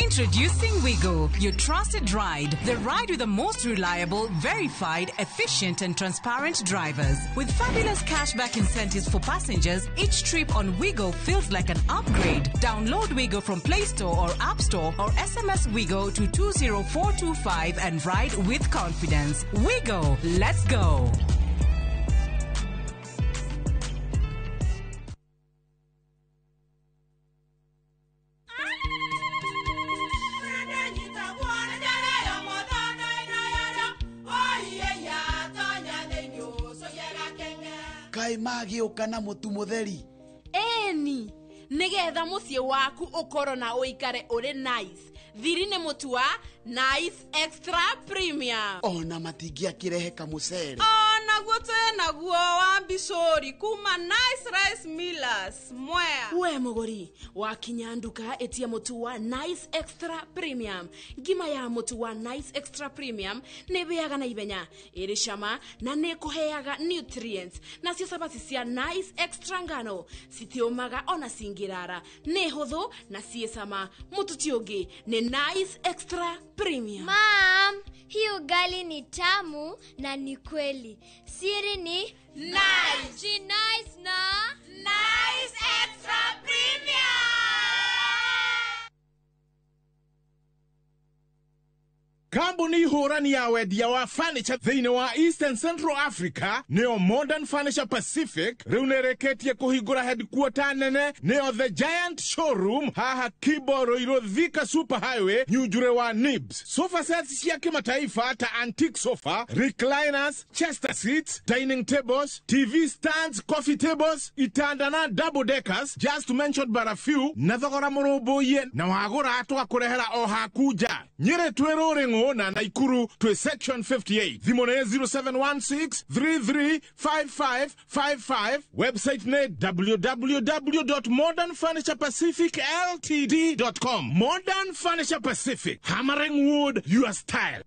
Introducing Wigo, your trusted ride. The ride with the most reliable, verified, efficient, and transparent drivers. With fabulous cashback incentives for passengers, each trip on Wigo feels like an upgrade. Download Wigo from Play Store or App Store or SMS Wigo to 20425 and ride with confidence. Wigo, let's go. Kaĩ magĩũka na mũtu mũtheri? Eni nigetha muciĩ waku ũkorwo na ũikare ũrĩ nice, thiri nĩ mũtu wa Nice Extra Premium. Ona matingĩakĩrehe kamũcere. Onaguo twĩ naguo wa mbicũri kuma Nice Rice Millers Mwea. We mũgũri wakinya nduka, ĩtia mũtu wa Nice Extra Premium. Ngima ya mũtu wa Nice Extra Premium nĩ ĩhĩaga na ihenya, ĩrĩ cama na nĩ ĩkũheaga nutrients. Nacio cabaci cia Nice Extra ngano citiũmaga ona cingĩrara, nĩ hũthũ na ciĩ cama. Mũtu ti ũngĩ, nĩ Nice Extra Premium. Mum, hii ugali ni tamu na ni kweli. Siri ni Nice. Si nice na Nice Extra Premium. Kambuni hũrani ya wendia wa furniture thĩinĩ wa Eastern Central Africa, nĩyo Modern Furniture Pacific, rĩu nĩrĩkĩtie kũhingũra headquarter nene, nĩyo The Giant Showroom, haha Kibo Ruiru Thika Super Highway, Nyunjure wa Nibs. Sofa sets cia kimataifa ta antique sofa, recliners, chester seats, dining tables, TV stands, coffee tables, itanda na double deckers, just to mention but a few, na thogora mũrũmbũiye, na wagũra tũgakũrehera o haku nja. Nyĩrĩ twĩ Rũrĩng'ũ na Naikuru twĩ section 58. Thimũ nĩ 0716 335555. Website nĩ www.modernfurniturepacificltd.com. Modern Furniture Pacific, hammering wood your style.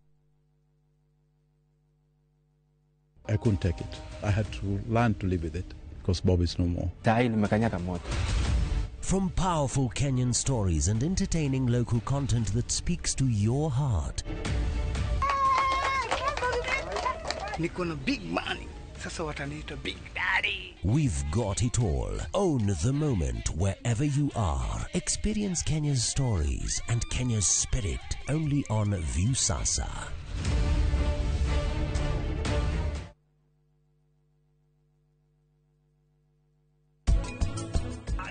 I couldn't take it. I had to learn to live with it because Bob is no more. Tai nimekanyaga moto. From powerful Kenyan stories and entertaining local content that speaks to your heart. Niko na big money. Sasa wataniita Big Daddy. We've got it all. Own the moment wherever you are. Experience Kenya's stories and Kenya's spirit only on Viusasa.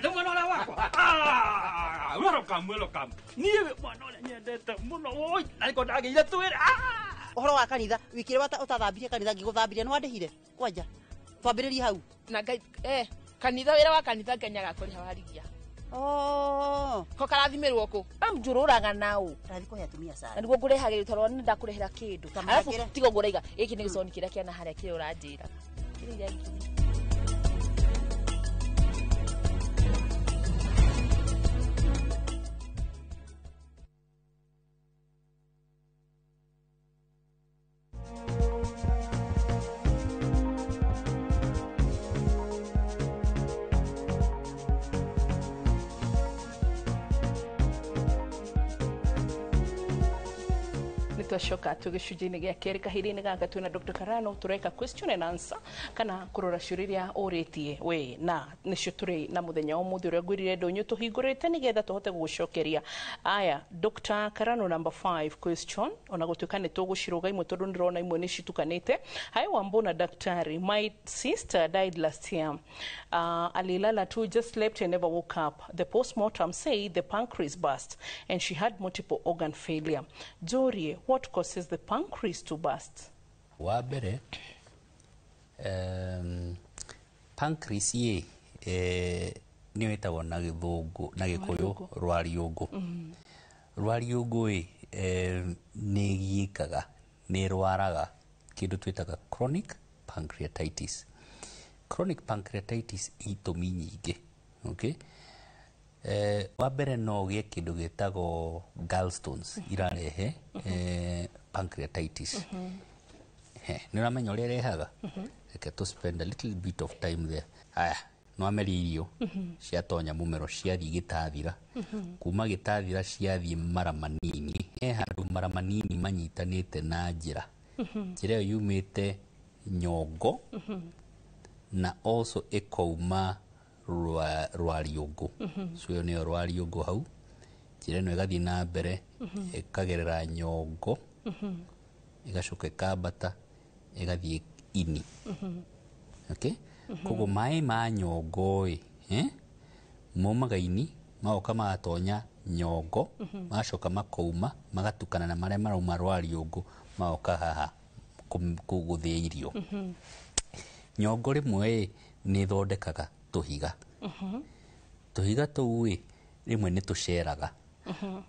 Rĩu mwana ũrĩa wakwa. Ah, welcome, welcome. Niĩ mwana ũrĩa nyendete mũno, woi, na nĩko ndagĩire twĩre. Ũhoro wa kanitha, wiki ĩrĩa ũtathambirie kanitha, ngĩgũthambirie, nĩ wandĩhire kwanja twambĩrĩrie hau. Na Ngai kanitha, wĩra wa kanitha ngenyaga kũrĩha warigia. Oh. Ko karathimĩrwo kũ amjũrũraga nao. Ndathi kũhe atumia cai. Na nĩguo ngũrehagĩra tondũ nĩ ndakũrehera kĩndũ. Ta Arabu mahakĩre. Tiga ũguo ũraiga gĩkĩ nĩ gĩconi kĩrĩa kĩana harĩa kĩrĩa ũranjĩra kĩrĩa iria ngiri. Twacoka twĩ gĩcunjĩ-inĩ gĩa kerĩ kahinda-inĩ gaka twĩna Dr. Karano, tũreka question and answer kana kũrora ciũria iria ũrĩtie we, na nĩcio tũrĩ na mũthenya wa ũmũthĩ ũrĩa ngwĩrire ndũnyũ tũhingũrĩte nĩgetha tũhote gũgũcokeria. Aya, Dr. Karano, number 5 question, ona gũtuĩka nĩ tũgũcirũga imwe tondũ ndĩrona imwe nĩ citukanĩte. Hi Wambona daktari, my sister died last year. Alilala tu, just slept and never woke up. The postmortem say the pancreas burst and she had multiple organ failure. Jorie, what causes the pancreas to burst? Wa mbere, pancreas ĩ nĩyo ĩtagwo na gĩthũngũ na gĩkũyũ rwariũngũ. Rwariũngũ ĩ nĩ ĩgiĩkaga, nĩ ĩrwaraga kĩndũ twĩtaga chronic pancreatitis. Chronic pancreatitis itũmi nyingĩ, okay? Wa mbere no ũgĩe kĩndũ gĩtagwo gallstones irarehe pancreatitis. He, nĩ ũramenya ũrĩa ĩrehaga? Reke to spend a little bit of time there. Haya, Nĩwameria irio ciatonya mũmero, ciathiĩ gĩtathira. Kuma gĩtathira ciathiĩ mara manini, he handũ mara manini manyitanĩte na njĩra. Njĩra ĩyo yumĩte nyongo na also ĩkauma rwariũngũ. So ĩyo nĩyo rwariũngũ hau. Njĩra ĩno ĩgathiĩ na mbere, ĩkagerera nyongo, ĩgacoka ĩkambata, ĩgathiĩ ini. Okay? Koguo maĩ ma nyongo ĩ, maumaga ini, magoka magatonya nyongo, magacoka makauma, magatukana na marĩa marauma rwariũngũ, magoka haha gũthĩa irio. Nyongo rĩmwe ĩ nĩ ĩthondekaga tũhiga. Tũhiga tũu ĩ rĩmwe nĩ tũceraga.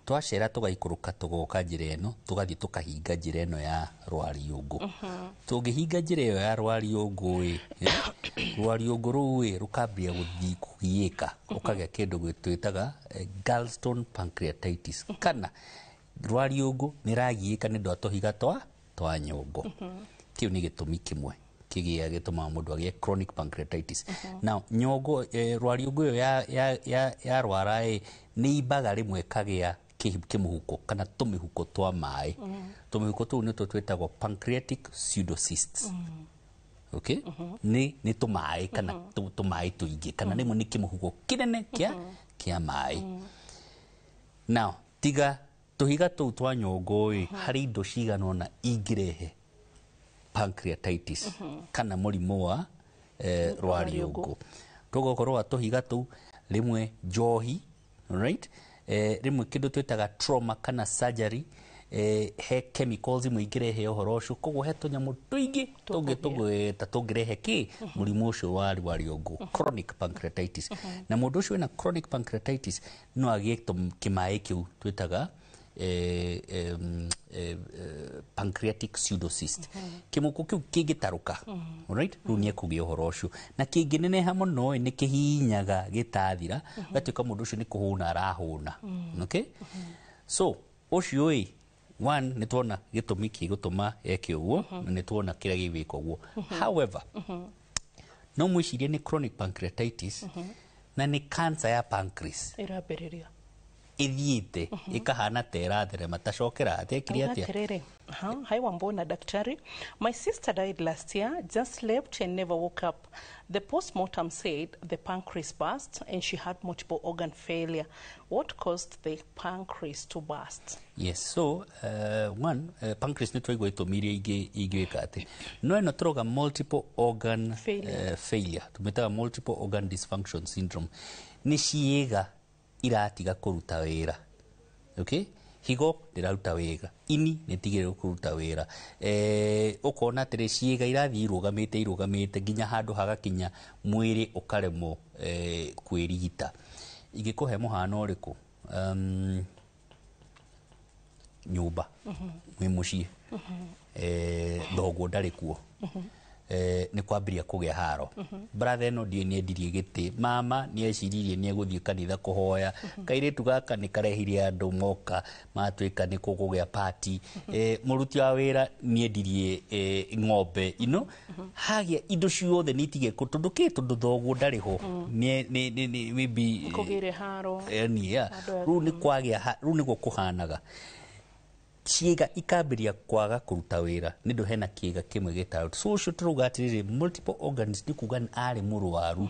Twacera tũgaikũrũka, tũgoka njĩra ĩno, tũgathiĩ tũkahinga njĩra ĩno ya rwariũngũ. Tũngĩhinga njĩra ĩyo ya rwariũngũ ĩ, rwariũngũ rũu ĩ rũkambia gũthiĩ kũgiĩka, ũkagĩa kĩndũ twĩtaga gallstone pancreatitis, kana rwariũngũ nĩ ragiĩka nĩ ũndũ wa tũhiga twa nyongo. Kĩu nĩ gĩtũmi kĩmwe kĩgĩa gĩtũmaga mũndũ agĩe chronic pancreatitis. Now nyongo, rwariũngũ ĩyo ya rwara ĩ nĩ imbaga rĩmwe ĩkagĩa kĩmũhuko kana tũmĩhuko twa maĩ. Tũmĩhuko tũu nĩtwo twĩtagwo pancreatic pseudocysts. Okay? Nĩ tũmaĩ kana tũmaĩ tũingĩ, kana rĩmwe nĩ kĩmũhuko kĩnene kĩa maĩ. Now tiga tũhiga tũu twa nyongo ĩ, harĩ indo cigana ũna ingĩrehe pancreatitis kana mũrimũ wa rwariũngũ. Tũgakorwo wa tũhiga tũu, rĩmwe njohi, right? Rĩmwe kĩndũ twĩtaga trauma kana surgery, he chemicals imwe ingĩrehe ũhoro ũcio. Koguo he tũnyamũ tũingĩ tũngĩtũgweta tũngĩrehe kĩ mũrimũ ũcio wa rwariũngũ, chronic pancreatitis. Na mũndũ ũcio wĩna chronic pancreatitis no agĩe kĩmaĩ kĩu twĩtaga pancreatic pseudocyst. Kĩmũkũ kĩu kĩngĩtarũka, right, rĩu nĩ ekũgĩa ũhoro ũcio, na kĩngĩneneha mũno ĩ, nĩ kĩhihinyaga gĩtathira, gatuĩka mũndũ ũcio nĩ kũhũna arahũna. Okay, so ũcio ĩ one nĩ tuona gĩtũmi kĩgũtũma eke ũguo, na nĩ tuona kĩrĩa gĩgwĩka ũguo. However, no mwĩcirie nĩ chronic pancreatitis na nĩ cancer ya pancreas ĩrambĩrĩria ĩthiĩte ĩkahana ta ĩratherema, tacokera atekire atĩa. Atiriri. Hi Wambo na daktari. My sister died last year, just slept and never woke up. The postmortem said the pancreas burst and she had multiple organ failure. What caused the pancreas to burst? Yes, so one, pancreas nĩ twaigua itũmi iria ingĩka atĩ no ĩno tũrauga multiple organ Failure. Failure tũmĩtaga multiple organ dysfunction syndrome, nĩ ciĩga iratiga kũruta wĩra. Okay, higo ndĩraruta wĩra, ini nĩtigire kũruta wĩra, ũkona atĩrĩ ciĩga irathiĩ irũgamĩte irũgamĩte nginya handũ hagakinya mwĩrĩ ũkaremwo kwĩrigita. Ingĩkũhe mũhano ũrĩkũ? Nyũmba mwĩ mũciĩ, thoguo ndarĩ kuo, nĩ kwambĩrĩria kũgĩa haro. Brother ĩno ndiĩ nĩendirie gĩtĩ, mama nĩeciririe nĩegũthiĩ kanitha kũhoya, kairĩtu gaka nĩ karehire andũ moka matuĩka nĩ kũgũgĩa party, mũruti wa wĩra nĩendirie ng'ombe ino, hagĩa indo ciothe nĩ itige tondũ kĩ, tondũ thoguo ndarĩ ho. Maybe Kũgĩre haro. Yani yeah. Andũ Rĩu nĩ kwagĩa rĩu nĩguo kũhanaga, ciĩga ikambĩrĩria kwaga kũruta wĩra nĩ ũndũ hena kĩga kĩmwe gĩtarũ. So ũcio tũrauga atĩrĩrĩ, multiple organs nĩ kuga arĩ mũrwaru,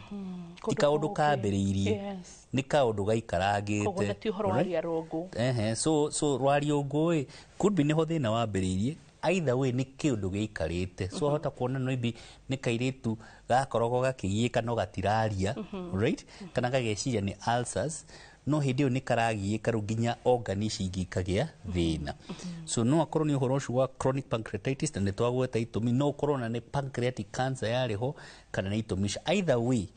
ti kaũndũ kambĩrĩirie, nĩ kaũndũ gaikarangĩte. Koguo na ti ũhoro wa Alright? rĩarũngũ. Ehe, so rwariũngũ ĩ could be nĩho thĩna wambĩrĩirie, either way nĩ kĩũndũ gĩikarĩte. So ahota kuona maybe nĩ kairĩtu gakoragwo gakĩgiĩka no gatiraria, right, kana gageciria nĩ ulcers, no hĩndĩ ĩyo nĩ karagiĩka rĩu nginya organ ici ingĩ ikagĩa thĩna. So no akorwo nĩ ũhoro ũcio wa chronic pancreatitis, na nĩ twagweta itũmi, no ũkorwo na nĩ pancreatic cancer yarĩ ho, kana nĩ itũmi icio. Either way,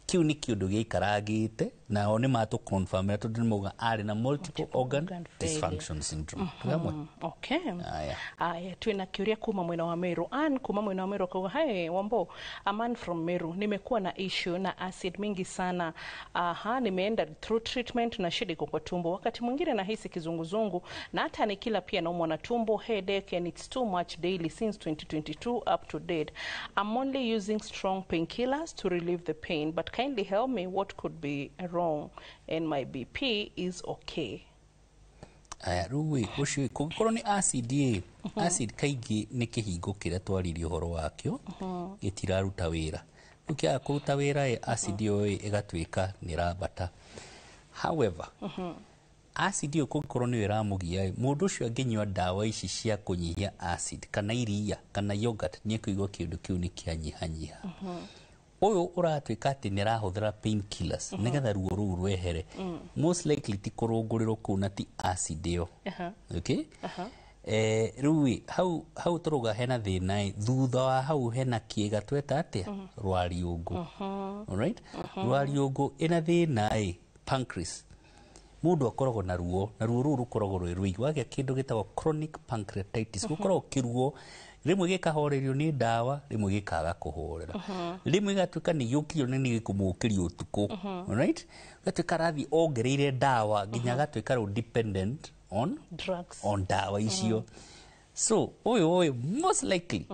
kĩu nĩ kĩũndũ gĩikarangĩte Nao nĩ matũ-confirmĩra tondũ nĩ mauga arĩ na multiple organ dysfunction syndrome. Twĩ hamwe? Okay. Aya. Aya, twina kiuria kuma mwena wa Meru. Ann kuma mwena wa Meru akauga, "Hey Wambo, a man from Meru, nimekuwa na issue na acid mingi sana. Aha, nimeenda through treatment na shida iko kwa tumbo. Wakati mwingine nahisi kizunguzungu na hata nikila pia naumwa na tumbo, headache, and it's too much daily since 2022 up to date. I'm only using strong painkillers to relieve the pain, but kindly help me, what could be wrong? And my BP is okay." Aya, rĩu ĩ ũcio ĩ, kũngĩkorwo nĩ acid ĩ, acid kaingĩ nĩ kĩhingo kĩrĩa twaririe ũhoro wakĩo gĩtiraruta wĩra. Rĩu kĩaga kũruta wĩra ĩ, acid ĩyo ĩ ĩgatuĩka nĩ ĩrambata. However, acid ĩyo kũngĩkorwo nĩyo ĩramũgia ĩ, mũndũ ũcio angĩnyua ndawa ici cia kũnyihia acid kana iria kana yogurt, nĩ ekũigua kĩndũ kĩu nĩ kĩanyihanyiha. Ũyũ ũratuĩka atĩ nĩ arahũthĩra painkillers nĩgetha ruo rũu rwehere, most likely ti kũrũngũrĩrwo kũu na ti acid ĩyo. Okay? Rĩu ĩ, hau hau tũrauga hena thĩna ĩ, thutha wa hau hena kĩga tweta atĩa, rwariũngũ. Alright? Rwariũngũ ĩna thĩna ĩ, pancreas, mũndũ akoragwo na ruo, na ruo rũu rũkoragwo rwĩ rũingĩ. Wagĩa kĩndũ gĩtagwo chronic pancreatitis, gũkoragwo kĩruo rĩmwe gĩkahorerio nĩ ndawa, rĩmwe gĩkaga kũhorera, rĩmwe gĩgatuĩka nĩ gĩũkirio na nĩ gĩkũmũkĩria ũtukũ. Alright? Gatuĩka arathiĩ ongereire ndawa nginya agatuĩka rĩu dependent on drugs, on ndawa icio. So ũyũ most likely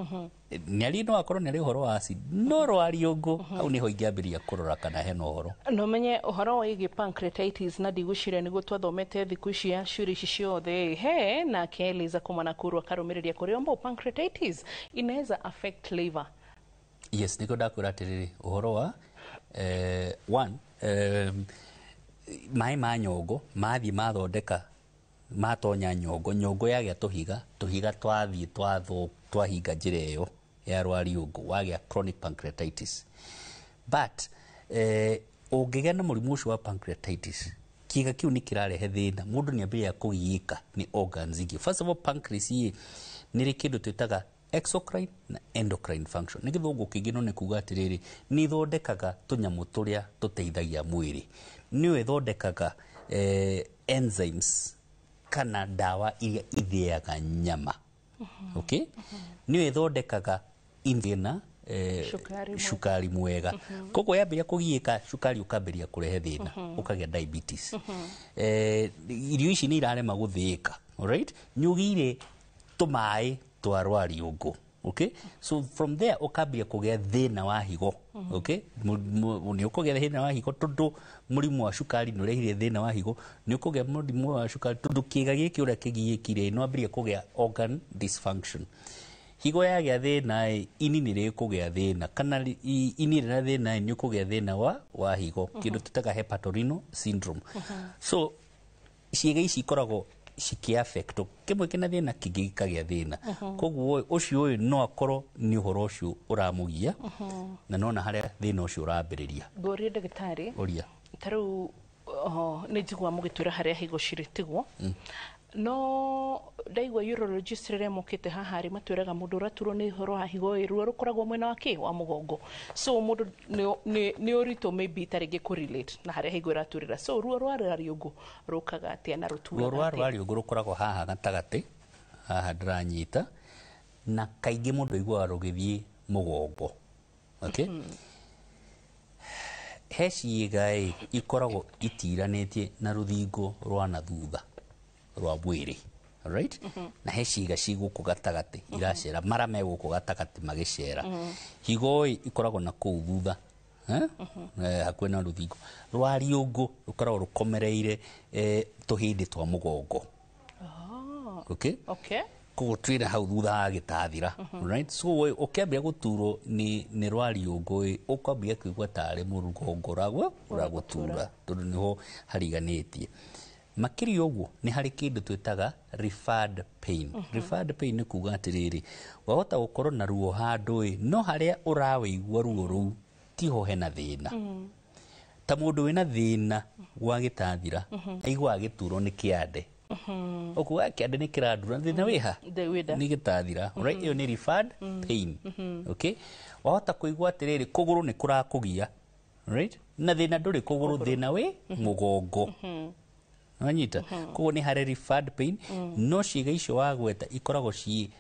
nĩ arĩ, no akorwo nĩ arĩ ũhoro wa acid, no rwariũngũ hau nĩho ingĩambĩrĩria kũrora kana hena ũhoro. No menye ũhoro wĩgiĩ pancreatitis na ndigwĩciria nĩguo twathomete thikũ ici ya ciũria ici ciothe. He nake Eliza kuma Nakuru akarũmĩrĩria kũrĩ ombo, pancreatitis inaweza affect liver? Yes, nĩkĩo ndakwĩra atĩrĩrĩ, ũhoro wa one, maĩ ma nyongo mathiĩ mathondeka matonya nyongo, nyongo yagĩa tũhiga, tũhiga twathiĩ twahinga njĩra ĩyo ya rwariũngũ, wagĩa chronic pancreatitis. But ũngĩgĩa na mũrimũ ũcio wa pancreatitis, kĩga kĩu nĩ kĩrarehe thĩna, mũndũ nĩ ambĩrĩria kũgiĩka nĩ organs ingĩ. First of all, pancreas ĩ nĩ rĩ kĩndũ twĩtaga exocrine na endocrine function. Nĩ gĩthũngũ kĩngĩ, no nĩ kuga atĩrĩrĩ, nĩ ithondekaga tũnyamũ tũrĩa tũteithagia mwĩrĩ, nĩyo ĩthondekaga enzymes kana ndawa iria ithĩaga nyama. Okay? Nĩyo ĩthondekaga insulin, cukari mwega. Cukari mwega. Koguo yambĩrĩria kũgiĩka, cukari ũkambĩrĩria kũrehe thĩna, ũkagĩa diabetes. Irio ici nĩ irarema gũthĩĩka. Alright? Nĩ ũgĩire tũmaĩ twa rwariũngũ. Okay? So from there ũkambia kũgĩa thĩna wa higo. Okay? Nĩ ũkũgĩa thĩna wa higo tondũ mũrimũ wa cukari nĩ ũrehire thĩna wa higo. Nĩ ũkũgĩa mũrimũ wa cukari tondũ kĩga gĩkĩ ũrĩa kĩgiĩkire, nĩ wambĩrĩria kũgĩa organ dysfunction. Higo yagĩa thĩna ĩ, ini nĩ rĩkũgĩa thĩna, kana ini rĩna thĩna ĩ, nĩ ũkũgĩa thĩna wa higo, kĩndũ tũtaga hepatorenal syndrome. So ciĩga ici ikoragwo cikĩaffectwo, kĩmwe kĩna thĩna, kĩngĩ gĩkagĩa thĩna. Koguo ũcio ũyũ no akorwo nĩ ũhoro ũcio ũramũgia na nona harĩa thĩna ũcio ũrambĩrĩria. Ngũrie ndagĩtarĩ. Ũria. Ta rĩu nĩ njigua mũgĩtwĩra harĩa higo cirĩ, tiguo? No ndaigua urologist rĩrĩa mokĩte haha rĩ, matwĩraga mũndũ ũraturwo nĩ ũhoro wa higo ĩ, ruo rũkoragwo mwena wa kĩ wa mũgongo. So mũndũ nĩ ũritũ maybe ta rĩngĩ kũrelate na harĩa higo ĩraturĩra. So ruo rwa rwariũngũ rũkaga atĩa na Ruo rũturaga rwa atĩa? rwariũngũ rũkoragwo haha gatagatĩ, haha ndĩranyita, na kaingĩ mũndũ aiguaga rũgĩthiĩ mũgongo. Okay? He ciĩga ĩ ikoragwo itiranĩtie na rũthingo rwa na thutha rwa mwĩrĩ. Alright? Na he ciĩga ci gũkũ gatagatĩ iracera, mara me gũkũ gatagatĩ magĩcera. Higo ĩ ikoragwo na kũu thutha, eh? Hakuhĩ na rũthingo rwariũngũ, rũkoragwo rũkomereire tũhĩndĩ twa mũgongo. Okay? Okay. Koguo twĩna hau thutha wa gĩtathira. Right? So we ũkĩambia gũturwo nĩ rwariũngũ ĩ, ũkwambia kũigua tarĩ mũgongo ũragũtura tondũ nĩho hariganĩtie. Makĩria ũguo nĩ harĩ kĩndũ twĩtaga referred pain. Referred pain nĩ kuga atĩrĩrĩ, wahota gũkorwo na ruo handũ ĩ, no harĩa ũrawĩigua ruo rũu tiho hena thĩna. Ta mũndũ wĩna thĩna wa gĩtathira aiguaga gĩturo nĩ kĩande, ũkuga kĩande nĩ kĩrandura, thĩna wĩha? Wĩnda. Nĩ gĩtathira. Right? Ĩyo nĩ referred pain. Okay? Wahota kũigua atĩrĩrĩ, kũgũrũ nĩ kũrakũgia. Right? Na thĩna ndũrĩ kũgũrũ, thĩna wĩ mũgongo. Wanyita? Koguo nĩ harĩ referred pain, no ciĩga icio wagweta ikoragwo ci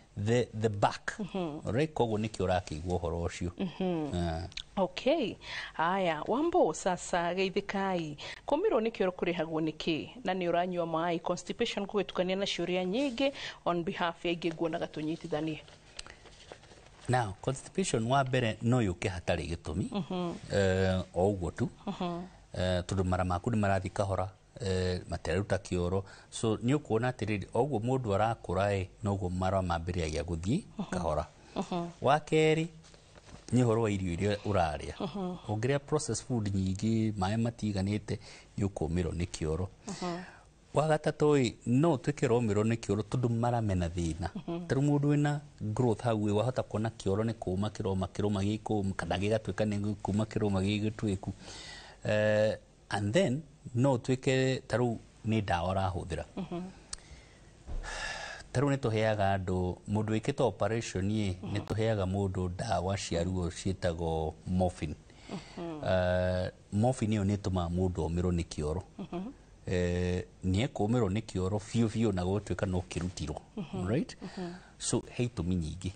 the back. Alright, koguo nĩkĩo ũrakĩigua ũhoro ũcio. Ah. Okay, haya Wambo, sasa geithikai kũmirwo nĩ kĩoro kũrĩhagwo nĩ kĩ na nĩ ũranyua maĩ constipation kũgĩtukania na ciũria nyingĩ on behalf ya ingĩ nguonaga tũnyitithanie. Now, constipation wa mbere no yũke hatarĩ gĩtũmi, o ũguo tu, tondũ mara maku nĩ marathiĩ kahora, matiraruta kĩoro. So nĩ ũkuona atĩrĩrĩ, o ũguo mũndũ arakũra ĩ, noguo mara mambĩrĩragia gũthiĩ kahora. Wa kerĩ nĩ ũhoro wa irio iria ũrarĩa. Ũngĩrĩa processed food nyingĩ, maĩ matiganĩte, nĩ ũkũmĩrwo nĩ kĩoro. Wa gatatũ ĩ, no ũtuĩke ũromĩrwo nĩ kĩoro tondũ mara mena thĩna. Ta rĩu mũndũ wĩna growth hau ĩ, wahota kuona kĩoro nĩ kũma kĩroma kĩroma gĩkũmũ, kana gĩgatuĩka nĩ kuma kĩroma gĩgĩtuĩku. And then no ũtuĩke ta rĩu nĩ ndawa ũrahũthĩra. Ta rĩu nĩ tũheaga andũ, mũndũ wĩkĩte operation ĩ, nĩ tũheaga mũndũ ndawa cia ruo ciĩtagwo morphine. Morphine ĩyo nĩ ĩtũmaga mũndũ omĩrwo nĩ kĩoro. Nĩ ekũmĩrwo nĩ kĩoro biũ biũ na gũtuĩka no kĩrutirwo. Right? So he itũmi nyingĩ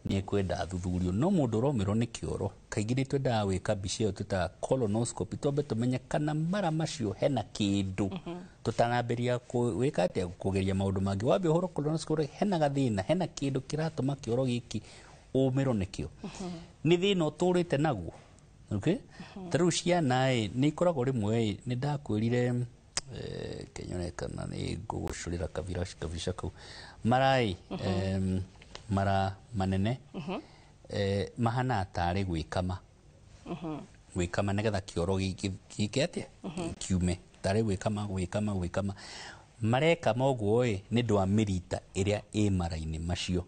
nĩ ekwenda athuthurio, no mũndũ ũromĩrwo nĩ kĩoro kaingĩ nĩ twendaga gwĩka mbica ĩyo twĩtaga colonoscopy, twambe tũmenye kana mara macio hena kĩndũ tũtanambĩrĩria gwĩka atĩa, kũgeria maũndũ mangĩ. Wambe ũhoro colonoscopy, hena gathĩna, hena kĩndũ kĩratũma kĩoro gĩkĩ ũmĩrwo nĩkĩo, nĩ thĩna ũtũrĩte naguo. Okay, ta rĩu ciana ĩ, nĩ ikoragwo rĩmwe ĩ, nĩ ndakwĩrire, kenyone kana nĩ ngũgũcũrĩra kabica kau mara ĩ, mara manene, mahana tarĩ gwĩkama gwĩkama nĩgetha kĩoro gĩke atĩa, kiume, tarĩ gwĩkama gwĩkama gwĩkama marekama ũguo ĩ, nĩ ũndũ wa mĩrita ĩrĩa ĩ mara-inĩ macio.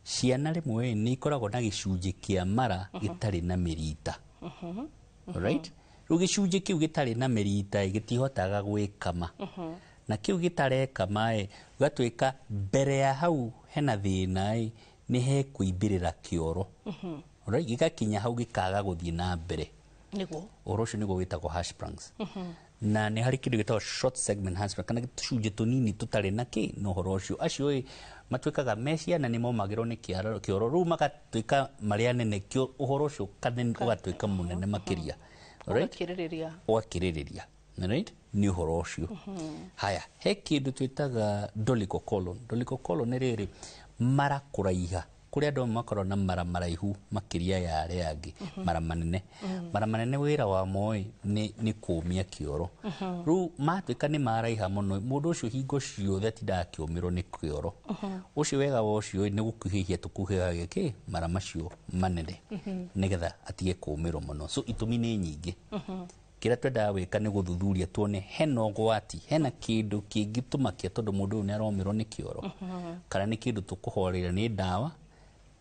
Ciana rĩmwe ĩ, nĩ ikoragwo na gĩcunjĩ kĩa mara gĩtarĩ na mĩrita. Right, rĩu gĩcunjĩ kĩu gĩtarĩ na mĩrita ĩ, gĩtihotaga gwĩkama, na kĩu gĩtarekama ĩ, gũgatuĩka mbere ya hau hena thĩna ĩ, nĩ hekũimbĩrĩra kĩoro. Alright, gĩgakinya hau gĩkaga gũthiĩ na mbere. Nĩguo. Ũhoro ũcio nĩguo wĩtagwo Hirschsprungs. Na nĩ harĩ kĩndũ gĩtagwo short segment Hirschsprung, kana tũcunjĩ tũnini tũtarĩ na kĩ na ũhoro ũcio. Acio ĩ, matuĩkaga me ciana nĩ momagĩrwo nĩ kĩoro, rĩu magatuĩka marĩ anene, kĩo ũhoro ũcio ũgatuĩka mũnene makĩria. Alright? Ũgakĩrĩrĩria. Ũgakĩrĩrĩria. Right? Nĩ ũhoro ũcio. Haya, he kĩndũ twĩtaga dolichocolon. Dolichocolon nĩ rĩrĩ mara kũraiha, kũrĩ andũ amwe makoragwo na mara maraihu makĩria ya arĩa angĩ, mara manene. Mara manene wĩra wamo ĩ, nĩ kũmia kĩoro. Rĩu matuĩka nĩ maraiha mũno, mũndũ ũcio hingo ciothe atindaga akĩũmĩrwo nĩ kĩoro. Ũcio wega wa ũcio ĩ, nĩ gũkuhĩhia tũkuhĩhagia kĩ mara macio manene nĩgetha atige kũũmĩrwo mũno. So itũmi nĩ nyingĩ. Kĩrĩa twendaga gwĩka nĩ gũthuthuria tuone hena ũgwati, hena kĩndũ kĩngĩtũmakia tondũ mũndũ ũyũ nĩ aromĩrwo nĩ kĩoro, kana nĩ kĩndũ tũkũhorera nĩ ndawa,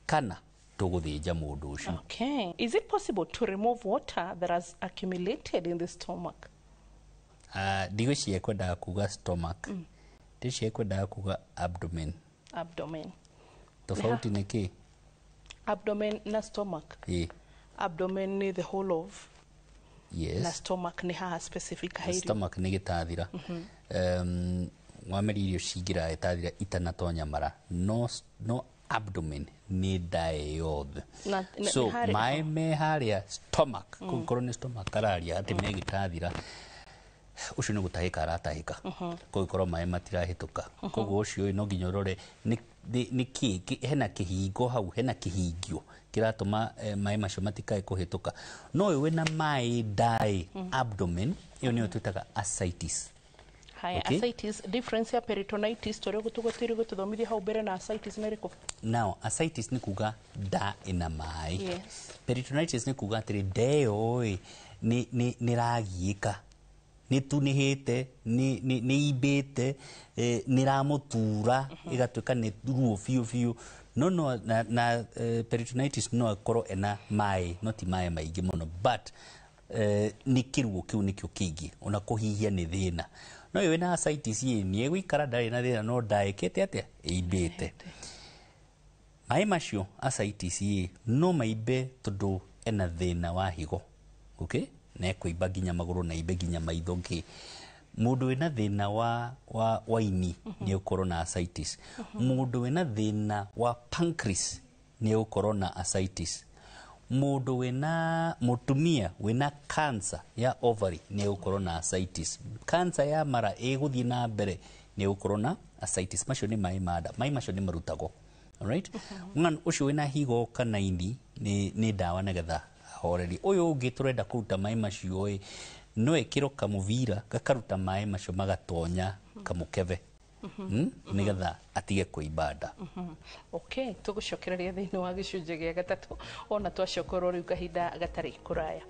kana tũgũthĩnja mũndũ ũcio. Okay. Is it possible to remove water that has accumulated in the stomach? Ndigwĩciria kwendaga kuga stomach, ndĩciria kwendaga kuga abdomen. Abdomen. Tofauti nĩ kĩ? Abdomen na stomach. Ĩ. Abdomen ni the whole of, na stomach nĩ haha specific ha irio. Stomach nĩ gĩtathira. Wameri irio cingĩra gĩtathira itanatonya mara, no abdomen nĩ nda yothe. Na So nĩ harĩ- maĩ me harĩa stomach, kũngĩkorwo nĩ stomach araria atĩ me gĩtathira, ũcio nĩ gũtahĩka aratahĩka, kũngĩkorwo maĩ matirahĩtũka. Koguo ũcio ĩ, no nginya ũrore nĩ kĩ hena kĩhingo hau, hena kĩhingio kĩratũma maĩ macio matikae kũhĩtũka. No ũyũ wĩna maĩ ndaĩ abdomen, ĩyo nĩyo twĩtaga ascites. Haya, Okay. ascites, difference ya peritonitis tũrĩa tũgũtĩri gũtũthomithia hau mbere na ascites nĩ ĩrĩkũ? Now, ascites nĩ kuga nda ĩna maĩ. Peritonitis nĩ kuga atĩrĩ nda ĩyo ĩ, nĩ ĩragiĩka, nĩ tunĩhĩte, nĩ imbĩte, nĩ ĩramũtura, ĩgatuĩka nĩ ruo biũ biũ. No na peritonitis no akorwo ena maĩ, no ti maĩ maingĩ mũno, but nĩ kĩruo kĩu nĩkĩo kĩingĩ, ona kũhihia nĩ thĩna. No ũyũ wĩna ascites ĩ, nĩ egũikara ndarĩ na thĩna, no ndaĩkĩte atĩa, ĩimbĩte. Maĩ macio ascites ĩ, no maimbe tondũ ena thĩna wa higo. Okay? Na ĩkũimba nginya magũrũ na imbe nginya maitho ngĩ. Mũndũ wĩna thĩna wa ini nĩ ũkorwo na ascites. Mũndũ wĩna thĩna wa pancreas nĩ ũkorwo na ascites. Mũndũ wĩna mũtumia wĩna cancer ya ovary nĩ ũkorwo na ascites. Cancer ya mara ĩgũthiĩ na mbere nĩ ũkorwo na ascites. Macio nĩ maĩ ma nda. Maĩ macio nĩ marutagwo. Alright? Mwana ũcio wĩna higo kana ini nĩ ndawa nĩgetha ahoreri. Ũyũ ũngĩ tũrenda kũruta maĩ macio ĩ, no ĩkĩrwo kamũbira gakaruta maĩ macio magatonya kamũkebe nĩgetha atige kũimba nda. Okay, tũgũcokereria thĩinĩ wa gĩcunjĩ gĩa gatatũ ona twacokorwo rĩu kahinda gatarĩ kũraya.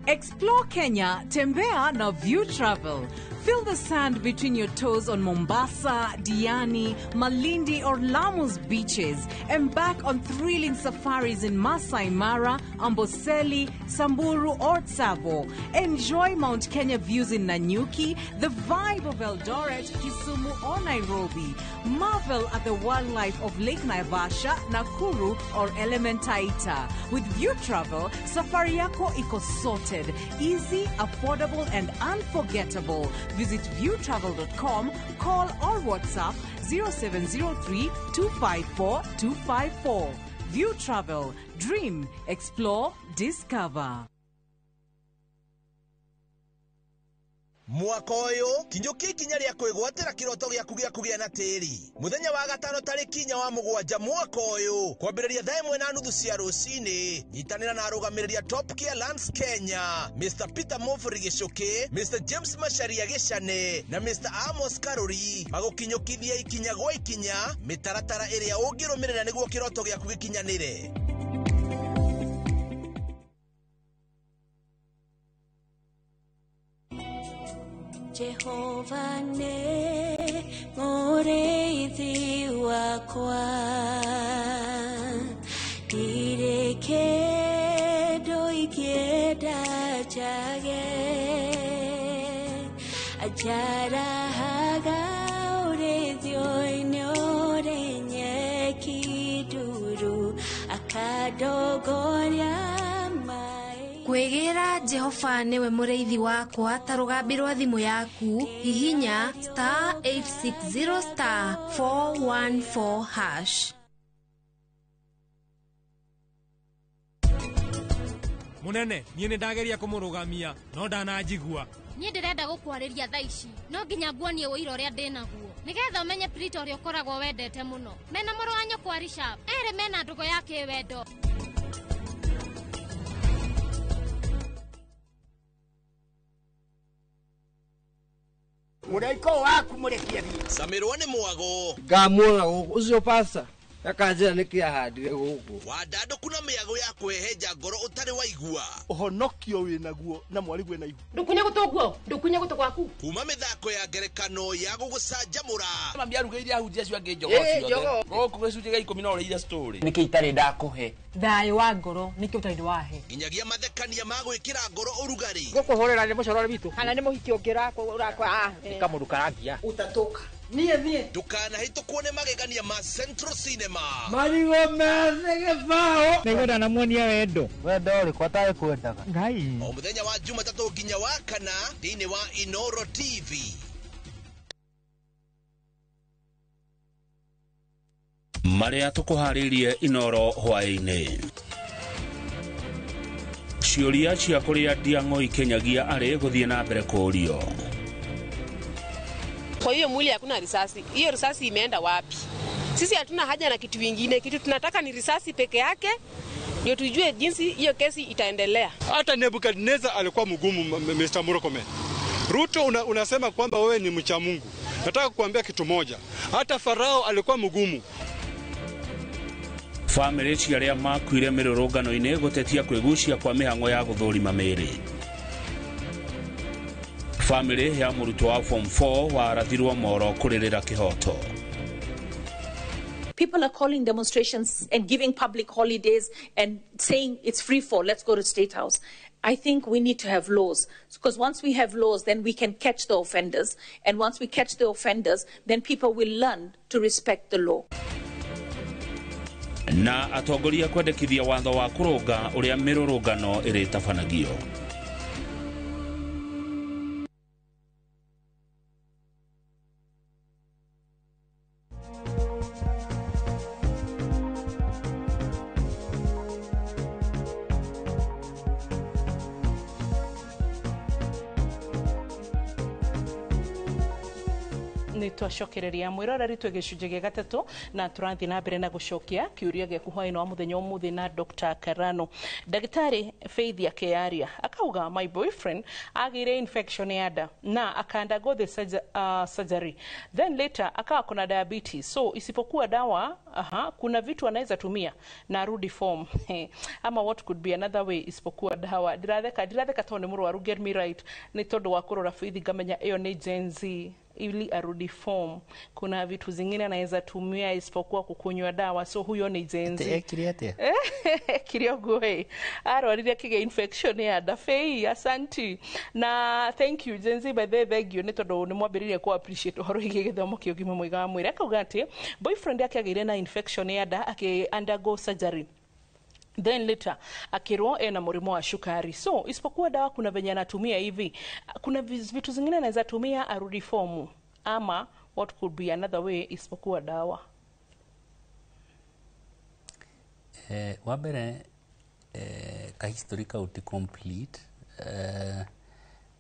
Explore Kenya, Tembea na View Travel. Feel the sand between your toes on Mombasa, Diani, Malindi or Lamu's beaches. Embark on thrilling safaris in Masai Mara, Amboseli, Samburu or Tsavo. Enjoy Mount Kenya views in Nanyuki, the vibe of Eldoret, Kisumu or Nairobi. Marvel at the wildlife of Lake Naivasha, Nakuru or Elementaita. With View Travel, safari yako iko sorted. Easy, affordable and unforgettable. Visit viewtravel.com, call or WhatsApp 0703 254 254. View Travel. Dream, explore, discover. Mwaka ũyũ kinyũkia ikinya rĩa kwĩgwatĩra kĩroto gĩaku gĩa kũgĩa na tĩri. Mũthenya wa gatano tarĩki 4 wa 7 mwaka ũyũ kwambĩrĩria thaa 1:30 cia rũcinĩ, nyitanĩra na arũgamĩrĩri a Top Care Lands Kenya, Mr Peter Mofri Gĩcũkĩ, Mr James Macharia Gĩcane na Mr Amos Karuri magũkinyũkithia ikinya gwa ikinya mĩtaratara ĩrĩa ũngĩrũmĩrĩra nĩguo kĩroto gĩaku gĩkinyanĩre. Jehova ne mũrĩithi wakwa, ndirĩ kĩndũ ingĩenda njage, anjarahaga ũrĩithio-inĩ ũrĩ nyeki nduru, akandongoria. Kwĩgĩra Jehova nĩwe mũrĩithi wakwa ta rũgambi rwa thimũ yaku, hihinya *860 *414#. Munene, niĩ nĩ ndageria kũmũrũgamia no ndananjigua. Niĩ ndĩrenda gũkwarĩria thaa ici, no nginya nguonie ũira ũrĩa ndĩnaguo nĩgetha ũmenye Prita ũrĩa ũkoragwo wendete mũno mena mũrũ wa nyũkwa Rishab, erĩ mena ndũgũ ya kĩwendo. Mũraiko waku mũrekie thiĩ. Camirwo nĩ mwago. Ngamuona gũkũ ũcio pasta akanjĩra nĩkĩ ahandire gũkũ. Wandandũku na mĩago ya kwĩhehenja ngoro ũtarĩ waigua. Ũhonokio wĩnaguo na mwarĩguo ena ihu. Ndũkunye gũtũ guo, ndũkunye gũtũ gwaku. Kuma mĩthako ya ngerekano ya gũgũcanjamũra. Mami arugĩire ahunjia acio angĩ njogoo ciothe. Gũkũ gĩcunjĩ gĩa 10 no ũrĩire story. Nĩkĩ itarĩ ndakũhe? Thayũ wa ngoro nĩkĩ ũtarĩ wahe? Nginyagia mathekania ma gwĩkĩra ngoro ũrugarĩ. Gũkũhũrĩra nĩ mũcorore witũ. Kana nĩ mũhiki ũngĩ ũrakwa. Nĩ kamũndũ karangia. Ũtatũka. Niĩ thiĩ. Ndũkanahĩtũkwo nĩ magegania ma Central Cinema. Marigũ methĩ gĩbaũ. Nĩngwenda namuonia wendo. Wendo ũrĩkũ atarĩ kwendaga? Ngai. O mũthenya wa Jumatatũ nginya wa kana thĩinĩ wa Inoro TV. Marĩa tũkũharĩirie Inoro hwaĩ-inĩ. Ciũria cia kũrĩa Ndiang'oi Kinyagia arĩ gũthiĩ na mbere kũũrio. Kwa hiyo mwili hakuna risasi. Hiyo risasi imeenda wapi? Sisi hatuna haja na kitu kingine. Kitu tunataka ni risasi peke yake ndio tujue jinsi hiyo kesi itaendelea. Hata Nebukadnezar alikuwa mgumu, Mr. Murkomen. Ruto unasema kwamba wewe ni mcha Mungu. Nataka kukuambia kitu moja. Hata Farao alikuwa mgumu. Famĩlĩ cia arĩa makuire mĩrũrũngano-inĩ gũtetia kwĩgucia kwa mĩhang'o ya gũthũrima mĩĩrĩ. Famĩlĩ ya mũrutwo wa form 4 warathirwo moro kũrĩrĩra kĩhoto. People are calling demonstrations and giving public holidays and saying it's free for, let's go to State House. I think we need to have laws, because once we have laws, then we can catch the offenders. And once we catch the offenders, then people will learn to respect the law. Na atongoria kwendekithia watho wa kũrũnga ũrĩa mĩrũrũngano ĩrĩtabanagio. Twacokereria mwiroreri twe gĩcunjĩ gĩa gatatũ na tũrathiĩ na mbere na gũcokia kĩũria gĩaku hwaĩ-inĩ wa mũthenya ũmũthĩ na Dr. Karano. Ndagĩtarĩ Faith akĩaria akauga my boyfriend agĩire infection ya nda na aka undergo the surgery, then later akawa kuna diabetes, so isipokuwa dawa kuna vitu anaweza tumia na arudi form ama what could be another way isipokuwa dawa. Ndiratheka tondũ nĩ mũrwaru, get me right, nĩ tondũ wa kũrora Faith ngamenya ĩyo nĩ Gen Z ili arudi form. Kuna vitu zingine anaweza tumia isipokuwa kukunywa dawa, so huyo ni Gen Z. Ekire atia? Ekire ũguo ĩ, arwarire akĩgĩa infection ya nda. Faith, asanti na thank you Gen Z, by the way, thank you nĩ tondũ nĩ mwambĩrĩirie ku appreciate ũhoro wĩgiĩ gĩthomo kĩa ũgima mwega wa mwĩrĩ. Akauga atĩ boyfriend yake agĩire na infection ya nda akĩ undergo surgery, then later akirwo ena mũrimũ wa sukari, so isipokuwa dawa kuna venye anatumia hivi, kuna vitu zingine anaweza tumia arudi fomu, ama what could be another way isipokuwa dawa. Wa mbere ka history kau ti complete.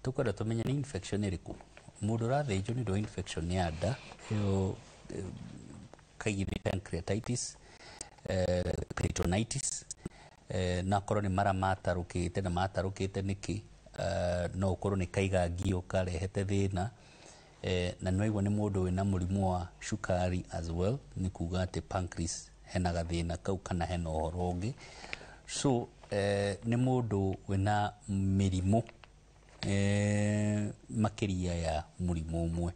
Tukwenda tumenye nĩ infection ĩrĩkũ mũndũ ũrathĩnjwo nĩ ũndũ wa infection ya nda ĩyo, kaingĩ nĩ pancreatitis, peritonitis, na akorwo nĩ mara matarũkĩte na matarũkĩte nĩkĩ, no ũkorwo nĩ kaigangio karehete thĩna, na nĩwaigua nĩ mũndũ wĩna mũrimũ wa cukari as well, nĩ kuga atĩ pancreas hena gathĩna kau kana hena ũhoro ũngĩ. So nĩ mũndũ wĩna mĩrimũ makĩria ya mũrimũ ũmwe.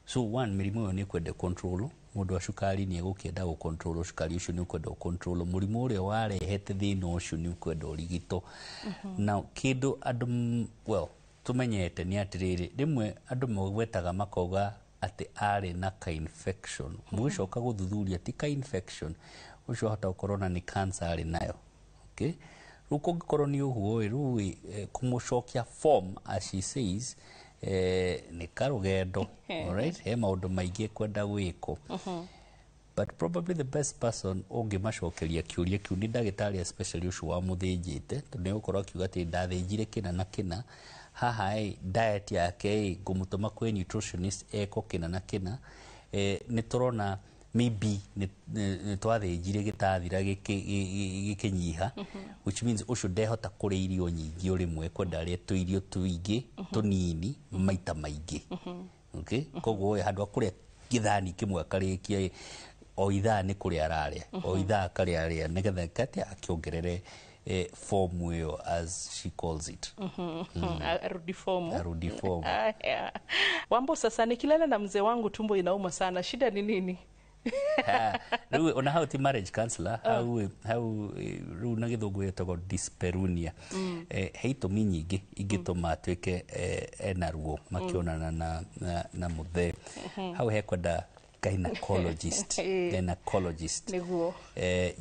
So one, mĩrimũ ĩyo nĩ ĩkwenda control. Mũndũ wa cukari nĩ egũkĩenda gũ control cukari ũcio, nĩ ũkwenda gũ control mũrimũ ũrĩa warehete thĩna ũcio, nĩ ũkwenda ũrigitwo. Now kĩndũ andũ well tũmenyete nĩ atĩrĩrĩ, rĩmwe andũ magwetaga makauga atĩ arĩ na ka infection, mũgĩcoka gũthuthuria ti ka infection, ũcio ahota gũkorwo na nĩ cancer arĩ nayo. Okay, rĩu kũngĩkorwo nĩ ũguo ĩ, rĩu kũmũcokia form as she says, nĩ karũgendo. Alright, he maũndũ maingĩ kwenda gwĩkwo, but probably the best person ũngĩmacokeria kĩũria kĩu nĩ ndagĩtarĩ, especially ũcio wamũthĩnjĩte, tondũ nĩegũkorwo akiuga atĩ ndathĩnjire kĩna na kĩna, haha ĩ diet yake ĩ ngũmũtũma kwĩ nutritionist eko kĩna na kĩna. Nĩ tũrona maybe nĩ twathĩnjire gĩtathira gĩkĩnyiha, which means ũcio ndehota kũrĩa irio nyingĩ o rĩmwe, kwenda arĩe tũirio tũingĩ tũnini maita maingĩ. Okay, koguo handũ ha kũrĩa gĩthani kĩmwe akarĩkia, o ithaa nĩ kũrĩa ararĩa, o ithaa akarĩa arĩa, nĩgetha atĩ akĩongerere form ĩyo as she calls it. Arudi fomu. Arudi fomu. Wambo, sasa nikilala na mzee wangu tumbo inauma sana, shida ni nini? Rĩu ona hau ti marriage counselor, hau hau rĩu na gĩthũngũ ĩtagwo dyspareunia. He itũmi nyingĩ ingĩtũma atuĩke ena ruo makĩonana na mũthee. Hau hekwenda gynecologist, gynecologist. Nĩguo.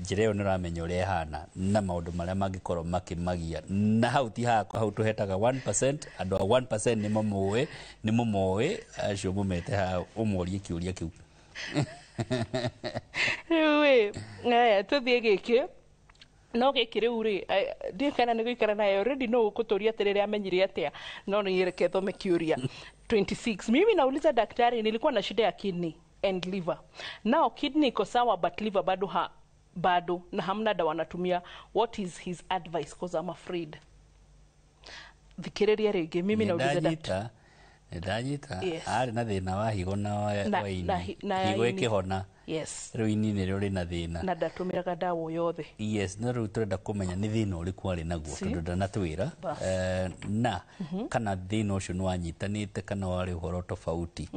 Njĩra ĩyo nĩ ũramenya ũrĩa ĩhana na maũndũ marĩa mangĩkorwo makĩmagia, na hau ti hakwa, hau tũhetaga 1%, andũ a 1% nĩ mamũĩ, nĩ mũmoĩ acio mũmete haha ũmorie kĩũria kĩu. Rĩu ĩ, aya tũthiĩ gĩkĩ no gĩkĩ rĩu rĩ, ndiũĩ kana nĩ gũikara nayo already, no ũkũtũria atĩrĩrĩ amenyire atĩa, no nĩ reke thome kĩũria 26. Mimi nauliza daktari, nilikuwa na shida ya kidney and liver. Now kidney iko sawa but liver bado bado na hamna dawa natumia. What is his advice, because I'm afraid. Thikĩrĩria rĩngĩ, mimi nauliza daktari. Nĩndanyita. Yes. Arĩ na thĩna wa higo na wa ini, na higo ini. ĩkĩhona. Yes. Rĩu ini nĩrĩo rĩna thĩna na ndatũmĩraga dawa yothe. Yes, no rĩu tũrenda kũmenya nĩ thĩna ũrĩkũ arĩ naguo, Si. tondũ ndanatwĩra. Bas. Na kana thĩna ũcio nĩ wanyitanĩte kana warĩ ũhoro tofauti.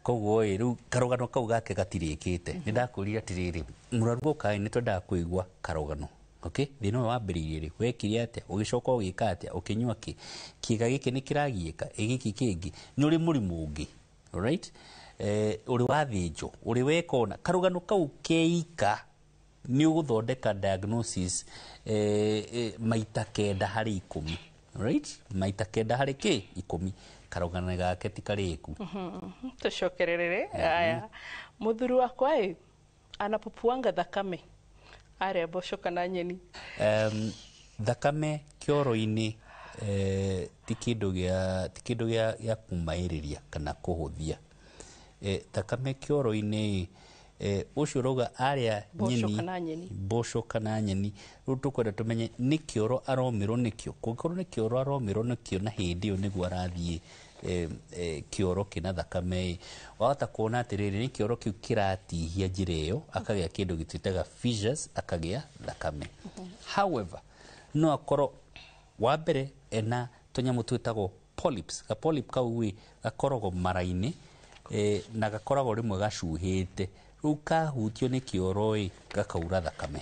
Koguo ĩ rĩu karũgano kau gake gatirĩkĩte. Nĩ ndakwĩrire atĩrĩrĩ, mũrwaru oka ĩ nĩ twendaga kũigua karũgano. Okay, thĩna ũyũ wambĩrĩirie rĩ, wekire atĩa, ũgĩcoka ũgĩka atĩa, ũkĩnyua kĩ, kĩga gĩkĩ nĩ kĩragiĩka, ĩ gĩkĩ kĩngĩ, nĩ ũrĩ mũrimũ ũngĩ, alright? Ũrĩ wathĩnjwo, ũrĩ weka ũna, karũgano kau keika nĩ ũgũthondeka diagnosis maita 9 harĩ 10, right? Maita 9 harĩ kĩ 10, karũgano gake ti karĩku. Tucokererere aya muthuri wakwa ĩ anapupuanga thakame arĩa mboco kana nyeni. Thakame kĩoro-inĩ ti kĩndũ gĩa kũmaĩrĩria kana kũhũthia. Thakame kĩoro-inĩ ũcio ũrauga arĩa nyeni, mboco kana nyeni, rĩu tũkwenda tũmenye nĩ kĩoro aromĩrwo nĩkĩo. Kũngĩkorwo nĩ kĩoro aromĩrwo nĩkĩo na hĩndĩ ĩyo nĩguo arathiĩ kĩoro kĩna thakame ĩ, wahota kuona atĩrĩrĩ nĩ kĩoro kĩu kĩratihia njĩra ĩyo, akagĩa kĩndũ gĩtwĩtaga fissures, akagĩa thakame. However, no akorwo wa mbere ena tũnyamũ twĩtagwo polyps. Ga polyp kau ĩ gakoragwo mara-inĩ na gakoragwo rĩmwe gacuhĩte, rĩu kahutio nĩ kĩoro ĩ gakaura thakame.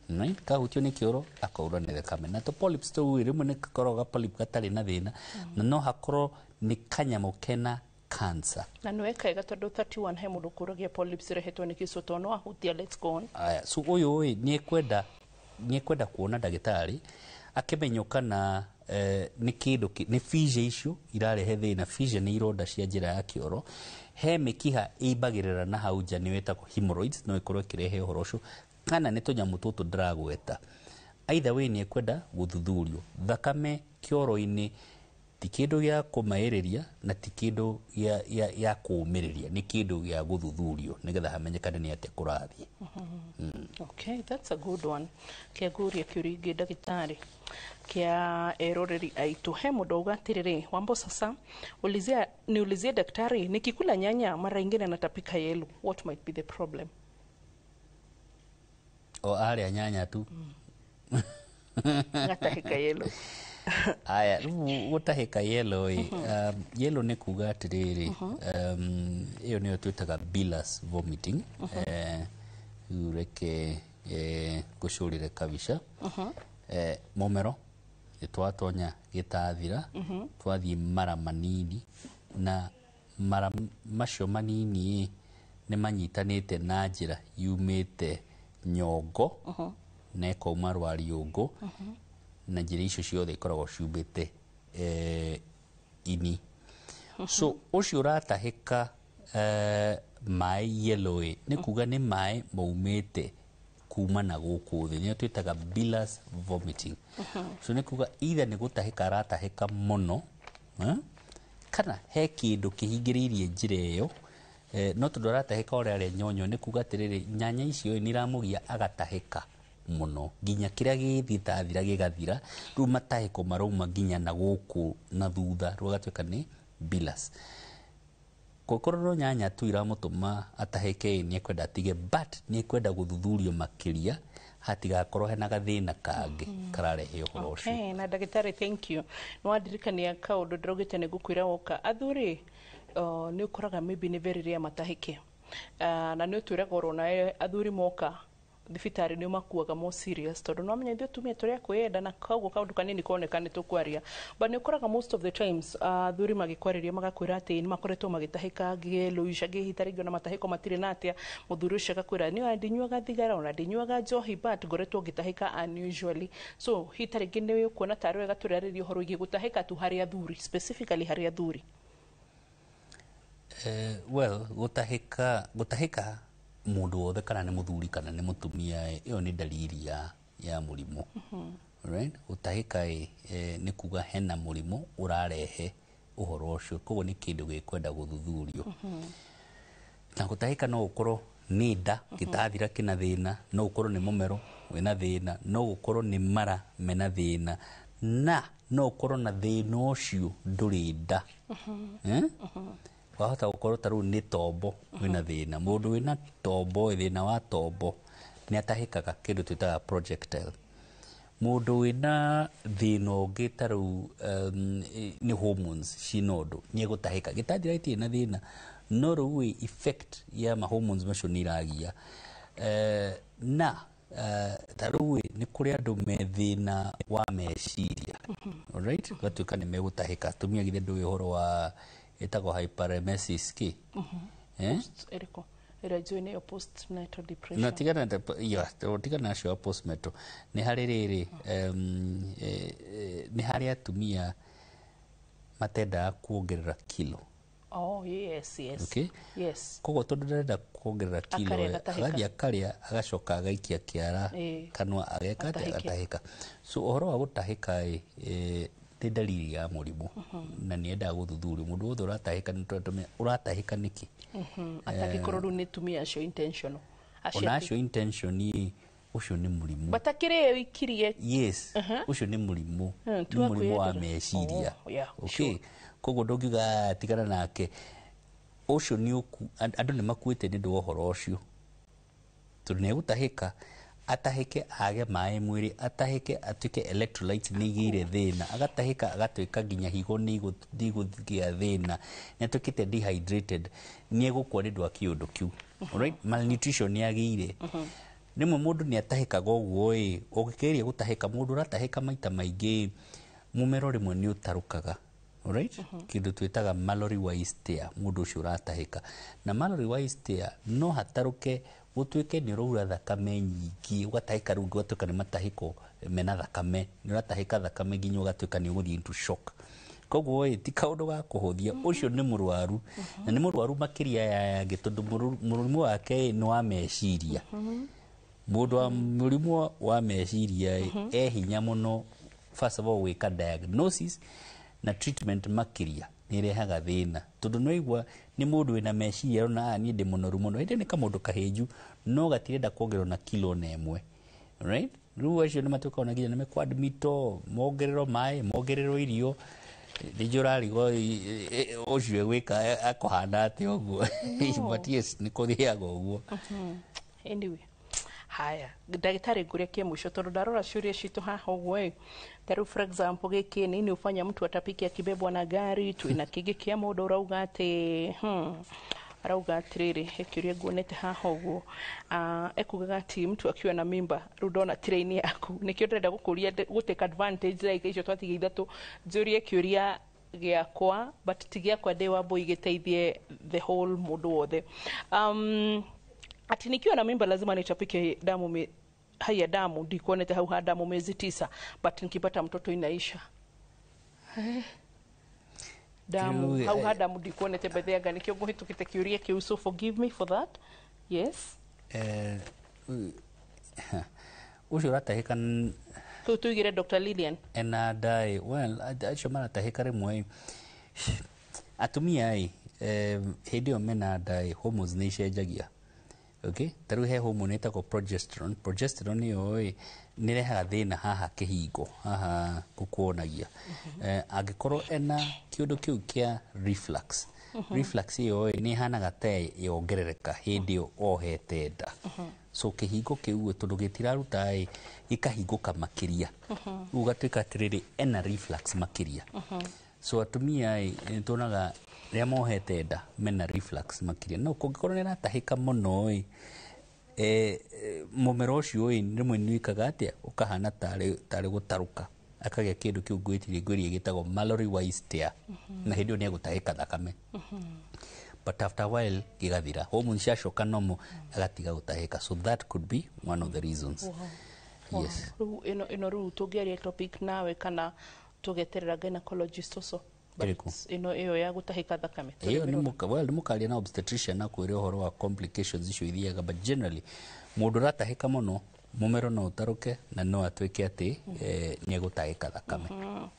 Right? Kahutio nĩ kĩoro akaura nĩ thakame. Na tũ polyps tũu rĩmwe nĩ gakoragwo ga polyp gatarĩ na thĩna, na no hakorwo nĩ kanyamũ kena cancer. Na nĩ wekega tondũ 31 he mũndũ kũragia polyps irehetwo nĩ kĩco tondũ no ahutia. Let's go on. Aya, so ũyũ ĩ nĩ ekwenda kuona ndagĩtarĩ akĩmenywo kana nĩ kĩndũ nĩ fissure icio irarehe thĩna. Fissure nĩ ironda cia njĩra ya kĩoro. He mĩkiha ĩimbagĩrĩra na hau nja nĩyo ĩtagwo hemorrhoids, no ĩkorwo ĩkĩrehe ũhoro ũcio, kana nĩ tũnyamũ tũtũ ndĩragweta. Either way nĩ ekwenda gũthuthurio. Thakame kĩoro-inĩ ti kĩndũ gĩa kũmaĩrĩria na ti kĩndũ gĩa kũũmĩrĩria, nĩ kĩndũ gĩa gũthuthurio nĩgetha hamenyekane nĩ atĩa kũrathiĩ. Okay, that's a good one. Kĩangũria kĩũria ingĩ ndagĩtarĩ kĩa eroreri aitũ. He mũndũ auga atĩrĩrĩ, Wambo sasa ulizia, niulizie daktari, nikikula nyanya mara ingine natapika yellow, what might be the problem? O arĩa nyanya tu. Gatahĩka yellow. Aya, rĩu gũtahĩka yellow ĩ, yellow nĩ kuga atĩrĩrĩ, ĩyo nĩyo twĩtaga bilious vomiting. Rĩu reke ngũcũrĩre kabica. Mũmero nĩ twatonya gĩtathira, twathiĩ mara manini, na mara macio manini nĩ manyitanĩte na njĩra yumĩte nyongo na ĩkauma rwariũngũ, na njĩra icio ciothe ikoragwo ciumĩte ini. So ũcio ũratahĩka maĩ yellow ĩ nĩ kuga nĩ maĩ maumĩte kuma na gũkũ thĩ, nĩyo twĩtaga bilious vomiting. So nĩ kuga either nĩ gũtahĩka aratahĩka mũno, kana he kĩndũ kĩhingĩrĩirie njĩra ĩyo, no tondũ aratahĩka ũrĩa arĩa nyonyo, nĩ kuga atĩrĩrĩ nyanya icio nĩ iramũgia agatahĩka mũno nginya kĩrĩa gĩthitathira gĩgathira, rĩu matahĩko marauma nginya na gũkũ na thutha, rĩu agatuĩka nĩ bilious. Kũngĩkorwo no nyanya tu iramũtũma atahĩke nĩ ekwenda atige, but nĩ ekwenda gũthuthurio makĩria hatigakorwo hena gathĩna kangĩ kararehe ũhoro ũcio. Okay, na ndagĩtarĩ thank you. Nĩ wandirikania kaũndũ ndĩraugĩte nĩ ngũkwĩra woka. Athuri nĩ ũkoraga maybe nĩ very rare matahĩke, na nĩ ũtwĩraga oro nawe athuri moka thibitarĩ nĩ makuaga more serious tondũ no menya ithuĩ atumia tũrĩ a kwĩyenda na koguo kaũndũ kanini koneka nĩ tũkwaria, but nĩ ũkoraga most of the times athuri magĩkwarĩria magakwĩra atĩ nĩ makoretwo magĩtahĩka ngĩlũica ngĩhita rĩngĩ ona matahĩko matirĩ na atĩa, mũthuri ũcio agakwĩra nĩ ona ndinyuaga thigara ona ndinyuaga njohi but ngoretwo ngĩtahĩka unusually. So hita rĩngĩ nĩ ũkuona tarĩ wega tũrarĩria ũhoro wĩgiĩ gũtahĩka tu harĩ athuri, specifically harĩ athuri. Well, gũtahĩka mũndũ wothe kana nĩ mũthuri kana nĩ mũtumia, ĩyo nĩ dalili ya mũrimũ. Right? Gũtahĩka nĩ kuga hena mũrimũ ũrarehe ũhoro ũcio, koguo nĩ kĩndũ gĩkwenda gũthuthurio. Na gũtahĩka no gũkorwo nĩ nda gĩtathira kĩna thĩna, no gũkorwo nĩ mũmero wĩna thĩna, no gũkorwo nĩ mara mena thĩna, na no ũkorwo na thĩna ũcio ndũrĩ nda. Wahota gũkorwo ta rĩu nĩ tombo wĩna thĩna. Mũndũ wĩna tombo, thĩna wa tombo nĩ atahĩkaga kĩndũ twĩtaga projectile. Mũndũ wĩna thĩna ũngĩ ta rĩu nĩ hormones cina ũndũ, nĩ egũtahĩka. Gĩtathira gĩtirĩ na thĩna, no rĩu ĩ effect ya ma hormones macio nĩ iragia. Na ta rĩu ĩ nĩ kũrĩ andũ me thĩna wa meciria, alright, gatuĩka nĩ megũtahĩka. Atumia githĩ ndũĩ ũhoro wa ĩtagwo hyperemesis kĩ? Eh? Ĩrĩkũ ĩrĩa njũĩ nĩyo postnatal depression? Na tigana na ya tigana nacio wa postnatal, nĩ harĩ rĩrĩ nĩ harĩ atumia matendaga kuongerera kilo. Oh, yes. Okay. Yes. Koguo tondũ ndarenda kuongerera kilo, akarĩa, agatahĩka. Agathiĩ akarĩa, agacoka agaikia kĩara kanua, ageka atĩa? Atahĩke. Agatahĩka. So ũhoro wa gũtahĩka ĩ, nĩ dalili ya mũrimũ na nĩ endaga gũthuthurio. Mũndũ wothe ũratahĩka nĩ tũratũmia ũratahĩka nĩkĩ? Atangĩkorwo rĩu nĩ tumia acio intentional. Acio ona acio intention ĩ, ũcio nĩ mũrimũ. Batakĩrĩ ĩyo ikirie. Yes, ũcio nĩ mũrimũ. Nĩ Tiga mũrimũ wa kwĩyendera. meciria. Oh, yeah, okay, koguo ndũngiuga, "Ah, tigana nake ũcio." Nĩ andũ nĩ makuĩte nĩ ũndũ wa ũhoro ũcio, tondũ nĩ egũtahĩka, atahĩke age maĩ mwĩrĩ, atahĩke atuĩke electrolytes nĩ igĩire thĩna, agatahĩka agatuĩka nginya higo nĩ igũgĩa thĩna, nĩ atuĩkĩte dehydrated, nĩ egũkua nĩ ũndũ wa kĩũndũ kĩu. Alright, malnutrition nĩ agĩire. Rĩmwe mũndũ nĩ atahĩkaga ũguo ĩ, ũngĩkĩgeria gũtahĩka, mũndũ ũratahĩka maita maingĩ, mũmero rĩmwe nĩ ũtarũkaga. Alright, kĩndũ twĩtaga Mallory Weiss tear. Mũndũ ũcio ũratahĩka na Mallory Weiss tear, no hatarũke gũtuĩke nĩ ũraura thakame nyingĩ, ũgatahĩka rĩu ũgatuĩka nĩ matahĩko mena thakame, nĩ ũratahĩka thakame nginya ũgatuĩka nĩ ũgũthiĩ into shock. Koguo ĩ ti kaũndũ ga kũhũthia. Ũcio nĩ mũrwaru, na nĩ mũrwaru makĩria ya yangĩ, tondũ mũrimũ wake ĩ, nĩ wa meciria. Mũndũ wa mũrimũ wa meciria ĩ, e hinya mũno first of all gwĩka diagnosis na treatment, makĩria nĩ ĩrehaga thĩna, tondũ no igua nĩ mũndũ wĩna meciria arona, "Ah, niĩ ndĩ mũnoru mũno," ĩndĩ nĩ kamũndũ kahĩnju no gatirenda kuongererwo na kilo na ĩmwe. Right, rĩu acio nĩ matuĩkaga ona nginya nĩ mekwadmitwo, mongererwo maĩ, mongererwo irio. Ningĩ ũrarigwo ũcio egwĩka akũhana atĩa ũguo, but yes, nĩ kũthiaga ũguo. Anyway, haya ndagĩtarĩ, ngũria kĩa mũico, tondũ ndarora ciũria citũ haha ũguo ĩ, ta rĩu for example gĩkĩ, nini hufanya mtu atapike akibebwa na gari? Twĩna kĩngĩ kĩa mũndũ ũrauga atĩ arauga atĩrĩrĩ, he kĩũria nguonete haha ũguo. Ah, ekugaga ati mtu akiwa na mimba, rĩu ndona train yaku, nĩkĩo ndĩrenda gũkũria gũ take advantage like icio twatigia ithatũ, njũrie kĩũria gĩakwa, but ti gĩakwa ndĩ wa mbũi, gĩteithie the whole mũndũ wothe. Ati nikiwa na mimba lazima nitapike damu haya damu ndikuonete hau ha damu miezi 9, but nikipata mtoto inaisha. Damu Rĩu, hau ha damu ndikuonete bethe nikio nguhitukite kiuria kiu, so forgive me for that. Yes. Ũcio ũratahĩka Tu tuigire Dr. Lilian. Ena ndaĩ, well, acio maratahĩka rĩmwe atumia ĩ, hĩndĩ ĩyo mena ndaĩ, hormones nĩ icenjagia. Okay, ta rĩu he hormone ĩtagwo progesterone. Progesterone ĩyo ĩ nĩ ĩrehaga thĩna haha kĩhingo haha gũkuonagia. Angĩkorwo ena kĩũndũ kĩu kĩa reflux, reflux ĩyo ĩ nĩ ĩhanaga ta yongerereka hĩndĩ ĩyo ohete nda, so kĩhingo kĩu tondũ gĩtiraruta ĩ, gĩkahingũka makĩria, rĩu ũgatuĩka atĩrĩrĩ ena reflux makĩria. So atumia ĩ nĩ tuonaga rĩrĩa mohete nda mena reflux makĩria. No kũngĩkorwo nĩ ĩratahĩka mũno ĩ, mũmero ũcio ĩ rĩmwe nĩ wĩkaga atĩa, ũkahana tarĩ gũtarũka, akagĩa kĩndũ kĩu ngwĩtirie ngwĩrie gĩtagwo Mallory Weiss tear, na hĩndĩ ĩyo nĩ egũtahĩka thakame, but after a while gĩgathira, hormones ciacoka normal, agatiga gũtahĩka. So that could be one of the reasons. Yes. Rĩu ĩno rĩu tũngĩaria topic nawe kana tũgeterera gynecologist ũcio? Ĩrĩkũ? Ĩno ĩyo ya gũtahĩka thakame. Ĩyo nĩ well, nĩ mũkaria na obstetrician akwĩre ũhoro wa complications icio ithiaga, but generally mũndũ ũratahĩka mũno, mũmero no ũtarũke na no atuĩke atĩ nĩ egũtahĩka thakame.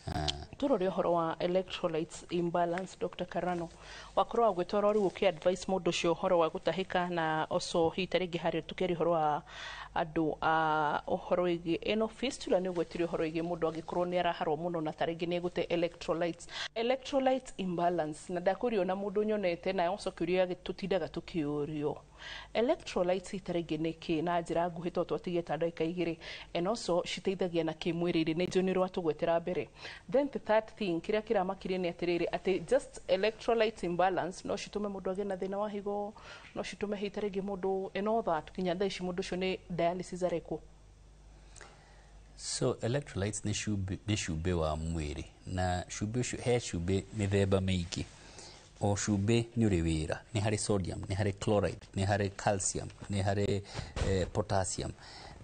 Ah. Turore ũhoro wa electrolytes imbalance. Dr. Karano, wakorwo wagwĩtwara rĩu ũkĩ advice mũndũ ũcio ũhoro wa gũtahĩka, na also hihi ta rĩngĩ harĩa tũkĩaria ũhoro wa andũ a ũhoro wĩgiĩ ĩno fistula, nĩ ũgwetire ũhoro wĩgiĩ mũndũ angĩkorwo nĩ araharwo mũno na ta rĩngĩ nĩ egũte electrolytes imbalance, na ndakũrio na mũndũ nyonete na also kĩũria tũtindaga tũkĩũrio. Electrolytes ta rĩngĩ nĩ kĩ na njĩra nguhĩ tondũ twatigĩte ta ndagĩka 2, and also citeithagia na kĩ mwĩrĩ-inĩ? Nĩ njũĩ nĩ rwatũgwetera mbere. Then the third thing kĩrĩa kĩramakirie nĩ atĩrĩrĩ, atĩ just electrolyte imbalance no citũme mũndũ agĩe na thĩna wa higo, no citũme hita rĩngĩ mũndũ and all that, nginya thaa ici mũndũ ũcio nĩ dialysis arekwo. So electrolytes nĩ cumbĩ wa mwĩrĩ, na cumbĩ ũcio, he cumbĩ mĩthemba mĩingĩ. O cumbĩ nĩ ũrĩ wĩra. Nĩ harĩ sodium, nĩ harĩ chloride, nĩ harĩ calcium, nĩ harĩ potassium,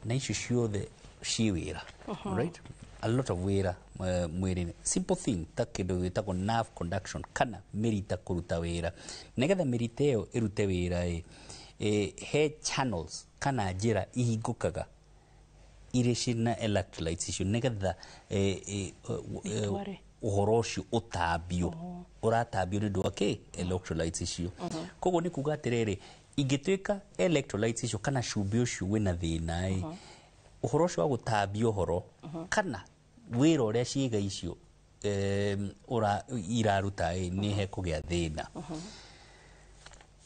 na icio ciothe ci wĩra. Right, a lot of wĩra mwĩrĩ-inĩ. Simple thing ta kĩndũ gĩtagwo nerve conduction kana mĩrita kũruta wĩra. Nĩgetha mĩrita ĩyo ĩrute wĩra ĩ, he channels kana njĩra ihingũkaga irĩ cina electrolytes icio, nĩgetha Itware. Ũhoro ũcio ũtambio, ũratambio nĩ ũndũ wa kĩ? Electrolytes icio. Koguo nĩ kuga atĩrĩrĩ, ingĩtuĩka electrolytes icio kana cumbĩ ũcio wĩna thĩna ĩ, ũhoro ũcio wa gũtambia ũhoro kana wĩra ũrĩa ciĩga icio iraruta ĩ, nĩ hekũgĩa thĩna.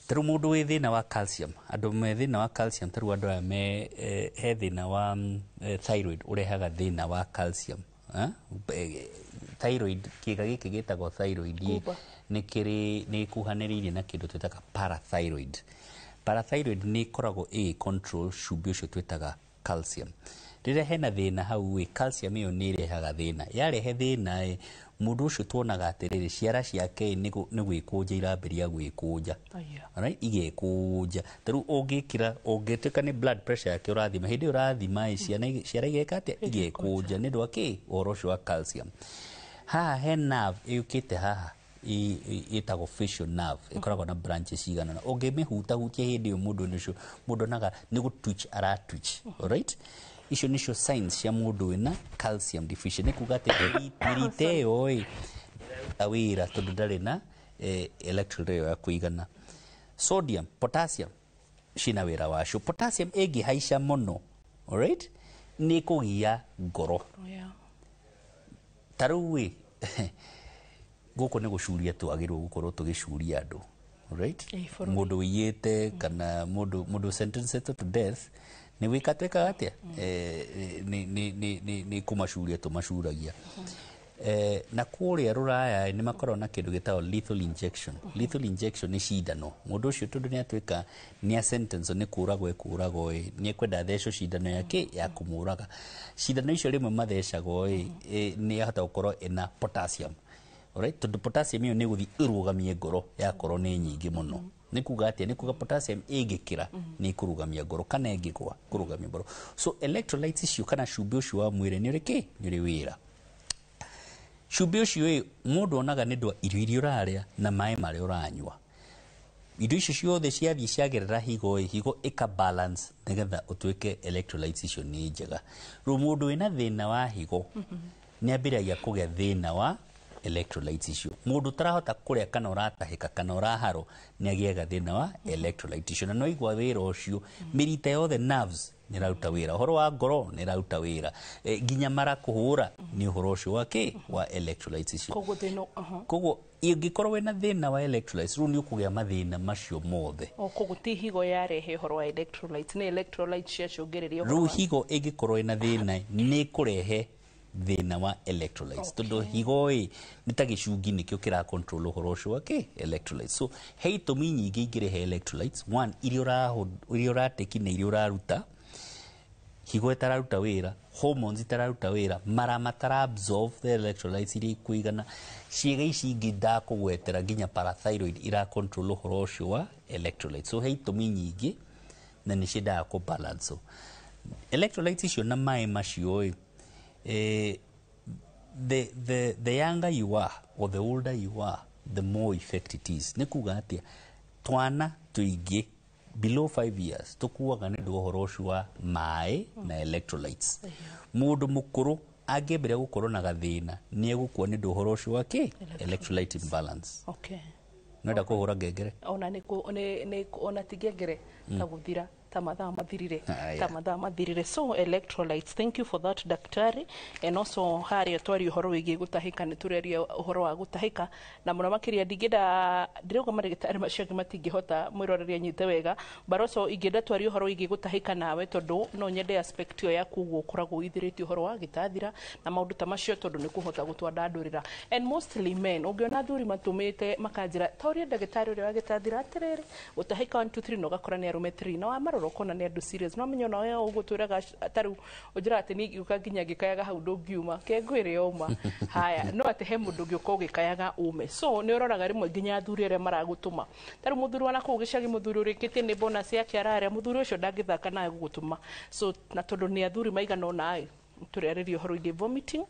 Tarĩu mũndũ wĩ thĩna wa calcium, andũ me thĩna wa calcium, tarĩu andũ aya me he thĩna wa thyroid ũrehaga thĩna wa calcium. Eh? Thyroid, kĩga gĩkĩ gĩtagwo thyroid ĩ, Kuba. Nĩ kĩrĩ nĩ ĩkuhanĩrĩirie na kĩndũ twĩtaga parathyroid. Parathyroid nĩ ĩkoragwo ĩgĩ control cumbĩ ũcio twĩtaga calcium. Rĩrĩa hena thĩna hau ĩ, calcium ĩyo nĩ ĩrehaga thĩna. Yarehe thĩna ĩ, mũndũ ũcio tuonaga atĩrĩrĩ, ciara ciake ĩ, nĩ gwĩkũnja irambĩrĩria gwĩkũnja. Alright, igekũnja. Tarĩu ũngĩkĩra, ũngĩtuĩka nĩ blood pressure yake ũrathima, hĩndĩ ĩyo ũrathima ĩ, ciara igeka atĩa? Igekũnja. Nĩ ũndũ wa kĩ? Ũhoro ũcio wa calcium. Haha he nerve ĩũkĩte haha ĩtagwo facial nerve, ĩkoragwo na branches cigana ũna. Ũngĩmĩhutahutia hĩndĩ ĩyo mũndũ ũcio, mũndũ onaga nĩ gũ twitch ara twitch. Alright, icio nĩcio signs cia mũndũ wĩna calcium deficient. Nĩ kuga atĩ mĩrita ĩyo ĩ ndĩraruta wĩra tondũ ndarĩ na electrolyte ĩyo ya kũigana. Sodium, potassium cina wĩra wacio. Potassium ĩngĩhaica mũno, alright, nĩ ĩkũgia ngoro. Ta rĩu ĩ, gũkũ nĩ gũcuria twagĩrĩirwo gũkorwo tũgĩcuria andũ, right? Ĩ, bũrũri. Mũndũ ũiyĩte kana mũndũ sentenced to death, nĩ gwĩka twĩkaga atĩa? Nĩ kũmacuria tũmacuragia. Na kũrĩa rũraya nĩ makoragwo na kĩndũ gĩtagwo lethal injection. Lethal injection nĩ cindano. Mũndũ ũcio tondũ nĩ atuĩka nĩ a sentence nĩ kũragwo ekũragwo ĩ, nĩ ekwenda athecwo cindano yake ya kũmũraga. Cindano icio rĩmwe mathecagwo ĩ, nĩ yahota gũkorwo ĩna potassium. Alright, tondũ potassium ĩyo nĩ ĩgũthiĩ ĩrũgamie ngoro yakorwo nĩ nyingĩ mũno. Nĩ kuga atĩa? Nĩ kuga potassium ĩngĩkĩra nĩ ĩkũrũgamia ngoro, kana ĩngĩgwa kũrũgamia ngoro. So electrolytes icio kana cumbĩ ũcio wa mwĩrĩ nĩ ũrĩ kĩ? Nĩ ũrĩ wĩra. Cumbĩ ũcio ĩ, mũndũ onaga nĩ ũndũ wa irio iria ũrarĩa na maĩ marĩa ũranyua. Indo icio ciothe ciathiĩ ciagerera higo ĩ, higo ĩka balance nĩgetha ũtuĩke electrolytes icio nĩ njega. Rĩu mũndũ wĩna thĩna wa higo nĩ ambĩrĩragia kũgĩa thĩna wa electrolytes icio. Mũndũ ũtarahota kũrĩa kana ũratahĩka kana ũraharwo nĩ agĩaga thĩna wa electrolyte icio. Na no igua wĩra ũcio, mĩrita yothe, nerves nĩ ĩraruta wĩra, ũhoro wa ngoro nĩ ĩraruta wĩra, nginya mara kũhũra nĩ ũhoro ũcio wa kĩ? Wa electrolytes icio. Koguo thĩna aha. Koguo ingĩkorwo wĩna thĩna wa electrolytes, rĩu nĩ ũkũgĩa mathĩna macio mothe. O koguo ti higo yarehe ũhoro wa electrolytes, nĩ electrolytes ciacũngĩrĩria ũhoro Rĩu higo ĩngĩkorwo ĩna thĩna nĩ ĩkũrehe thĩna wa electrolytes, tondũ higo ĩ nĩ ta gĩcungi, nĩkĩo kĩra control ũhoro ũcio wa kĩ? Electrolytes. So he itũmi nyingĩ ingĩrehe electrolytes. One, iria ũrateki na iria ũraruta, higo ĩtararuta wĩra, hormones itararuta wĩra, mara matara absorb the electrolytes iria ikũigana, ciĩga ici ingĩ ndakũgwetera nginya parathyroid ira control ũhoro ũcio wa electrolytes. So he itũmi nyingĩ na nĩ ciendaga kũ balance electrolytes icio na maĩ macio ĩ. The younger you are or the older you are, the more effect it is. Nĩ kuga atĩa? Twana tũingĩ below 5 years tũkuaga nĩ ũndũ wa ũhoro ũcio wa maĩ na electrolytes. Mũndũ mũkũrũ angĩambĩrĩria gũkorwo na gathĩna, nĩ egũkua nĩ ũndũ wa ũhoro ũcio wa kĩ? Electrolyte imbalance. Nenda kũhũra ngengere? Ona nĩ ona ti ngengere ta gũthira. Ta mathaa mathirire. Aya. Ta mathaa mathirire. So electrolytes, thank you for that, daktari. And also haria twari ũhoro wĩgiĩ gũtahĩka, nĩ tũraria ũhoro wa gũtahĩka na mũno makĩria ndingĩenda ndĩrauga marĩgĩtarĩ macio angĩ matingĩhota mwĩroreri anyite wega, but also ingĩenda twarie ũhoro wĩgiĩ gũtahĩka nawe tondũ no nyende aspect ĩyo yaku ũguo ũkoragwo ũithĩrĩtie ũhoro wa gĩtathira na maũndũ ta macio tondũ nĩ kũhota gũtwandandũrĩra. And mostly men, ũngĩona athuri matũmĩte makanjĩra ta ũria ndagĩtarĩ ũrĩa wa gĩtathira atĩrĩrĩ gũtahĩka 1 2 3, na ũgakora nĩ arũme 3 na wamarora ũkona nĩ andũ serious. No menya onawe ũguo twĩraga tarĩu ũnjĩraga atĩ niĩ ngĩũka nginya ngĩkayaga hau ndũngiuma ke ngwĩre ũma haya, no atĩ he mũndũ ũngĩ ũka ũgĩkayaga ume. So nĩ ũroraga rĩmwe nginya athuri arĩa maragũtũma, tarĩu mũthuri wa nakũu gĩcagi, mũthuri ũrĩkĩtie nĩ bonus yake ararĩa, mũthuri ũcio ndangĩthaka nawe gũgũtũma. So na tondũ nĩ athuri maigana ũna ĩ tũrĩarĩria ũhoro wĩgiĩ vomiting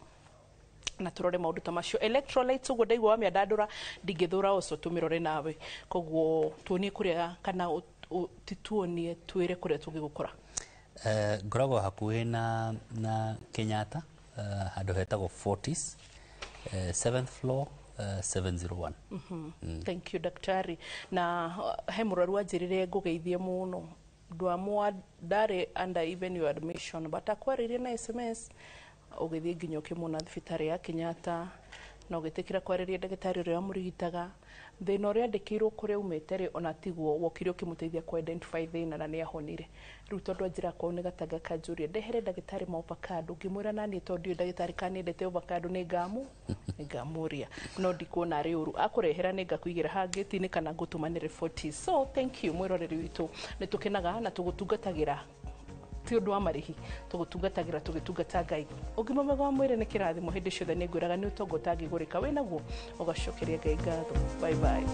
na turore maundu ta macio, electrolytes uguo ndaigua wamĩandandũra ndingĩthũra ũcio tũmĩrore nawe, koguo tuonie kũrĩa kana tituonie twĩre kũrĩa tũngĩgũkora. Ngoragwo hakuhĩ na Kenyatta, handũ hetagwo Fortis, 7th floor, 701. Thank you, daktari. Na he mũrwaru wanjĩrire ngũgeithie mũno, ndwamwa ndarĩ under even your admission, but akwarĩrie na SMS ũgĩthiĩ nginya ũkĩmuona thibitarĩ ya Kenyatta na ũgĩtĩkĩra kwarĩria ndagĩtarĩ ũrĩa wamũrigitaga. Thĩna ũrĩa andĩkĩirwo kũrĩa umĩte rĩ, ona tiguo wokire ũkĩmũteithia kũ identify thĩna na nĩ ahonire. Rĩu tondũ anjĩra kwao nĩ gatanga kanjũria ndehere ndagĩtarĩ ma avocado, ngĩmwĩra naniĩ tondũ ndiũĩ ndagĩtarĩ kana nĩendete avocado nĩ ngamũria no ndikuona arĩ ũru akũrehera nĩ ngakũigĩra haha ngĩti-inĩ kana ngũtũmanĩre 40. So thank you mwĩroreri witũ, nĩ tũkenaga na tũgũtungatagĩra ti ũndũ wa marĩhi, tũgũtungatagĩra tũgĩtungata Ngai. Ũgima mwega wa mwĩrĩ nĩ kĩrathimo hĩndĩ ciothe, nĩ ngwĩraga nĩ ũtonga ũtangĩgũrĩka, wĩ naguo ũgacokeria Ngai ngatho. Bye bye.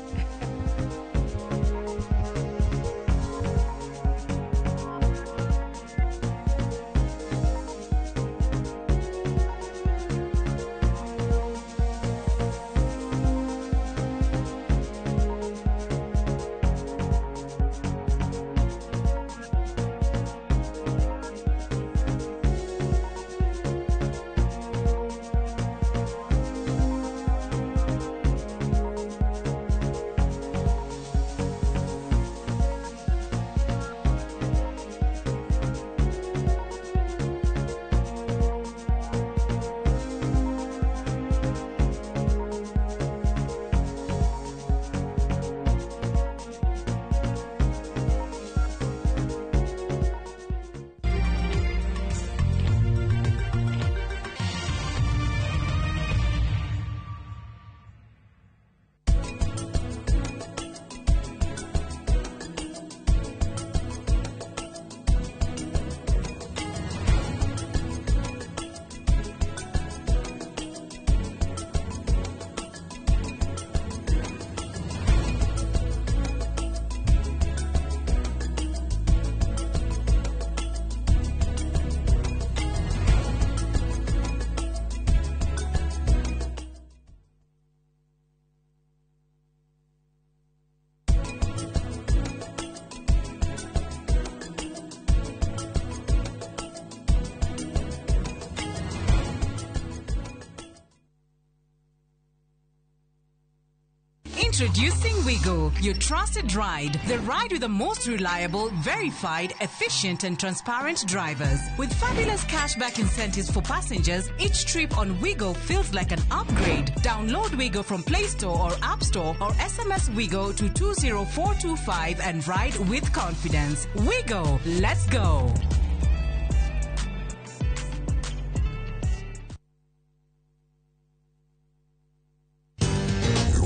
Introducing Wigo, your trusted ride. The ride with the most reliable, verified, efficient, and transparent drivers. With fabulous cashback incentives for passengers, each trip on Wigo feels like an upgrade. Download Wigo from Play Store or App Store or SMS Wigo to 20425 and ride with confidence. Wigo, let's go.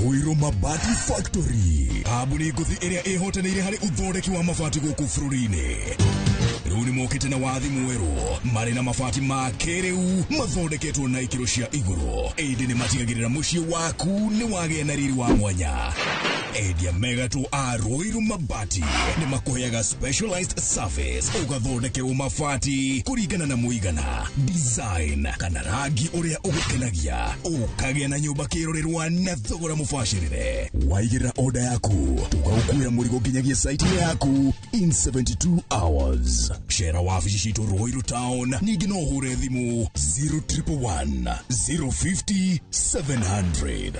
Ruiru Mabati Factory, kambuni ngũthi ĩrĩa ĩhotanĩire harĩ ũthondeki wa mabati gũkũ bũrũri-inĩ. Rĩu nĩ mokĩte na wathi mwerũ marĩ na mabati ma kĩrĩu mathondeketwo na ikĩro cia igũrũ, ĩndĩ nĩ matigagĩrĩra mũciĩ waku nĩ wagĩa na riri wa mwanya. Endia megatũ a Ruiru Mabati nĩ makũheaga specialized service, ũgathondekerwo mabati kũringana na mũigana, design kana rangi ũrĩa ũgũkenagia, ũkagĩa na nyũmba kĩrorerwa na thogora mũbacĩrĩre. Waigĩrĩra order yaku tũgagũkuĩra mũrigo nginyagia site yaku in 72 hours. Cera wabici citũ Ruiru Town, ningĩ no ũhũre thimũ 0111 050 700.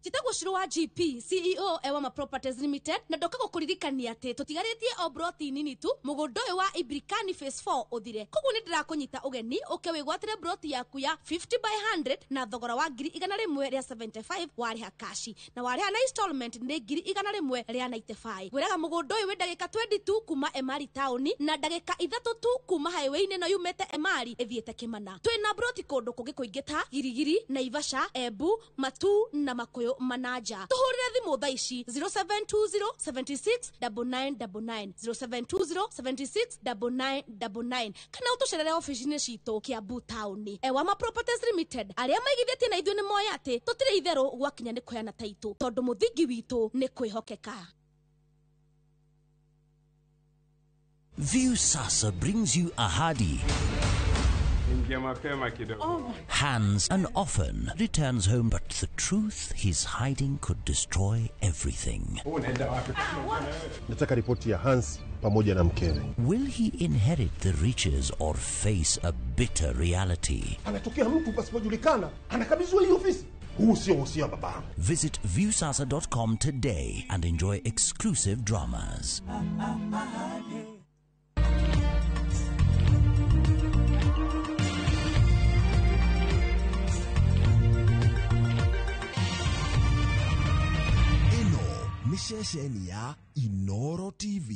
Njĩtagwo Njĩtagwo Shiro wa GP CEO Ewama Properties Limited, na ndoka gũkũririkania atĩ tũtigarĩtie o broti nini tu mũgũnda ũyũ wa Ibrikani Phase 4 ũthire. Koguo nĩ ndĩrakũnyita ũgeni ũke wĩgwatĩre broti yaku ya 50 by 100 na thogora wa 175,000 warĩha kashi, na warĩha na installment nĩ 195,000. Ngwĩraga mũgũnda ũyũ wĩ ndagĩka 22 kuma Emari taũni na ndagĩka 3 tu kuma highway-inĩ ĩno yumĩte Emari ĩthiĩte Kĩmana. Twĩna broti kũndũ kũngĩ kũingĩ ta Girigiri, Naivasha, Embu, Matu na Makuyu Manaja. Tũhũrĩre thimũ thaa ici 0720 76 9999, 0720 76 9999, kana ũtũcerere ofici-inĩ citũ Kiambu taũni. Ewama Properties Limited, arĩa maigithĩtie na ithuĩ nĩ moĩ atĩ tũtirĩ itherũ gwakinya nĩ kũheana taitũ, tondũ mũthingi witũ nĩ kwĩhokeka. Viusasa brings you Ahadi. Ingia mapema kidogo. Hans and often returns home, but the truth he's hiding could destroy everything. Unaenda wapi? Nataka ripoti ya Hans pamoja na mkewe. Will he inherit the riches or face a bitter reality? Anatokea mtu pasipojulikana, anakabidhiwa hii ofisi. Huu sio usia wa babangu. Visit viusasa.com today and enjoy exclusive dramas. Ĩno nĩ ceceni ya Inoro TV.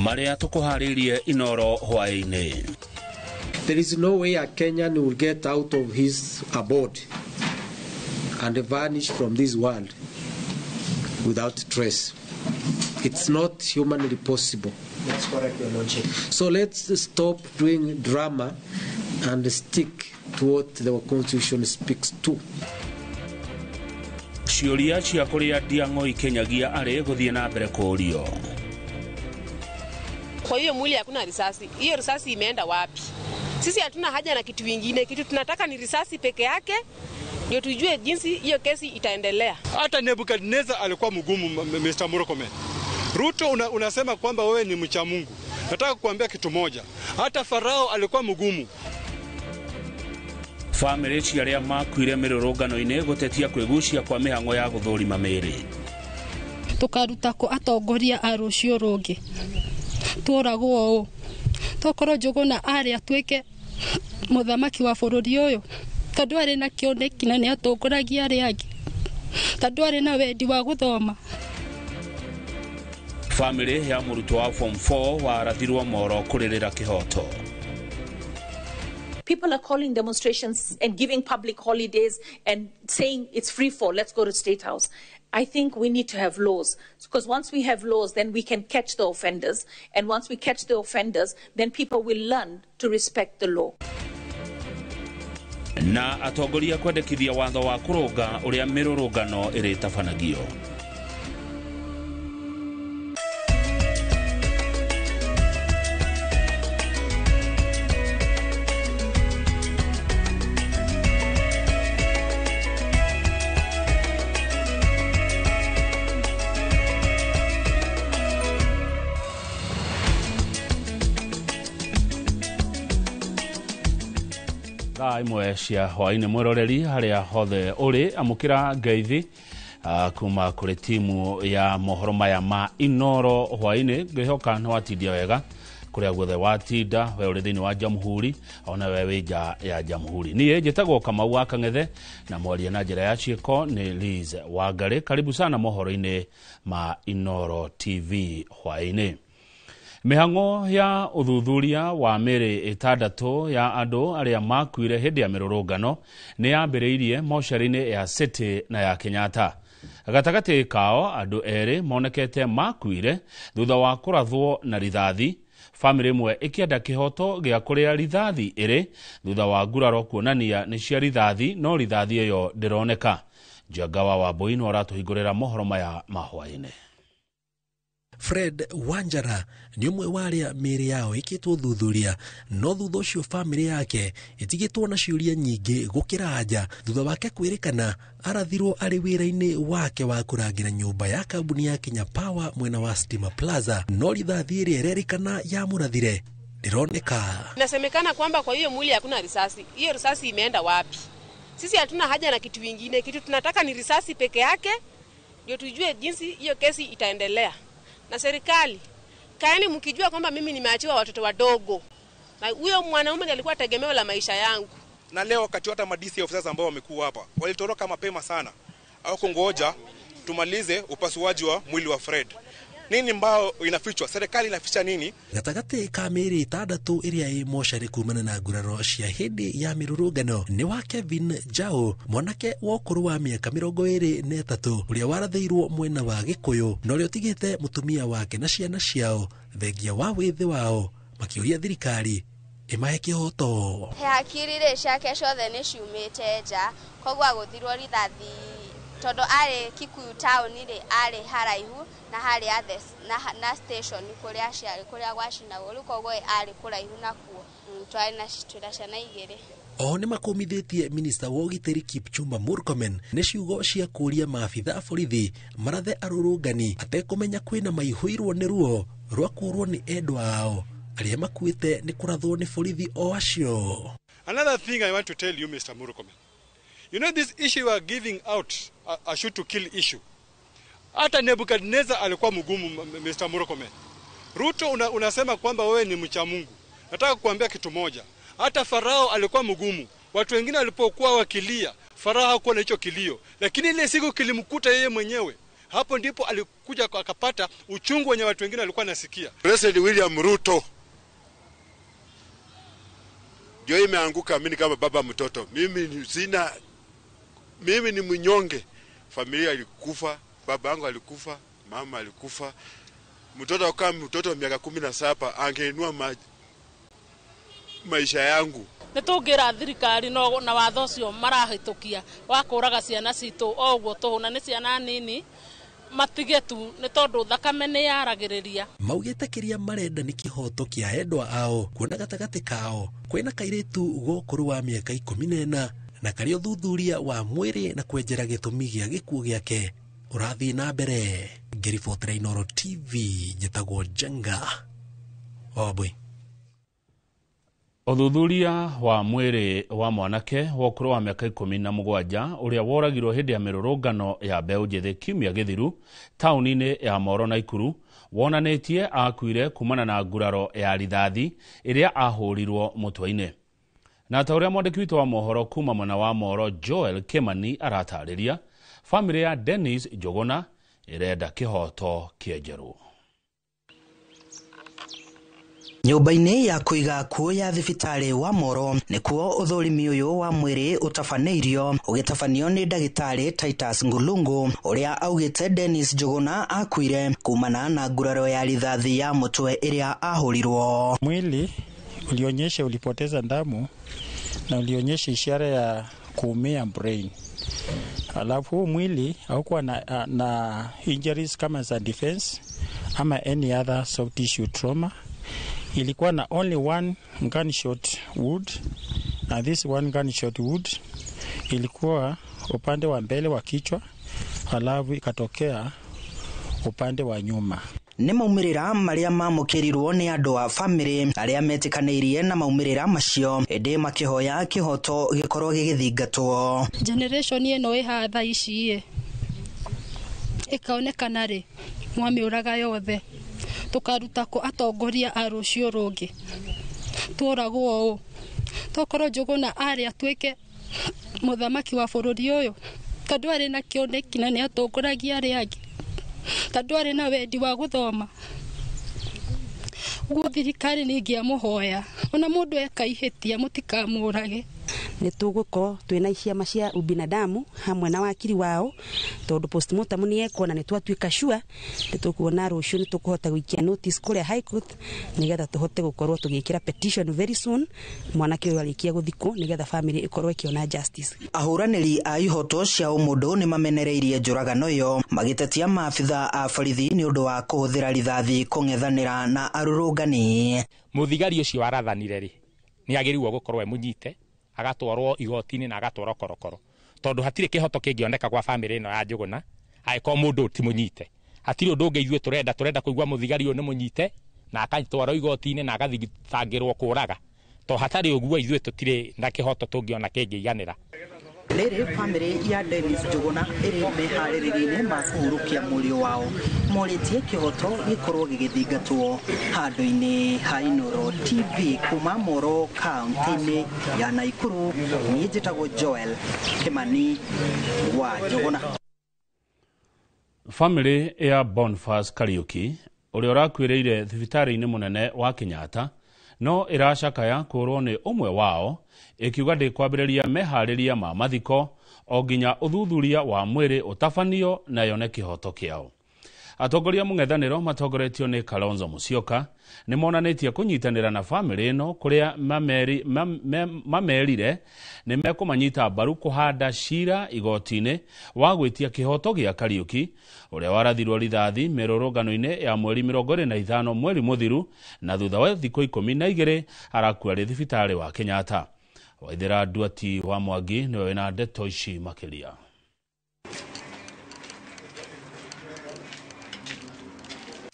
Marĩa tũkũharĩirie Inoro hwaĩ-inĩ. There is no way a Kenyan will get out of his abode and vanish from this world without trace. It's not humanly possible. That's correct, Your Lordship. So let's stop doing drama and stick to what the Constitution speaks to. Ciũria cia kũrĩa Ndiang'oi Kenyagia arĩ gũthiĩ na mbere kũũrio. Kwa hiyo mwili hakuna risasi. Hiyo risasi imeenda wapi? Sisi hatuna haja na kitu kingine. Kitu tunataka ni risasi peke yake ndio tujue jinsi hiyo kesi itaendelea. Hata Nebukadnezar alikuwa mgumu, Mr. Murkomen. Ruto unasema kwamba wewe ni mcha Mungu. Nataka kukuambia kitu moja. Hata Farao alikuwa mgumu. Famĩlĩ cia arĩa makuire mĩrũrũngano-inĩ gũtetia kwĩgucia kwa mĩhang'o ya gũthũrima mĩĩrĩ. Tũkaruta kũ atongoria a rũciũ rũngĩ tũragwo ũũ, tokorwo Njũgũna arĩ atuĩke mũthamaki wa bũrũri ũyũ, tondũ arĩ na kĩoneki na nĩ atongoragia arĩa angĩ, tondũ arĩ na wendi wa gũthoma. Famĩlĩ ya mũrutwo wa form 4 warathirwo moro kũrĩrĩra kĩhoto. People are calling demonstrations and giving public holidays and saying it's free for, let's go to State House. I think we need to have laws, because once we have laws, then we can catch the offenders. And once we catch the offenders, then people will learn to respect the law. Na atongoria kwendekithia watho wa kũrũnga ũrĩa mĩrũrũngano ĩrĩtabanagio. Thaa imwe cia hwaĩ-inĩ mwĩroreri harĩa hothe ũrĩ, amũkĩra ngeithi kuma kũrĩ timu ya mohoro maya ma Inoro hwaĩ-inĩ. Ngwĩhoka nĩ watindia wega kũrĩa guothe watinda, we ũrĩ thĩinĩ wa Jamhuri ona we wĩ nja ya Jamhuri. Niĩ njĩtagwo Kamau wa Kang'ethe na mwaria na njĩra ya ciĩko nĩ Liz Wangari. Karibu sana mohoro-inĩ ma Inoro TV hwaĩ-inĩ. Mĩhang'o ya ũthuthuria wa mĩĩrĩ 6 ya andũ arĩa makuire hĩndĩ ya mĩrũrũngano nĩ yambĩrĩirie mocarĩ-inĩ ya City na ya Kenyatta. Gatagatĩ kao andũ erĩ monekete makuire thutha wa kũrathwo na rithathi. Bamĩrĩ ĩmwe ĩkĩenda kĩhoto gĩa kũrĩa rithathi ĩrĩ thutha wa nguraro kuonania nĩ cia rithathi no rithathi ĩyo ndĩroneka. Njenga wa Wambui no aratũhingũrĩra mohoro maya ma hwaĩ-inĩ. Fred Wanjara nĩ ũmwe wa arĩa mĩĩrĩ yao ĩkĩtwo thuthuria, no thutha ũcio bamĩrĩ yake ĩtigĩtwo na ciũria nyingĩ gũkĩra anja thutha wake kwĩrĩkana arathirwo arĩ wĩra-inĩ wake wa kũrangĩra nyũmba ya kambuni ya Kenya Power mwena wa Stima Plaza, no rithathi ĩrĩa ĩrerĩkana yamũrathire ndĩroneka. Inasemekana kwamba kwa hiyo mwili hakuna risasi. Hiyo risasi imeenda wapi? Sisi hatuna haja na kitu kingine, kitu tunataka ni risasi peke yake ndio tujue jinsi hiyo kesi itaendelea. Na serikali, kaeni mkijua kwamba mimi nimeachiwa watoto wadogo na huyo mwanaume ndiye alikuwa tegemeo la maisha yangu. Na leo wakati hata madisi officers ambao wamekuwa hapa walitoroka mapema sana, au kungoja tumalize upasuaji wa mwili wa Fred. Nini mbao inafichwa? Serikali inaficha nini? Gatagatĩ ka mĩĩrĩ 6 ĩrĩa ĩ mocarĩ kumana na nguraro cia hĩndĩ ya mĩrũrũngano nĩ wa Kevin Jao, mwanake wa ũkũrũ wa mĩaka 23 ũrĩa warathĩirwo mwena wa Gĩkũyũ na ũrĩa ũtigĩte mũtumia wake na ciana ciao thengia wa wĩthĩ wao, makĩũria thirikari ĩmahe kĩhoto. Hakiri rĩ ciake ciothe nĩ ciumĩte nja, koguo agũthirwo rithathi tondu arĩ Kikuyu town rĩ arĩ haraihu na harĩa na station kũrĩa ciarĩ kũrĩa gwacinagwo rĩu koguo arĩ kũraihu nakuo. Twarĩ na twĩna ciana 2. Oho nĩ makũmithĩtie minista wa ũgitĩri Kipchumba Murkomen nĩ ciugo cia kũũria maabitha a borithi marathe arũrũngani atekũmenya kwĩna maihũirwo nĩ ruo rwa kũũrwo nĩ endwa ao arĩa makuĩte nĩ kũrathwo nĩ borithi o acio. Another thing I want to tell you, Mr. Murkomen, you know this issue you are giving out, a shoot to kill issue. Hata Nebuchadnezzar alikuwa mgumu, Mr. Murkomen. Ruto unasema kwamba wewe ni mcha Mungu. Nataka kukuambia kitu moja. Hata Farao alikuwa mgumu. Watu wengine walipokuwa wakilia, Farao hakuwa na hicho kilio. Lakini ile siku kilimkuta yeye mwenyewe. Hapo ndipo alikuja akapata uchungu wenye watu wengine walikuwa nasikia. President William Ruto ndio imeanguka mimi kama baba mtoto. Mimi sina, mimi ni mnyonge. Familia ilikufa, baba yangu alikufa, mama alikufa. Mtoto kama mtoto wa miaka 17 angeinua maisha yangu. Nĩtũngĩra thirikari no na watho ũcio marahĩtũkia wa kũraga ciana citũ o ũguo tũhũ na nĩ ciana nini matige tu nĩ tondũ thakame nĩ yaragĩrĩria. Maugĩte kĩrĩa marenda nĩ kĩhoto kĩa endwa ao kuona gatagatĩ kao kwĩna kairĩtu gũkũrũ wa mĩaka 14 na karĩa ũthuthuria wa mwĩrĩ na kwenjera gĩtũmi gĩa gĩkuũ gĩake ũrathiĩ na mbere. Ngĩribotera Inooro TV njĩtagwo Njenga Wambui. Ũthuthuria wa mwĩrĩ wa mwanake wa ũkũrũ wa mĩaka 17 ũrĩa woragirwo hĩndĩ ya mĩrũrũngano ya mbeũ njĩthĩ kiumia gĩthiru taũni-inĩ ya Moro Naikuru wonanĩtie akuire kumana na nguraro ya rithathi ĩrĩa ahũrirwo mũtwe-inĩ. Na ta ũrĩa mwandĩki witũ wa mohoro kuma mwena wa Moro Joel Kimani aratarĩria, bamĩrĩ ya Dennis Njuguna ĩrenda kĩhoto kĩenjerwo. Nyũmba-inĩ ya kũiga kuo ya thibitarĩ wa Moro nĩkuo ũthũrimi ũyũ wa mwĩrĩ ũtabanĩirio ũgĩtabanio nĩ ndagĩtarĩ Titus Ngulungu ũrĩa augĩte Dennis Njuguna akuire kumana na nguraro ya rithathi ya mũtwe ĩrĩa ahũrirwo. Mwili ulionyesha ulipoteza damu na ulionyesha ishara ya kuumia brain. Alafu mwili haukuwa na injuries kama za defense ama any other soft tissue trauma. Ilikuwa na only one gunshot wound, na this one gunshot wound ilikuwa upande wa mbele wa kichwa, halafu ikatokea upande wa nyuma. Nĩ maumĩrĩra marĩa mamũkĩrirwo nĩ andũ a bamĩrĩ arĩa metĩkanĩirie na maumĩrĩra macio ĩndĩ makĩhoya kĩhoto gĩkorwo gĩgĩthingatwo. Generation ĩno ĩ haha thaa ici ĩkaonekana rĩ mwamĩũraga yothe tũkaruta kũ atongoria a rũciũ rũngĩ tũragwo ũũ tokorwo Njuguna arĩ atuĩke mũthamaki wa bũrũri ũyũ tondũ arĩ na kĩoneki na nĩ atongoragia arĩa angĩ tondũ arĩ na wendi wa gũthoma. Ũguo thirikari nĩ ingĩamũhoya ona mũndũ eka ihĩtia mũtikamũrage. Nĩ tũgũkorwo twĩna ciama cia ubinadamu hamwe na wakiri wao, tondũ postmortem nĩ yekwo na nĩ twatuĩka sure, nĩ tũkuona rũciũ nĩ tũkũhota gũikia notice kũrĩa High Court nĩgetha tũhote gũkorwo tũgĩkĩra petition very soon mwanake ũyũ arĩkia gũthikwo, nĩgetha family ĩkorwo ĩkĩona justice. Ahũranĩri a ihoto cia ũmũndũ nĩ mamenereirie njũragano ĩyo, magĩtetia maabitha a borithi nĩ ũndũ wa kũhũthĩra rithathi kũng'ethanĩra na arũrũngani. Mũthigari ũcio warathanire rĩ, nĩ agĩrĩirwo gũkorwo e mũnyite, agatwarwo igoti-inĩ na agatwarwo korokoro, tondũ hatirĩ kĩhoto kĩngĩoneka gwa bamĩrĩ ĩno ya Njũgũna angĩkorwo mũndũ ti mũnyite. Hatirĩ ũndũ ũngĩ ithuĩ tũrenda kũigua mũthigari ũyũ nĩ mũnyite na agatwarwo igoti-inĩ na agathitangĩrwo kũraga, to hatarĩ ũguo ithuĩ tũtirĩ na kĩhoto tũngĩona kĩngĩiganĩra. Rĩrĩ bamĩrĩ ya Dennis Njũgũna ĩrĩ meharĩrĩria-inĩ ma kũhurũkia mũriũ wao, morĩtie kĩhoto gĩkorwo gĩgĩthingatwo. Handũ-inĩ ha Inooro TV kuma Moro kaunti-inĩ ya Naikuru, niĩ njĩtagwo Joel Kimani wa Njũgũna. Famĩlĩ ya Boniface Kariuki ũrĩa ũrakuĩrĩire thibitarĩ-inĩ mũnene wa Kenyatta no ĩracakaya kũrwo nĩ ũmwe wao, ĩkiuga ndĩkwambĩrĩria meharĩria ma mathiko o nginya ũthuthuria wa mwĩrĩ ũtabanio na yone kĩhoto kĩao. Atongoria mũng'ethanĩro matongoretio nĩ Kalonzo Musyoka nĩ monanĩtie kũnyitanĩra na famĩlĩ ĩno kũrĩa mamerire nĩ mekũmanyita mbaru kũhanda cira igoti-inĩ wa gwĩtia kĩhoto gĩa Kariuki ũrĩa warathirwo rithathi mĩrũrũngano-inĩ ya mweri 25 mweri mũthiru, na thutha wa thikũ 12 arakua rĩ thibitarĩ wa Kenyatta. Waithera Nduati wa Mwangi nĩwe wĩna ndeto ici makĩria.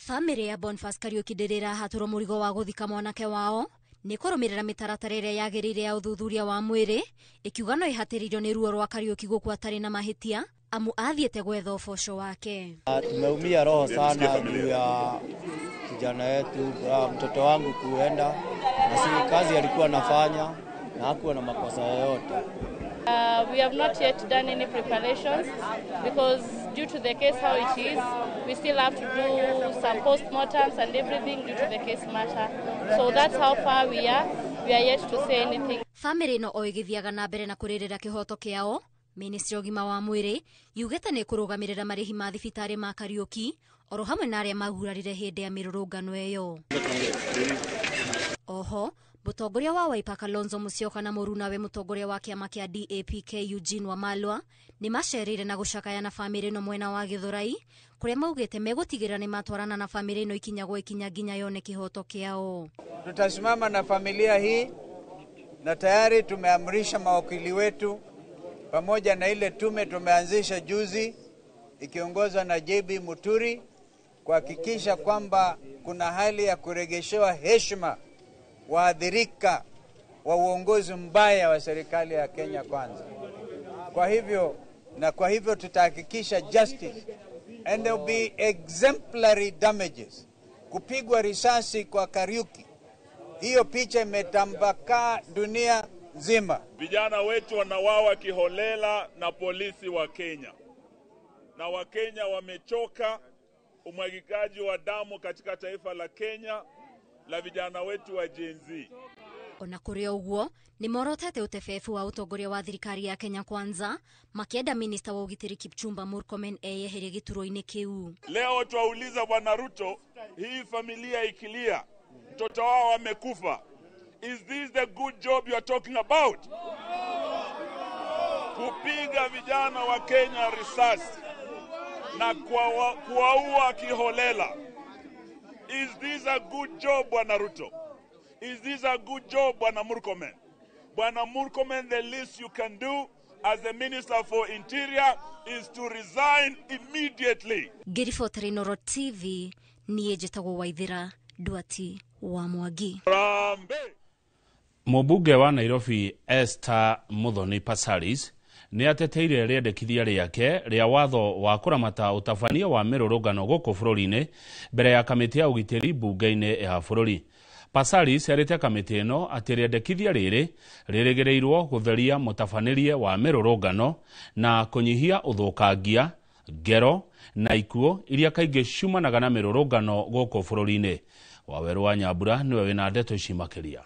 Famĩlĩ ya Boniface Kariuki ndĩrĩrahatũrwo mũrigo wa gũthika mwanake wao nĩ kũrũmĩrĩra mĩtaratara ĩrĩa yagĩrĩire ya ũthuthuria wa mwĩrĩ, ĩkiuga no ĩhatĩrĩirio nĩ ruo rwa Kariuki gũkua atarĩ na mahĩtia amu athiĩte gwetha ũboco wake. Tumeumia roho sana juu ya kijana wetu, mtoto wangu kuenda, na si kazi alikuwa anafanya na hakuwa na makosa yoyote. We have not yet done any preparations because due to the case how it is, we still have to do some postmortems and everything due to the case matter. So that's how far we are. We are yet to say anything. Famĩlĩ ĩno o ĩgĩthiaga na mbere na kũrĩrĩra kĩhoto kĩao, Ministry ya ũgima wa mwĩrĩ yugĩte nĩ kũrũgamĩrĩra marĩhi ma thibitarĩ ma Kariuki oro hamwe na arĩa magurarire hĩndĩ ya mĩrũrũngano ĩyo. Oho, mũtongoria wa Wiper Kalonzo Musyoka na mũrunawe mũtongoria wa kĩama kĩa DAPK Eugene Wamalwa nĩ macereire na gũcakaya na famĩlĩ ĩno mwena wa Gĩthũrai, kũrĩa maugĩte megũtigĩrĩra nĩ matwarana na famĩlĩ ĩno ikinya gwa ikinya nginya yone kĩhoto kĩao. Tutasimama na familia hii na tayari tumeamrisha mawakili wetu pamoja na ile tume tumeanzisha juzi ikiongozwa na JB Muturi kuhakikisha kwamba kuna hali ya kuregeshewa heshima waathirika wa uongozi mbaya wa serikali ya Kenya Kwanza. Kwa hivyo tutahakikisha justice and there will be exemplary damages. Kupigwa risasi kwa Kariuki, hiyo picha imetambakaa dunia nzima. Vijana wetu wanawawa kiholela na polisi wa Kenya, na Wakenya wamechoka umwagikaji wa damu katika taifa la Kenya la vijana wetu wa Gen Z. Ona kũrĩ ũguo nĩ morotete ũtebebu wa ũtongoria wa thirikari ya Kenya Kwanza, makĩenda minista wa ũgitĩri Kipchumba Murkomen eyeherie gĩturwa-inĩ kĩu. Leo twauliza Bwana Ruto, hii familia ikilia mtoto wao amekufa, is this the good job you are talking about? Kupiga vijana wa Kenya risasi na kuwaua kiholela. Is this a good job, Bwana Ruto? Is this a good job, Bwana Murkomen? Bwana Murkomen, the least you can do as the Minister for Interior is to resign immediately. Ngĩribotera Inooro TV, niĩ njĩtagwo Waithera Nduati wa Mwangi. Mũmbunge wa Nairobi Esther Muthoni Passaris nĩ ateteire rĩendekithia rĩake rĩa watho wa kũramata ũtabania wa mĩrũrũngano gũkũ bũrũri-inĩ mbere ya kamĩtĩ ya ũgitĩri mbunge-inĩ ya bũrũri. Passaris erĩte kamĩtĩ ĩno atĩ rĩendekithia rĩrĩ rĩrĩgĩrĩirwo gũtheria mũtabanĩrie wa mĩrũrũngano na kũnyihia ũthũkangia, ngero na ikuũ iria kaingĩ ciumanaga na mĩrũrũngano gũkũ bũrũri-inĩ. Wawerũ wa Nyambura nĩwe wĩna ndeto ici makĩria.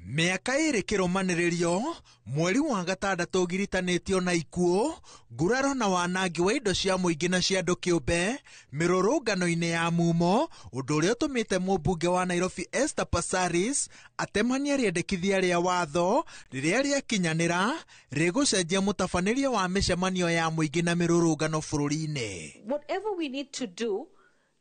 Mĩaka ĩrĩ kĩrũmanĩrĩrio mweri wa gatandatũ ũgiritanĩtio na ikuũ, nguraro na wanangi wa indo cia mũingĩ na cia andũ kĩũmbe mĩrũrũngano-inĩ ya mumo, ũndũ ũrĩa ũtũmĩte mũmbunge wa Nairobi Esther Passaris atemanie rĩendekithia rĩa watho rĩrĩa rĩakinyanĩra rĩgũcenjia mũtabanĩrie wa mĩcemanio ya mũingĩ na mĩrũrũngano bũrũri-inĩ. Whatever we need to do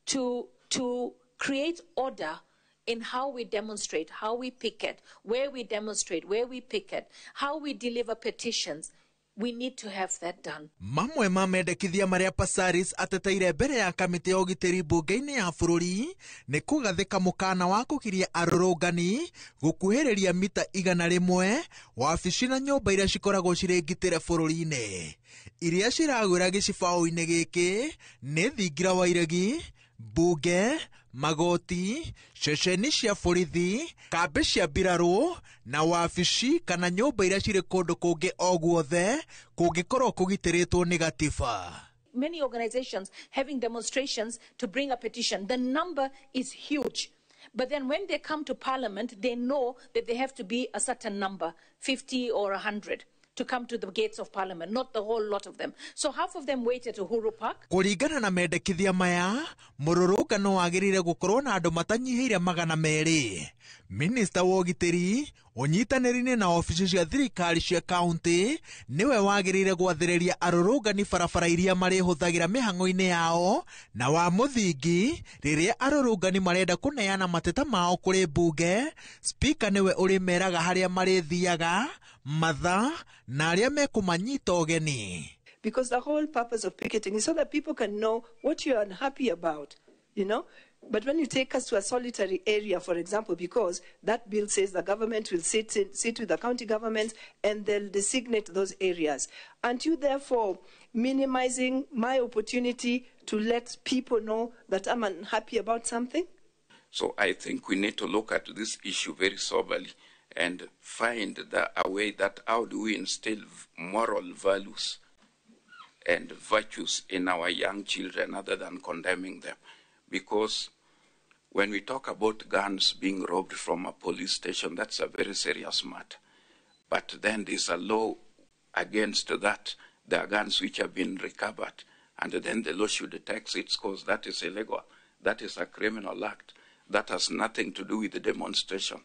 to create order in how we demonstrate, how we picket, where we demonstrate, where we picket, how we deliver petitions, we need to have that done. Mamwe ma mendekithia marĩa Passaris ateteire mbere ya kamĩtĩ ya ũgitĩri mbunge-inĩ ya bũrũri nĩ kũgathĩka mũkana wa kũgiria arũrũngani gũkuhĩrĩria mita 100 wabici na nyũmba iria cikoragwo cirĩ ngitĩre bũrũri-inĩ. Iria ciragwĩra gĩcibaũ-inĩ gĩkĩ nĩ thingira wa iregi, mbunge, magoti, ceceni cia borithi, kambĩ cia mbirarũ na wabici kana nyũmba iria cirĩ kũndũ kũngĩ o guothe kũngĩkorwo kũgitĩrĩtwo nĩ gatiba. Many organizations having demonstrations to bring a petition. The number is huge. But then when they come to parliament, they know that they have to be a certain number, 50 or 100. To come to the gates of parliament, not the whole lot of them. So half of them wait at Uhuru Park. Kũringana na mendekithia maya, mũrũrũngano wagĩrĩire gũkorwo na andũ matanyihĩire 200. Minista wa ũgitĩri ũnyitanĩri-inĩ na obici cia thirikari cia kaunti nĩwe wagĩrĩire gwathĩrĩria arũrũngani barabara iria marĩhũthagĩra mĩhang'o-inĩ yao, na wa mũthingi rĩrĩa arũrũngani marenda kũneana mateta mao kũrĩ mbunge, spika nĩwe ũrĩmeraga harĩa marĩthiaga, mathaa na arĩa mekũmanyita ũgeni. Because the whole purpose of picketing is so that people can know what you're unhappy about, you know? But when you take us to a solitary area, for example, because that bill says the government will sit with the county governments and they'll designate those areas. Aren't you therefore minimizing my opportunity to let people know that I'm unhappy about something? So I think we need to look at this issue very soberly and find a way that how do we instill moral values and virtues in our young children other than condemning them. Because when we talk about guns being robbed from a police station, that's a very serious matter. But then there's a law against that. There are guns which have been recovered, and then the law should tax its course. That is illegal. That is a criminal act. That has nothing to do with the demonstration.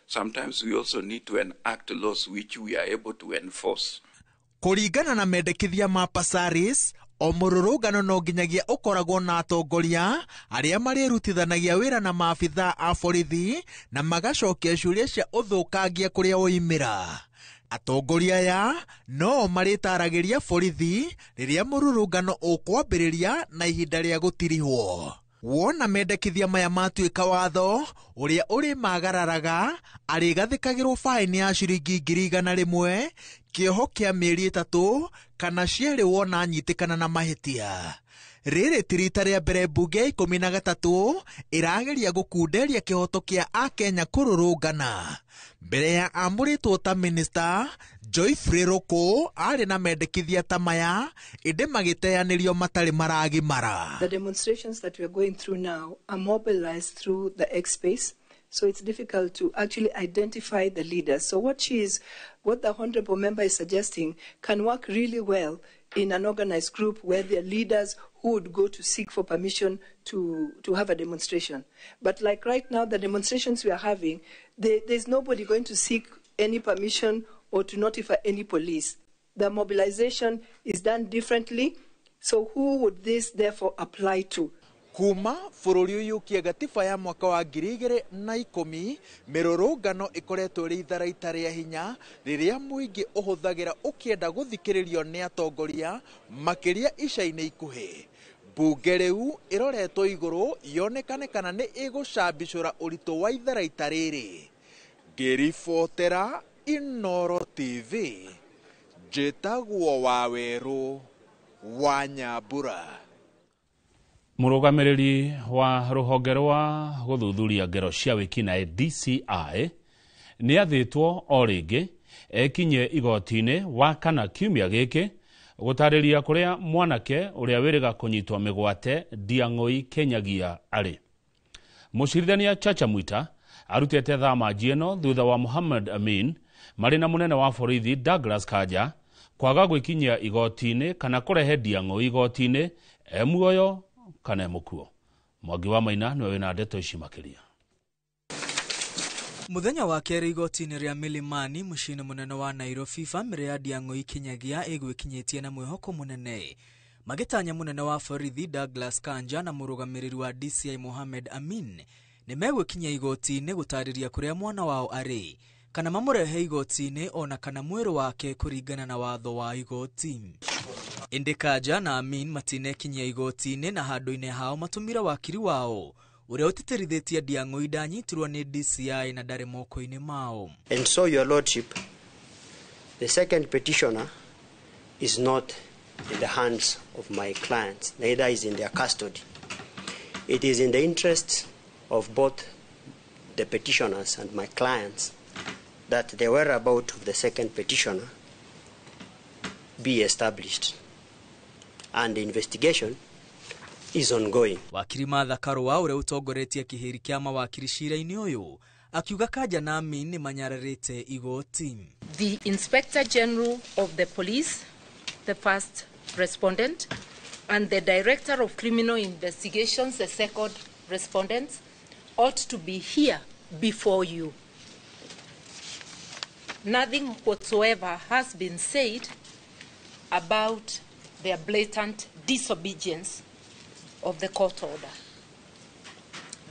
Sometimes we also need to enact laws which we are able to enforce. Kũringana na mendekithia ma Passaris, o mũrũrũngano no nginyagia ũkoragwo na atongoria arĩa marĩrutithanagia wĩra na maabithaa a borithi na magacokia ciũria cia ũthũkangia kũrĩa woimĩra. Atongoria aya no marĩtaragĩria borithi rĩrĩa mũrũrũngano ũkwambĩrĩria na ihinda rĩa gũtirihwo. Wona mendekithia maya matuĩka watho, ũrĩa ũrĩmagararaga arĩgathĩkagĩrwo baĩni ya ciringi 100,000, kĩoho kĩa mĩeri 3 kana cierĩ wona anyitĩkana na mahĩtia. Rĩrĩ ti rita rĩa mbere mbunge ya 13 ĩrageria gũkunderia kĩhoto kĩa akenya kũrũrũngana. Mbere ya amũrĩtwo ta minista, Geoffrey Ruku arĩ na mendekithia ta maya ĩndĩ magĩteanĩrio matarĩ maragimara. The demonstrations that we are going through now are mobilized through the X space, so it's difficult to actually identify the leaders. So what the honorable member is suggesting can work really well in an organized group where there are leaders who would go to seek for permission to have a demonstration. But like right now, the demonstrations we are having, there's nobody going to seek any permission or to notify any police. The mobilization is done differently, so who would this therefore apply to? Kuma bũrũri ũyũ gatiba ya mwaka wa 2010 mĩrũrũngano ĩkoretwo ĩrĩ itharaita rĩa hinya rĩrĩa mũingĩ ũhũthagĩra ũkĩenda gũthikĩrĩrio nĩ atongoria makĩria ica-inĩ ikuhĩ. Mbunge rĩu ĩroretwo igũrũ yonekane kana nĩ ĩgũcambicũra ũritũ wa itharaita rĩrĩ. Ngĩribotera Inooro TV, njĩtagwo Wawerũ wa Nyambura. Mũrũgamĩrĩri wa rũhonge rwa gũthuthuria ngero cia wĩkinaĩ DCI nĩ athĩtwo o rĩngĩ ekinye igoti-inĩ wa kana kiumia gĩkĩ gũtarĩria kũrĩa mwanake ũrĩa wĩrĩga kũnyitwo mĩgwate Ndiang'oi Kenyagia arĩ. Mũcirithania Chacha Mwita Arutĩte thama ĩno thutha wa Muhammad Amin marĩ na mũnene wa borithi Douglas Kanja kwaga gwĩkinyia igoti-inĩ kana kũrehe Ndiang'ũi igoti-inĩ e muoyo kana e mũkuo. Mwangi wa Maina nĩwe wĩna ndeto ici makĩria. Muthenya wa kerĩ igoti-inĩ rĩa Milimani mũciĩ-inĩ mũnene wa Nairobi, bamĩrĩ ya Ndiang'ũi Kinyagia ĩgwĩkinyĩtie na mwĩhoko mũnene magĩtanya mũnene wa borithi Douglas Kanja na mũrũgamĩrĩri wa DCI Mohamed Amin nĩ megwĩkinyia igoti-inĩ gũtarĩria kũrĩa mwana wao arĩ kana mamũrehe igoti-inĩ ona kana mwĩrĩ wake kũringana na watho wa igoti. Ĩndĩ Kanja na Amin matinekinyia igoti-inĩ na handũ-inĩ hao matũmire wakiri wao ũrĩa ũtĩtĩrithĩtie Ndiang'ũi ndanyitirwo nĩ DCI na ndarĩ moko-inĩ mao. And so, Your Lordship, the second petitioner is not in the hands of my clients, neither is in their custody. It is in the interests of both the petitioners and my clients that the whereabouts of the second petitioner be established, and the investigation is ongoing. Wakiri Martha Karua ũrĩa ũtongoretie kĩhĩri kĩa mawakiri cira-inĩ ũyũ akiuga Kanja na Amin nĩ manyararĩte igoti. The Inspector General of the Police, the first respondent, and the Director of Criminal Investigations, the second respondent, ought to be here before you. Nothing whatsoever has been said about their blatant disobedience of the court order.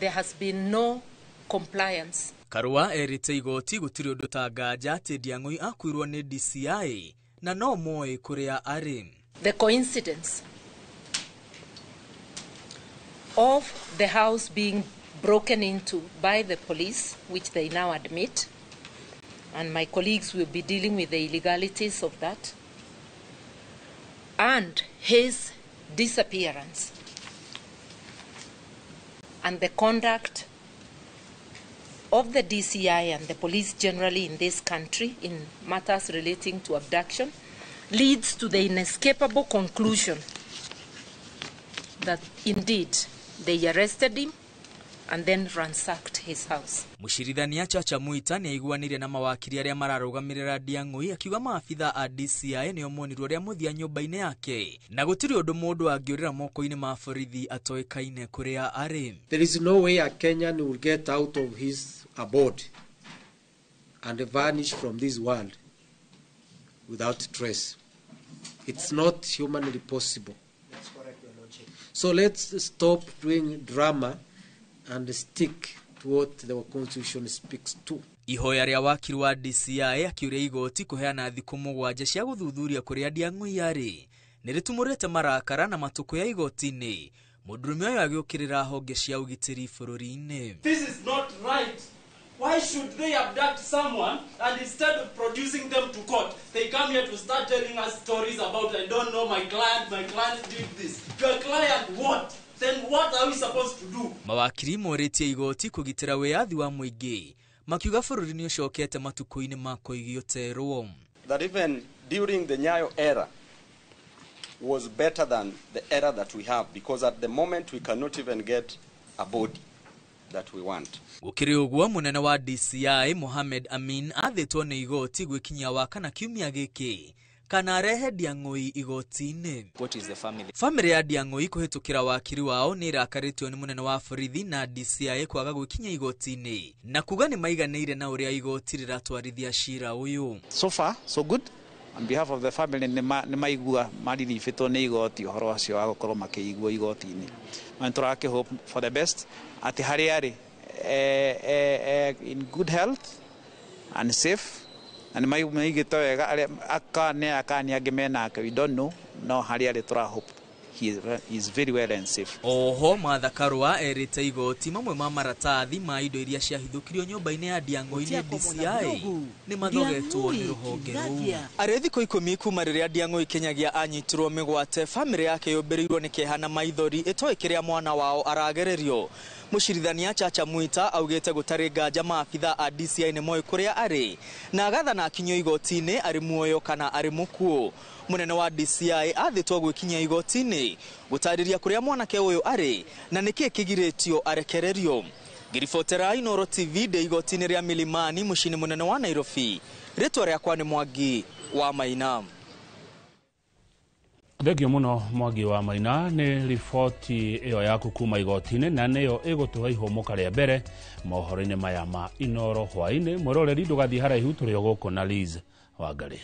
There has been no compliance. Karua erĩte igoti gũtirĩ ũndũ ta nganja atĩ Ndiang'ũi akuirwo nĩ DCI na no moĩ kũrĩa arĩ. The coincidence of the house being broken into by the police, which they now admit, and my colleagues will be dealing with the illegalities of that, and his disappearance, and the conduct of the DCI and the police generally in this country in matters relating to abduction, leads to the inescapable conclusion that indeed they arrested him and then ransacked his house. Mũcirithania Chacha Mwita nĩ aiguanĩire na mawakiri arĩa mararũgamĩrĩra Ndiang'ũi akiuga maabitha a DCI nĩo monirwo ũrĩa mũthia nyũmba-inĩ yake na gũtirĩ ũndũ mũndũ angĩũrĩra moko-inĩ ma borithi atoĩkaine kũrĩa arĩ. There is no way a Kenyan will get out of his abode and vanish from this world without trace. It's not humanly possible. That's correct, Your Lordship. So let's stop doing drama and stick to what the Constitution speaks to. Ihoya rĩa wakiri wa DCI akiũria igoti kũheana thikũ 7 cia gũthuthuria kũrĩa Ndiang'ũi arĩ nĩ rĩtumũrĩte marakara na matũkũ ya igoti-inĩ. Mũndũrũme ũyũ agĩũkĩrĩra honge cia ũgitĩri bũrũri-inĩ. This is not right. Why should they abduct someone and instead of producing them to court, they come here to start telling us stories about, I don't know, my client did this. Your client what? Then what are we supposed to do? Mawakiri morĩtie igoti kũgitĩra wĩyathi wa mũingĩ makiuga bũrũri nĩ ũcokete matukũ-inĩ ma kũigio terwo. That even during the Nyayo era was better than the era that we have, because at the moment we cannot even get a body that we want. Gũkĩrĩ ũguo mũnene wa DCI Mohamed Amin athĩtwo nĩ igoti gwĩkinyia wakana kiumia gĩkĩ kana arehe Ndiang'ũi igoti-inĩ. What is the family? Famĩlĩ ya Ndiang'ũi kũhĩtũkĩra wakiri wao nĩ ĩrakarĩtio nĩ mũnene wa borithi na DCI kwaga gwĩkinyia igoti-inĩ na kuga nĩ maiganĩire na ũrĩa igoti rĩratwarithia cira ũyũ. So far so good. On behalf of the family nĩ maigua mariribĩtwo nĩ igoti ũhoro ũcio wa gũkorwo makĩiguo igoti-inĩ. Na nĩ tũrakĩ hope for the best atĩ harĩa arĩ in good health and safe, na nĩ maigĩte wega arĩa akane akani angĩ menake, we don't know, no harĩa arĩ tũra hope he is very well and safe. Oho Martha Karua erĩte igoti mamwe ma maratathi ma indo iria ciahithũkirio nyũmba-inĩ ya Ndiang'ũi nĩ DCI nĩ mathogetwo nĩ rũhonge rũu. Arĩ thikũ 10 kuma rĩrĩa Ndiang'ũi Kinyagia anyitirwo mĩgwate, bamĩrĩ yake yũmbĩrĩirwo nĩ kĩeha na maithori ĩtoĩ kĩrĩa mwana wao aragererio. Mũcirithania Chacha Mwita augĩte gũtarĩ nganja maabitha a DCI nĩ moĩ kũrĩa arĩ na agathana akinyio igoti-inĩ arĩ muoyo kana arĩ mũkuũ. Mũnene wa DCI athĩtwo gwĩkinyia igoti-inĩ gũtarĩria kũrĩa mwanake ũyũ arĩ na nĩkĩĩ kĩgirĩtio arekererio. Ngĩribotera Inooro TV ndĩ igoti-inĩ rĩa Milimani mũciĩ-inĩ mũnene wa Nairobi. Rĩtwa rĩakwa nĩ Mwangi wa Maina. Thengio muno Mwangi wa Maina nĩ riboti ĩyo yaku kuma igoti-inĩ, na nĩyo ĩgũtũhe ihũmũka rĩa mbere mohoro-inĩ maya ma Inooro hwaĩ-inĩ. Mwĩroreri ndũgathiĩ haraihu, tũrĩ o gũkũ na Liz Wangari.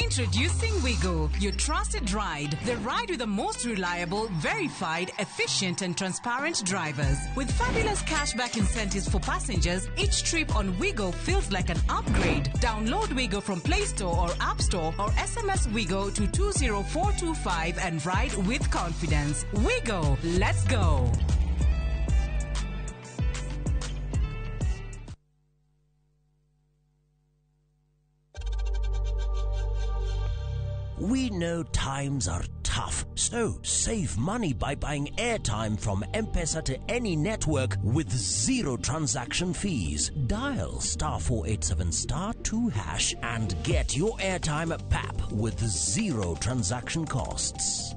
Introducing Wigo, your trusted ride. The ride with the most reliable, verified, efficient and transparent drivers. With fabulous cashback incentives for passengers, each trip on Wigo feels like an upgrade. Download Wigo from Play Store or App Store or SMS Wigo to 20425 and ride with confidence. Wigo, let's go. We know times are tough, so save money by buying airtime from M-Pesa to any network with zero transaction fees. Dial *487*2# and get your airtime at PAP with zero transaction costs.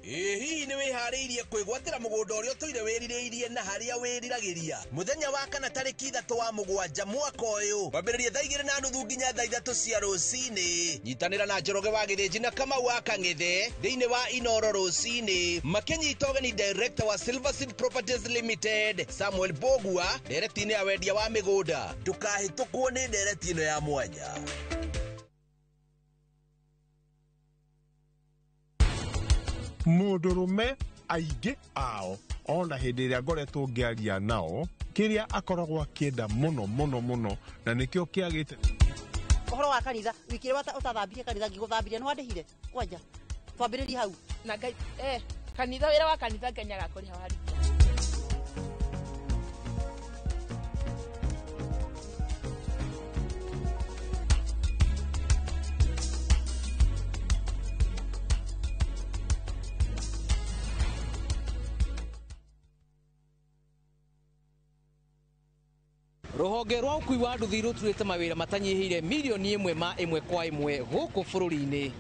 Hihi nĩ wĩharĩirie kwĩgwatĩra mũgũnda ũrĩa ũtũire wĩrirĩirie na harĩa wĩriragĩria? Mũthenya wa kana tarĩki 3 wa 7 mwaka ũyũ, kwambĩrĩria thaa 2:30 nginya thaa 3 cia rũcinĩ. Nyitanĩra na Njoroge wa Gĩthĩnji na Kamau wa Kang'ethe thĩinĩ wa Inooro rũcinĩ, makĩnyita ũgeni director wa Silver Seed Properties Limited Samuel Bogua ndereti-inĩ ya wendia wa mĩgũnda. Ndũkahĩtũkwo nĩ ndereti ĩno ya mwanya. Mũndũrũme aingĩ ao ona hĩndĩ ĩrĩa ngoretwo ngĩaria nao, kĩrĩa akoragwo akĩenda mũno mũno mũno na nĩkĩo kĩagĩte ũhoro wa kanitha. Wiki ĩrĩa ũtathambirie kanitha ngĩgũthambirie nĩ wandĩhire kwanja twambĩrĩrie hau na Ngai kanitha wĩra wa kanitha Ngai agakũrĩha warĩkia. Rũhonge rwa ũkui wa nduthi rũturĩte mawĩra matanyihĩire mirioni 1 ma 1 kwa 1 gũkũ bũrũri-inĩ.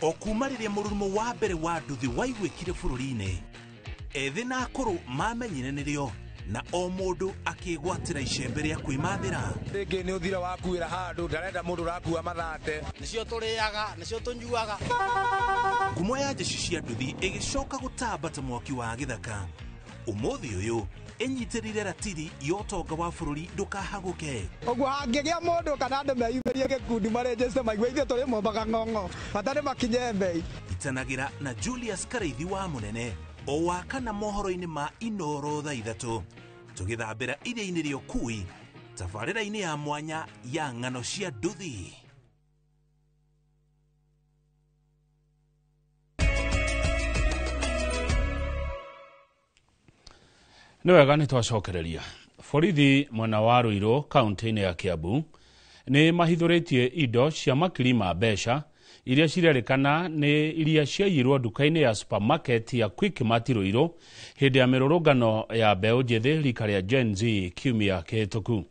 O kuma rĩrĩa mũrurumo wa mbere wa nduthi waiguĩkire bũrũri-inĩ, ethĩ na akũrũ mamenyire nĩrĩo na o mũndũ akĩgwatĩra icembe rĩa kwĩmathĩra. Rĩngĩ nĩ ũthira wakuĩra handũ ndarenda mũndũ ũrakua mathate. Nĩcio tũrĩaga, nĩcio tũnyuaga. Ngumo ya jeshi cia nduthi ĩgĩcoka gũtamba ta mwaki wa gĩthaka. Ũmũthĩ ũyũ ĩnyitĩrĩire ratiri ya ũtonga wa bũrũri ndũkahagũke. Ũguo hangĩgĩa mũndũ kana andũ meyumĩrie gĩkundi marĩnjĩte maigue ithuĩ tũrĩ mombaga ng'ong'o, bata nĩ makinye mbei. Itanagĩra na Julius Karaithi wa Mũnene o wa kana mohoro-inĩ ma Inooro thaa 3 tũgĩthambĩra iria-inĩ rĩa ũkui tabarĩra-inĩ ya mwanya ya ng'ano cia nduthi. Nĩ wega nĩ twacokereria. Borithi mwena wa Ruiru kaunti-inĩ ya Kiambu nĩ mahithũrĩtie indo cia makiri ma mbeca iria cirerĩkana nĩ iria ciaiyirwo nduka-inĩ ya supermarket ya Quickmart Ruiru hĩndĩ ya mĩrũrũngano ya mbeũ njĩthĩ rika rĩa Gen Z kiumia kĩhĩtũku.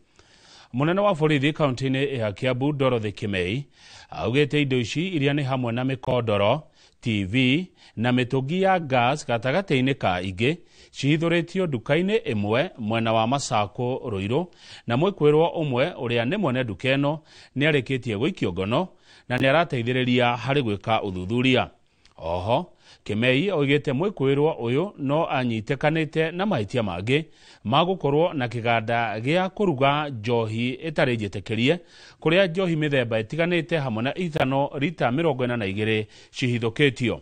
Mũnene wa borithi kaunti-inĩ ya Kiambu Dorothy Kimei augĩte indo ici iria nĩ hamwe na mĩkondoro, TV na mĩtũngi ya gas gatagatĩ-inĩ ka ingĩ cihithũrĩtio nduka-inĩ ĩmwe mwena wa Masako Ruiru, na mwĩkwĩrwo ũmwe ũrĩa nĩ mwene nduka ĩno nĩ arĩkĩtie gũikio ngono na nĩ arateithĩrĩria harĩ gwĩka ũthuthuria. Oho Kimei oigĩte mwĩkwĩrwo ũyũ no anyitĩkanĩte na mahĩtia mangĩ ma gũkorwo na kĩganda gĩa kũruga njohi ĩtarĩ njĩtĩkĩrie kũrĩa njohi mĩthemba ĩtiganĩte hamwe na ithano rita 42 cihithũkĩtio.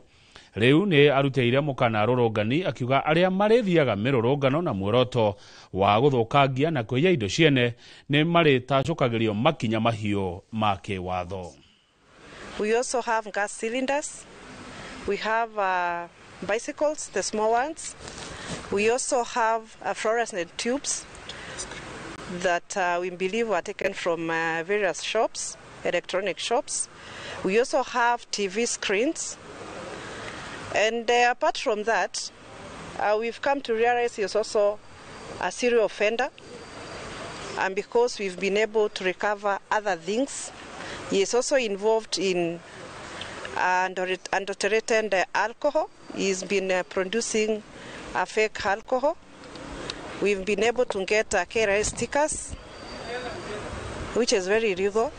Rĩu nĩ arutĩire mũkana rũrũngani akiuga arĩa marĩthiaga mĩrũrũngano na muoroto wa gũthũkangia na kũiya indo ciene nĩ marĩtacũkagĩrio makinya mahiũ ma kĩwatho. We also have gas cylinders. We have bicycles, the small ones. We also have fluorescent tubes that we believe were taken from various shops, electronic shops. We also have TV screens. And apart from that, we've come to realize he's also a serial offender, and because we've been able to recover other things. He is also involved in adulterated alcohol. He's been producing a fake alcohol. We've been able to get KRA stickers, which is very illegal.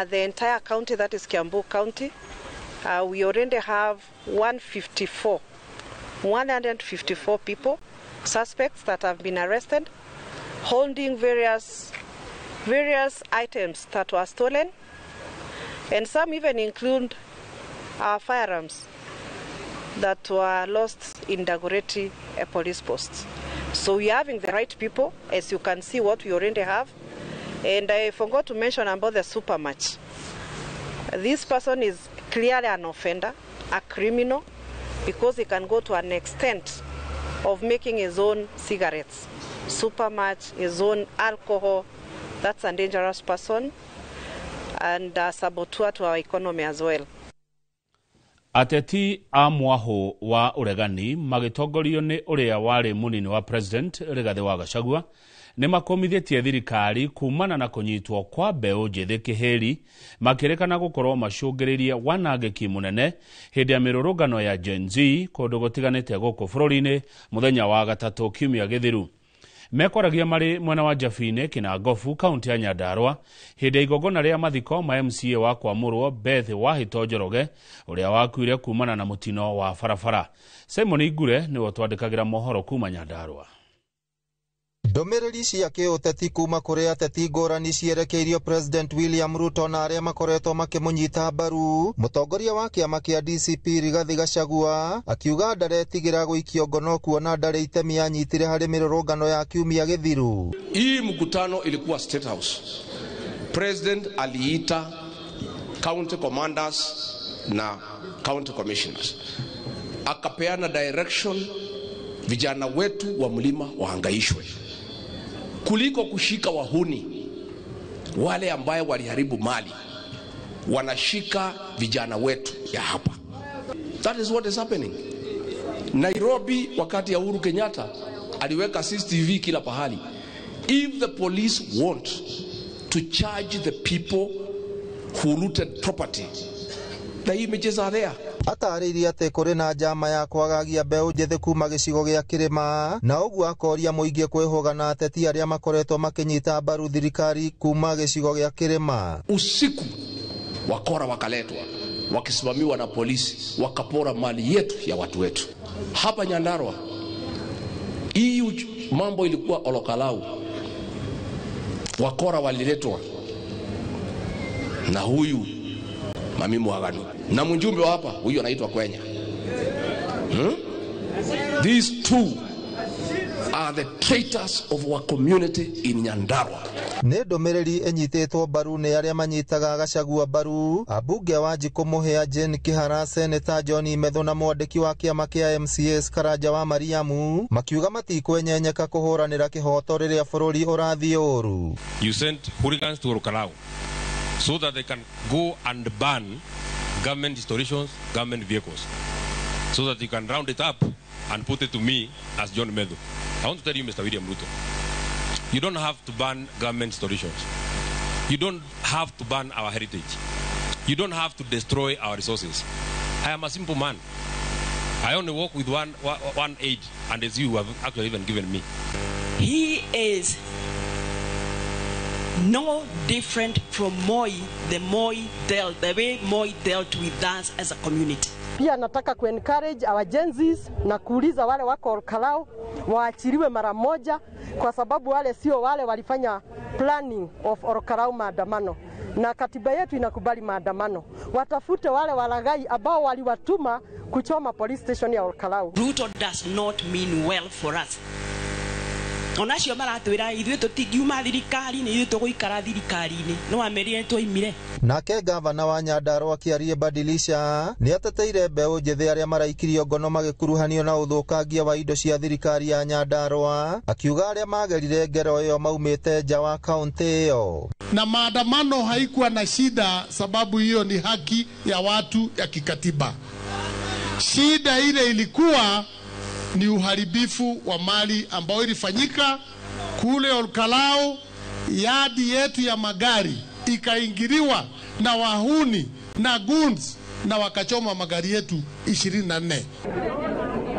The entire county, that is Kiambu County, we already have 154 people, suspects that have been arrested, holding various items that were stolen, and some even include our firearms that were lost in Dagoretti police posts. So we are having the right people, as you can see what we already have. And I forgot to mention about the supermatch. This person is clearly an offender, a criminal, because he can go to an extent of making his own cigarettes, supermatch, his own alcohol. That's a dangerous person and a saboteur to our economy as well. Ateti a mwaho wa uregani magitongorio ni uria wari munini wa president Rigathi wa Gachagua ni makomithĩtie thirikari kumana na kunyitwo kwa mbeũ njĩthĩ kĩhĩri makĩrĩkana gũkorwo macũngĩrĩirie wanangĩki mũnene hĩndĩ ya mĩrũrũngano ya Gen Z kũndũ gũtiganĩte gũkũ bũrũri-inĩ mũthenya wa gatatũ kiumia gĩthiru. Mekwaragia marĩ mwena wa Jabinĩ Kĩnangobu kaunti ya Nyandarua hĩndĩ ya igongona rĩa mathiko ma MCA wa kwamũrwo Beth Wahĩto Njoroge ũrĩa wakuire kumana na mũtino wa barabara. Simon Igure nĩwe ũtwandĩkagĩra mohoro kuma Nyandarua. Ndũmĩrĩri cia kĩũteti kuma kũrĩ ateti ngũrani cierekeirio President William Ruto na arĩa makoretwo makĩmũnyita mbaru. Mũtongoria wa kĩama kĩa DCP Rigathi Gachagua akiuga ndaretigĩra gũikio ngono kuona ndarĩ itemi anyitire harĩ mĩrũrũngano ya kiumia gĩthiru. Hii mkutano ilikuwa State House. President aliita county commanders na county commissioners, akapeana direction vijana wetu wa mlima wahangaishwe kuliko kushika wahuni wale ambaye waliharibu mali, wanashika vijana wetu ya hapa. That is what is happening. Nairobi wakati ya Uhuru Kenyatta aliweka CCTV kila pahali. If the police want to charge the people who looted property, the images are there. Atarĩirie atĩ kũrĩ na njama ya kwagagia mbeũ njĩthĩ kuma gĩcigo gĩa kĩrĩma na ũguo akoria mũingĩ kwĩhũga na ateti arĩa makoretwo makĩnyita mbaru thirikari kuma gĩcigo gĩa kĩrĩma. Usiku wakora wakaletwa wakisimamiwa na polisi, wakapora mali yetu ya watu wetu hapa Nyandarua. Hii mambo ilikuwa Olokalau, wakora waliletwa na huyu Mami Mwaganu na mjumbe wa hapa huyu anaitwa Kwenya. These two are the traitors of our community in Nyandarua. Nĩ ndũmĩrĩri ĩnyitĩtwo mbaru nĩ arĩa manyitaga Gachagua mbaru, ambunge wa Wanjikũ Mũhĩa Jane Kĩhara, Seneta John Methu na mwandĩki wa kĩama kĩa MCAs Karanja wa Mariamu makiuga matikwenyenyeka kũhũranĩra kĩhoto rĩrĩa bũrũri ũrathiĩ ũru. You sent hooligans to Olokalau so that they can go and ban government installations, government vehicles, so that you can round it up and put it to me as John Methu. I want to tell you, Mr. William Ruto, you don't have to ban government installations. You don't have to ban our heritage. You don't have to destroy our resources. I am a simple man. I only work with one aid, and it's you who have actually even given me. He is no different from Moi, the way Moi dealt with us as a community. Pia nataka ku encourage our Gen Zs na kuuliza wale wako Olkalau waachiliwe mara moja, kwa sababu wale sio wale walifanya planning of Olkalau maandamano, na katiba yetu inakubali maandamano. Watafute wale walaghai ambao waliwatuma kuchoma police station ya Olkalau. Ruto does not mean well for us. Onacio maratwira ithuĩ tũtingiuma thirikari-inĩ, ithuĩ tũgũikara thirikari-inĩ, no amerire twoimire. Nake gavana wa Nyandarua Kĩarie Badilisha nĩ ateteire mbeũ njĩthĩ arĩa maraikirio ngono magĩkuruhanio na ũthũkangia wa indo cia thirikari ya Nyandarua, akiuga arĩa magerire ngero ĩyo maumĩte nja wa kaunti ĩyo. Na maandamano haikuwa na shida, sababu hiyo ni haki ya watu ya kikatiba. Shida ile ilikuwa ni uharibifu wa mali ambao ilifanyika kule Olkalou. Yadi yetu ya magari ikaingiliwa na wahuni na goons na wakachoma magari yetu 24.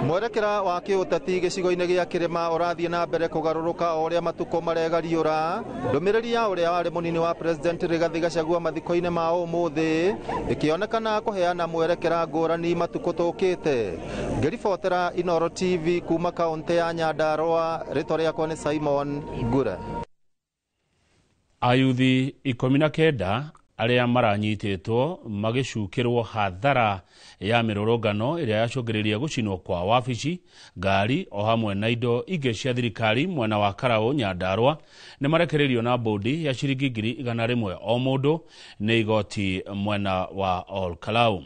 Mwerekera wa kĩũteti gĩcigo-inĩ gĩa kĩrĩma ũrathiĩ na mbere kũgarũrũka o ũrĩa matukũ maregariũra. Ndũmĩrĩri ya ũrĩa warĩ mũnini wa President Rigathi Gachagua mathiko-inĩ ma ũmũthĩ ĩkĩonekana kũheana mwerekera ngũrani matukũ tũkĩte. Ngĩribotera Inooro TV kuma kaũntĩ ya Nyandarua, rĩtwa rĩakwa nĩ Simon Ngure. Ayuthi 19 arĩa maranyitĩtwo magĩcukĩrwo hathara ya mĩrũrũngano ĩrĩa yacũngĩrĩirie gũcinwo kwa wabici, ngari o hamwe na indo ingĩ cia thirikari mwena wa Karaũ Nyandarua nĩ marekereirio na bũndi ya ciringi 100,000 o mũndũ nĩ igoti mwena wa Olkalau.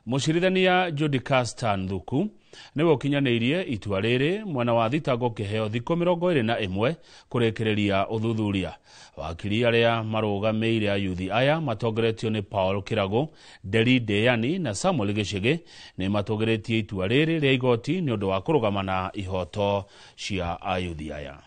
Mũcirithania Judy Castan Thuku nĩwe ũkinyanĩirie itua rĩrĩ mwena wa thitango kĩheo thikũ 21 kũrĩkĩrĩria ũthuthuria. Wakiri arĩa marũgamĩire ayuthi aya matongoretio nĩ Paul Kirago, Nderi Ndeyani na Samuel Gĩchĩgĩ nĩ matũgĩrĩtie itua rĩrĩ rĩa igoti nĩ ũndũ wa kũrũgama na ihoto cia ayuthi aya.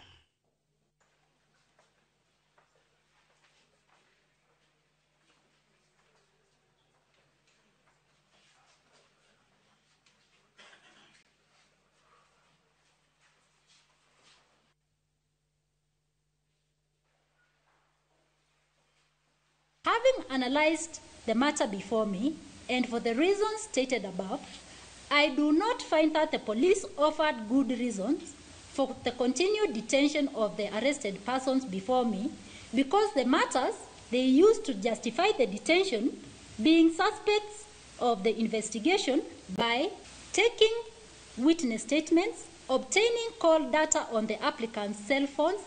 Having analyzed the matter before me, and for the reasons stated above, I do not find that the police offered good reasons for the continued detention of the arrested persons before me, because the matters they used to justify the detention being suspects of the investigation by taking witness statements, obtaining call data on the applicants' cell phones,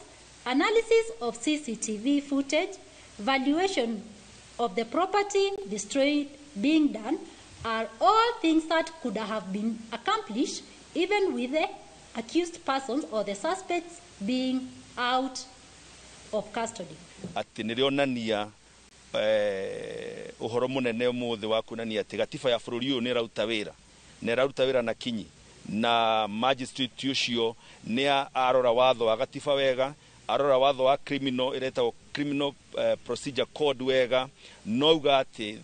analysis of CCTV footage, valuation of the property destroyed being done, are all things that could have been accomplished even with the accused persons or the suspects being out of custody. Ati nĩrĩonania ũhoro mũnene ũmũthĩ wa kuonania atĩ gatiba ya bũrũri ũyũ nĩ ĩraruta wĩra, na ĩraruta wĩra na kinyi, na magistrate ũcio nĩ arora watho wa gatiba wega, arora watho wa criminal ĩretagwo criminal procedure code wega, no uga atĩ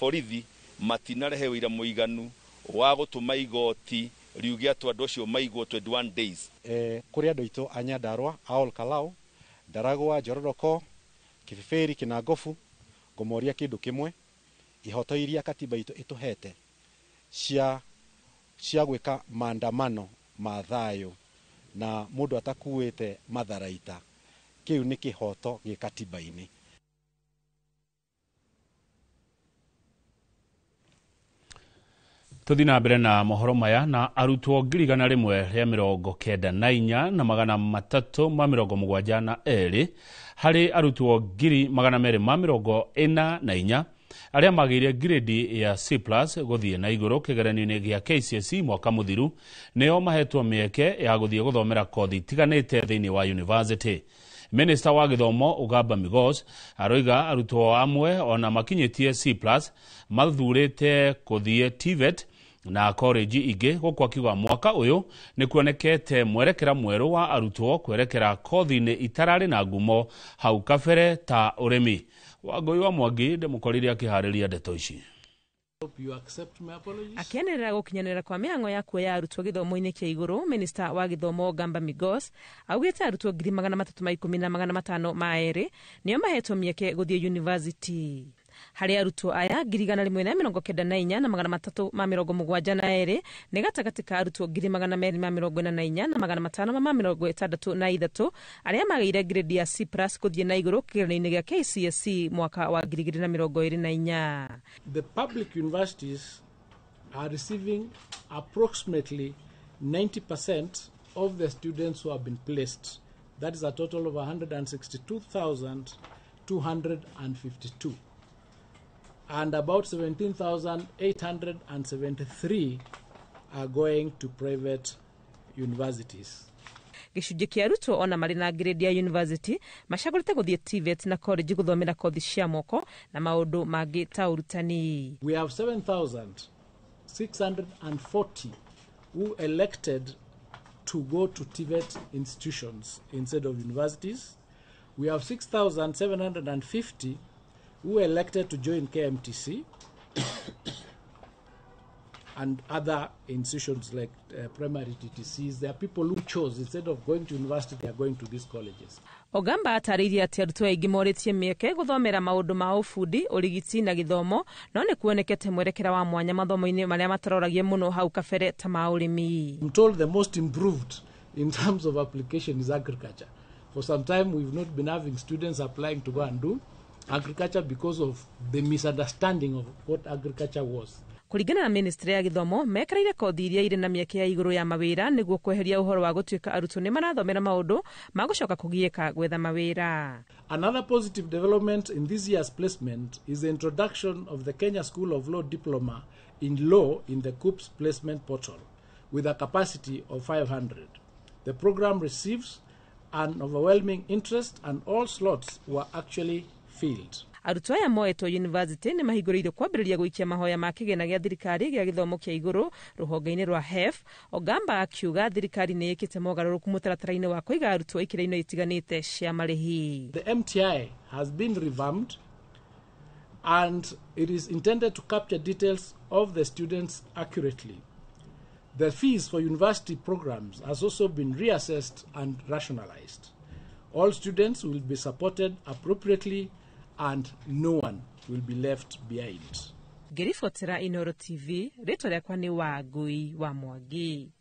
borithi matinarehe wĩira mũiganu wa gũtũma igoti riuge atĩ andũ acio maigwo 21 days. Kũrĩ andũ aitũ a Nyandarua, a Olkalau, Ndaragwa, Njororoko, Kibibĩri, Kĩnangobu, ngũmoria kĩndũ kĩmwe, ihoto iria katiba itũ ĩtũhete cia gwĩka maandamano ma thayũ na mũndũ atakuĩte matharaita, kĩu nĩ kĩhoto gĩ katiba-inĩ. Tũthiĩ na mbere na mohoro maya na arutwo 194 na 372 harĩ arutwo 244 arĩa magĩire grade ya C+ gũthiĩ na igũrũ kĩgeranio-inĩ gĩa KCSE mwaka mũthiru nĩo mahetwo mĩeke ya gũthiĩ gũthomera kothi itiganĩte thĩinĩ wa university. Minister wa gĩthomo Ugamba Migos aroiga arutwo amwe ona makinyĩtie C+ mathurĩte kũthiĩ TVET na college ingĩ, gũkũ akiuga mwaka ũyũ nĩ kuonekete mwerekera mwerũ wa arutwo kwerekera kothi-inĩ itararĩ na ngumo hau kabere ta ũrĩmi. Wangũi wa Mwangi ndĩmũkorire akĩharĩria ndeto ici. Akĩanĩrĩra gũkinyanĩra kwa mĩhang'o ya kuoya arutwo gĩthomo-inĩ kĩa igũrũ, Minister wa gĩthomo Gamba Migos augĩte arutwo 315,502 nĩo mahetwo mĩeke gũthiĩ university. Harĩ arutwo aya 194 na 372 nĩ gatagatĩ ka arutwo 244 na 563 arĩa magĩire grade ya C+ gũthiĩ na igũrũ kĩgeranio-inĩ gĩa KCSE mwaka wa 2024. The public universities are receiving approximately 90% of the students who have been placed. That is a total of 162,252. And about 17,873 are going to private universities. Gĩcunjĩ kĩa arutwo ona marĩ na grade ya university macagũrĩte gũthiĩ TVET na college gũthomera kothi cia moko na maũndũ mangĩ ta ũrutani. We have 7,640 who elected to go to TVET institutions instead of universities. We have 6,750 who elected to join KMTC and other institutions like primary TTCs. There are people who chose, instead of going to university, they are going to these colleges. Ogamba atarĩirie atĩ arutwo aingĩ morĩtie mĩeke gũthomera maũndũ ma ũbundi, ũrigiti na gĩthomo, no nĩ kuonekete mwerekera wa mwanya mathomo-inĩ marĩa mataroragia mũno hau kabere ta ma ũrĩmi. I'm told the most improved in terms of application is agriculture. For some time we've not been having students applying to go and do agriculture because of the misunderstanding of what agriculture was. Kũringana na ministry ya gĩthomo, mekĩrĩire kothi iria irĩ na mĩeke ya igũrũ ya mawĩra nĩguo kweheria ũhoro wa gũtuĩka arutwo nĩ marathomera maũndũ ma gũcoka kũgiĩka gwetha mawĩra. Another positive development in this year's placement is the introduction of the Kenya School of Law Diploma in Law in the KUCCPS placement portal with a capacity of 500. The program receives an overwhelming interest and all slots were actually filled. Arutwo aya moetwo university nĩ mahingũrĩirwo kwambĩrĩria gũikia mahoya ma kĩgĩna gĩa thirikari gĩa gĩthomo kĩa igũrũ rũhonge-inĩ rwa HEF. Ogamba akiuga thirikari nĩ ĩkĩte mogarũrũku mũtaratara-inĩ wa kũiga arutwo ikĩro-inĩ itiganĩte cia marĩhi. The MTI has been revamped and it is intended to capture details of the students accurately. The fees for university programs has also been reassessed and rationalized. All students will be supported appropriately and no one will be left behind. Ngĩribotera Inooro TV, rĩtwa rĩakwa nĩ Wangui wa Mwangi.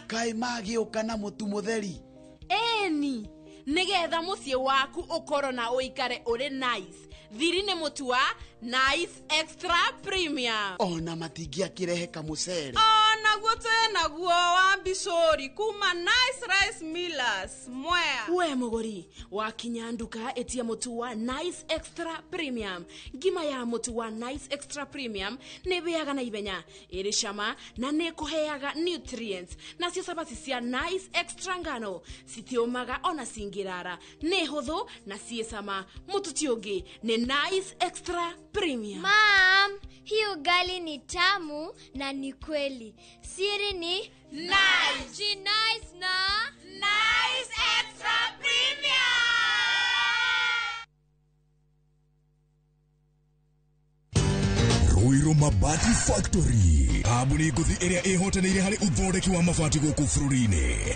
Kaĩ magĩũka na mũtu mũtheri? Eni, nigetha muciĩ waku ũkorwo na ũikare ũrĩ nice. Thiri nĩ mũtu wa Nice Extra Premium. Ona matingĩakĩrehe kamũcere. Onaguo twĩnaguo wa mbicũri kuma Nice Rice Millers Mwea. We mũgũri, wakinya nduka ĩtia mũtu wa Nice Extra Premium. Ngima ya mũtu wa Nice Extra Premium nĩ ĩhĩaga na ihenya, ĩrĩ cama na nĩ ĩkũheaga nutrients. Nacio cabaci cia Nice Extra ngano citiũmaga ona cingĩrara, nĩ hũthũ na ciĩ cama. Mũtu ti ũngĩ nĩ Nice Extra Premium. Mom, hii ugali ni tamu na ni kweli. Siri ni Nice. Nice na Nice Extra Premium. Ruiru Mabati Factory, kambuni ngũthi ĩrĩa ĩhotanĩire harĩ ũthondeki wa mabati gũkũ bũrũri-inĩ.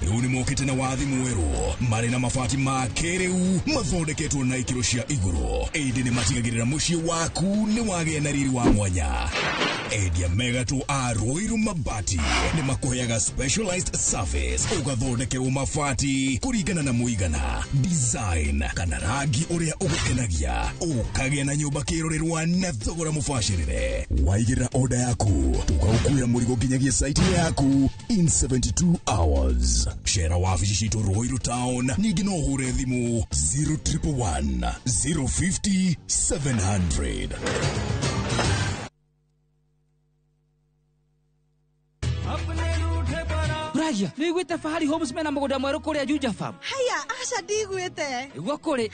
Rĩu nĩ mokĩte na wathi mwerũ, marĩ na mabati ma kĩrĩu mathondeketwo na ikĩro cia igũrũ. Ĩndĩ nĩ matigagĩrĩra mũciĩ waku nĩ wagĩa na riri wa mwanya. Endia megatũ a Ruiru Mabati nĩ makũheaga specialized service, ũgathondekerwo mabati kũringana na mũigana, design kana rangi ũrĩa ũgũkenagia, ũkagĩa na nyũmba kĩrorerwa na thogora mũbacĩrĩre. Waigĩrĩra order yaku, tũgagũkuĩra mũrigo nginyagia site yaku in 72 hours. Shera wabici citũ Ruiru Town, ningĩ no ũhũre thimũ 0111 050 700. Ragia, nĩ wiguĩte Fahari Homes mena mũgũnda mwerũ kũrĩa Juja Farm? Haya, aca ndigwĩte. Nĩguo kũrĩ.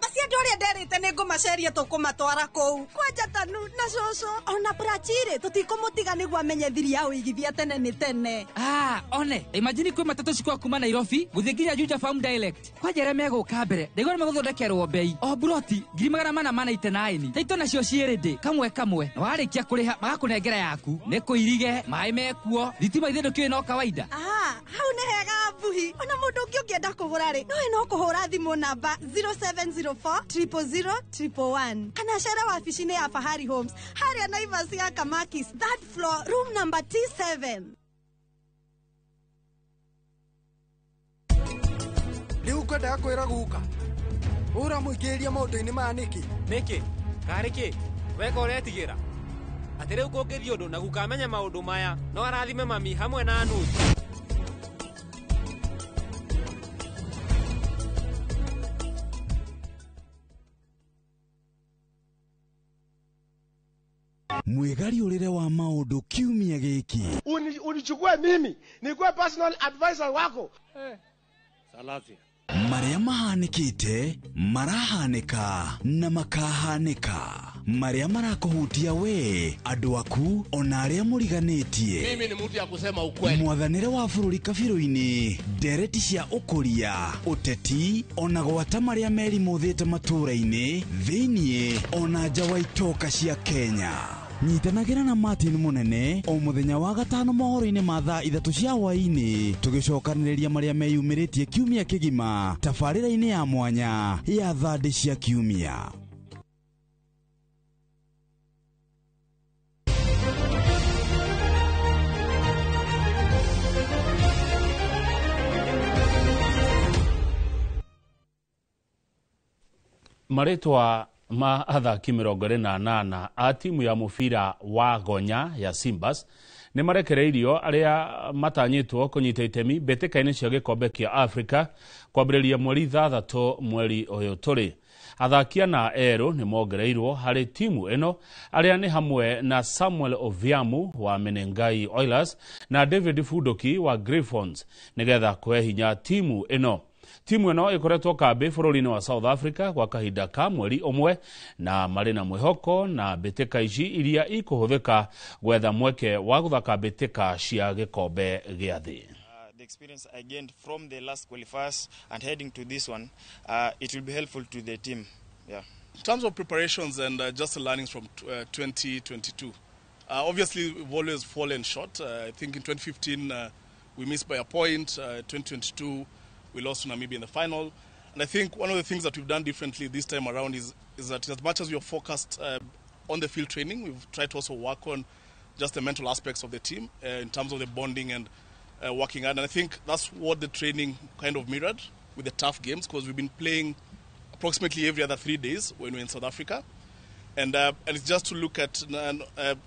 Maci andũ arĩa nderĩte nĩ ngũmaceria tũkũmatwara kũu. Kwanja Tanu na cũcũ ona Prachirĩ tũtikũmũtiga nĩguo amenye thiri ya ũigithia tene nĩ tene. Ah, one, imagine kwĩ matatũ cikwa kuma Nairobi gũthiĩ nginya Juja Farm direct. Kwanja arĩa megũka mbere, ndaigua nĩ megũthondekerwo bei. O buroti 489. Taito nacio ciĩ ready kamwe kamwe. Na warĩkia kũrĩha magakũnengera yaku. Nĩ kũirige, maĩ mekuo, thitima ithe ndũkĩũĩ no kawaida. Ah, hau nĩ hega mbuhi. Ona mũndũ ũngĩ ũngĩenda kũgũra rĩ, no no kũhũra thimũ namba 0704 000 111 kana cere wabici-inĩ ya Fahari Homes harĩa Naivas ya Kamakis, third floor, room number T7. Rĩu ngwendaga kwĩra guka ũramũingĩrĩria maũndũ-inĩ maya nĩkĩ? Nĩkĩ? Karĩ kĩ? Weka ũretigĩra atĩ rĩu kũngĩthiĩ ũndũ na guka amenye maũndũ maya no arathime mami hamwe na Anuti. Mwĩgariũrĩre wa maũndũ kiumia gĩkĩ. Unichukue mimi nikuwe personal advisor wako. Salasia. Marĩa mahanĩkĩte, marahanĩka na makahanĩka, marĩa marakũhutia we, andũ aku ona arĩa mũriganĩtie. Mimi ni mtu ya kusema ukweli. Mwathanĩre wa bũrũri kabirũ-inĩ, ndereti cia ũkũria, ũteti ona gwata marĩa merimũthĩte matũũra-inĩ thĩiniĩ ona nja wa itoka cia Kenya. Nyitanagĩra na Martin Munene o mũthenya wa gatano mohoro-inĩ ma thaa 3 cia hwaĩ-inĩ, tũgĩcokanĩrĩria marĩa meyumĩrĩtie kiumia kĩgima tabarĩra-inĩ ya mwanya ya thandĩ cia kiumia. Marĩtwa ma athaki 28 a timu ya mũbira wa gonya ya Simbas nĩ marekereirio arĩa matanyĩtwo kũnyita itemi mbĩtĩka-inĩ cia gĩkombe kĩa Afrika kwambĩrĩria mweri 6 mweri ũyũ tũrĩ. Athaki ana erũ nĩ mongereirwo harĩ timu ĩno arĩa nĩ hamwe na Samuel Oviamu wa Menengai Oilers na David Fundoki wa Griffons nĩgetha kũhe hinya timu ĩno. Timu ĩno ĩkoretwo kambĩ bũrũri-inĩ wa South Africa kwa kahinda ka mweri ũmwe na marĩ na mwĩhoko na mbĩtĩka ici iria ikũhũthĩka gwetha mweke wa gũthaka mbĩtĩka cia gĩkombe gĩa thĩ. The experience I gained from the last qualifiers and heading to this one, it will be helpful to the team. Yeah. In terms of preparations and just the learnings from 2022, obviously we've always fallen short. I think in 2015 we missed by a point. 2022 we lost to Namibia in the final. And I think one of the things that we've done differently this time around is that as much as we are focused on the field training, we've tried to also work on just the mental aspects of the team in terms of the bonding and working hard. And I think that's what the training kind of mirrored with the tough games, because we've been playing approximately every other 3 days when we're in South Africa. And it's just to look at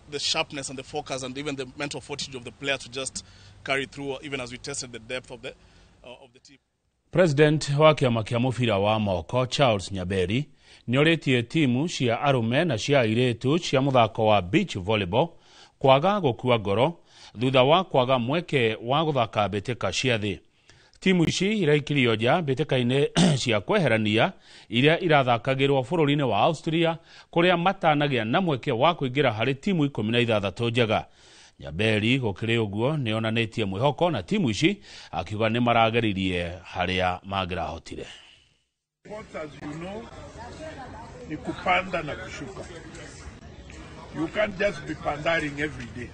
the sharpness and the focus and even the mental fortitude of the player to just carry through, even as we tested the depth of the team. President wa kĩama kĩa mũbira wa moko Charles Nyaberi nĩorĩtie timu cia arũme na cia airĩtu cia mũthako wa beach volleyball kwaga gũkua ngoro thutha wa kwaga mweke wa gũthaka mbĩtĩka cia thĩ. Timu ici iraikirio nja mbĩtĩka-inĩ cia kweherania iria irathakagĩrwo bũrũri-inĩ wa Austria kũrĩa matanagĩa na mweke wa kũingĩra harĩ timu 16 njega. Nyaberi gũkĩrĩ ũguo nĩonanĩtie mwĩhoko na timu ici akiuga nĩ marageririe harĩa mangĩrahotire. Sports, as you know, ni kupanda na kushuka. You can't just be pandaring every day.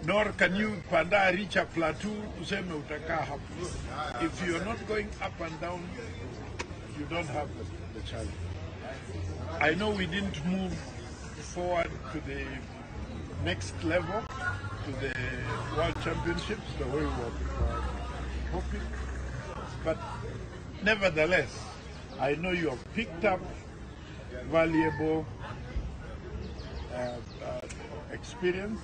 Nor can you panda reach a plateau useme utakaa hapo. If you are not going up and down, you don't have the challenge. I know we didn't move forward to the next level, to the World Championships, the way we were hoping. But nevertheless, I know you have picked up valuable experience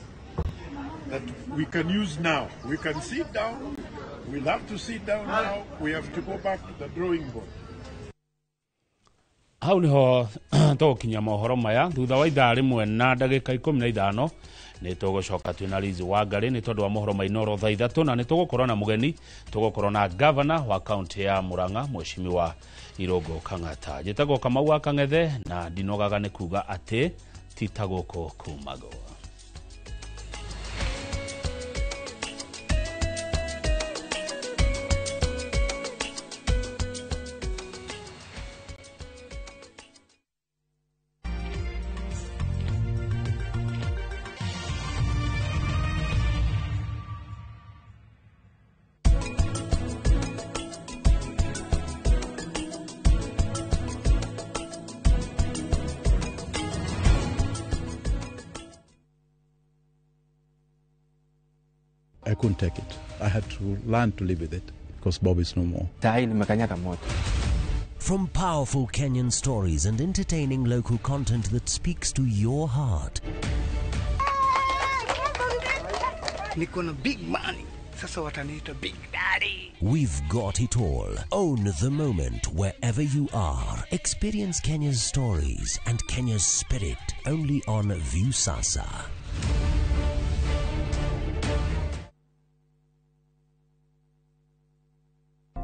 that we can use now. We can sit down. We'll have to sit down now. We have to go back to the drawing board. Hau niho tũgũkinyia mohoro maya thutha wa ithaa rĩmwe na ndagĩka 15 nĩ tũgũcoka twĩna Liz Wangari nĩ tondũ wa mohoro ma Inooro thaa 3 na nĩ tũgũkorwo na mũgeni, tũgũkorwo na gavana wa kaunti ya Murang'a Mheshimiwa Irũngũ Kang'ata. Njĩtagwo Kamau wa Kang'ethe na ndinogaga nĩ kuga atĩ ti ta gũkũ kumagwo. I couldn't take it. I had to learn to live with it because Bob is no more. From powerful Kenyan stories and entertaining local content that speaks to your heart. Niko na big money. Sasa wataniita Big Daddy. We've got it all. Own the moment wherever you are. Experience Kenya's stories and Kenya's spirit only on Viusasa.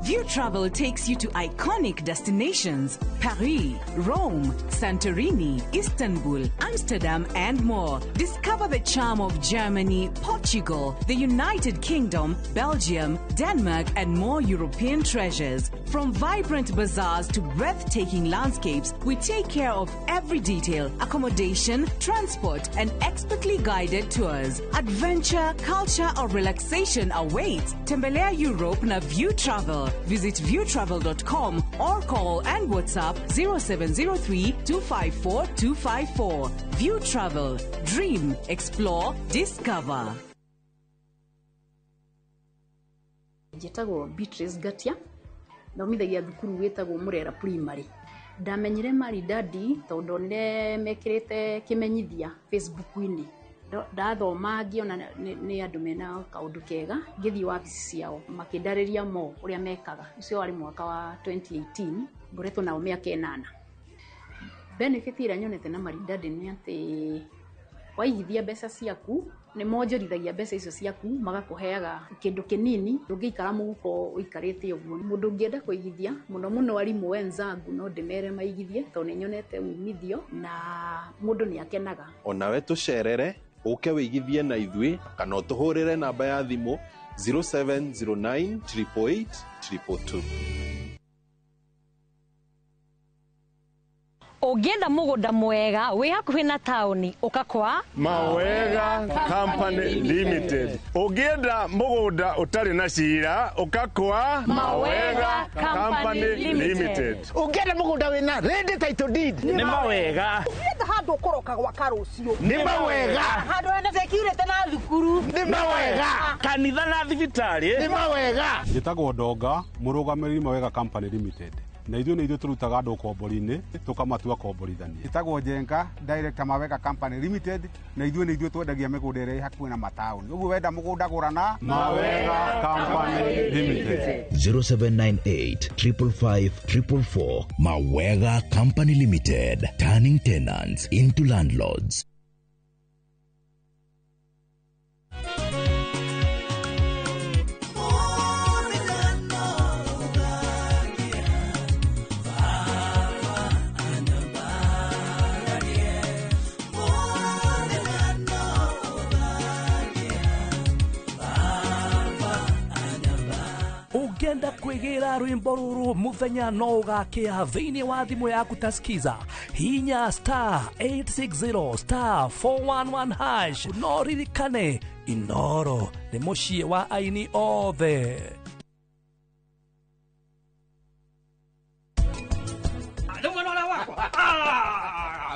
View Travel takes you to iconic destinations Paris, Rome, Santorini, Istanbul, Amsterdam, and more. Discover the charm of Germany, Portugal, the United Kingdom, Belgium, Denmark, and more European treasures. From vibrant bazaars to breathtaking landscapes, we take care of every detail: accommodation, transport, and expertly guided tours. Adventure, culture, or relaxation awaits. Tembelea Europe na View Travel. Visit viewtravel.com or call and WhatsApp 0703 254 254. View Travel. Dream, explore, discover. Njĩtagwo Beatrice Ngatia, thomithagia thukuru wĩtagwo Murera Primary. Ndamenyire Maridadi tondũ ndonire mekĩrĩte kĩmenyithia Facebook-inĩ. Ndathoma ngĩona nĩ andũ mena kaũndũ kega, ngĩthiĩ wabici ciao makĩndarĩria mo ũrĩa mekaga. Ũcio warĩ mwaka wa 2018, ngoretwo nao mĩaka 8. Benefit ĩrĩa nyonete na Maridadi nĩ atĩ waigithia mbeca ciaku nĩ monjorithagia mbeca icio ciaku magakũheaga kĩndũ kĩnini ndũngĩikara mũhuko ũikarĩte ũguo. Mũndũ ũngĩenda kũigithia mũno mũno arimũ wenzangu no ndĩmere maigithie tondũ nĩ nyonete umithio na mũndũ nĩ akenaga. Onawe tũcerere ũke wĩigithie na ithuĩ kana ũtũhũrĩre namba ya thimũ 0709 888 222. Ũngĩenda mũgũnda mwega wĩ hakuhĩ na taũni ũka kwa Mawega Company Limited. Ũngĩenda mũgũnda ũtarĩ na cira ũka kwa Mawega Company Limited. Ũngĩenda mũgũnda wĩna ready title deed nĩ Mawega. Ũngĩenda handũ ũkũroka gwaka rũciũ nĩ Mawega. Handũ hena security na thukuru nĩ Mawega. Kanitha na thibitarĩ nĩ Mawega. Njĩtagwo Ndonga, mũrũgamĩrĩri Mawega Company Limited. Na ithuĩ nĩ ithuĩ tũrutaga andũ ũkombori-inĩ tũkamatua komborithania. Ĩtagwo Njenga, director Mawega Company Limited, na ithuĩ nĩ ithuĩ twendagia mĩgũnda ĩrĩa ĩ hakuhĩ na mataũni. Ũguo wenda mũgũnda gũra na Mawega Company Limited. 0798 555 444. Mawega Company Limited, turning tenants into landlords. Ũngĩenda kwĩgĩra rwĩmbo rũrũ mũthenya no ũgakĩa thĩinĩ wa thimũ yaku ta skiza hinya star 860 star 411 hash. No ririkane Inoro nĩ mũciĩ wa aini othe. Rĩu mwana ũrĩa wakwa.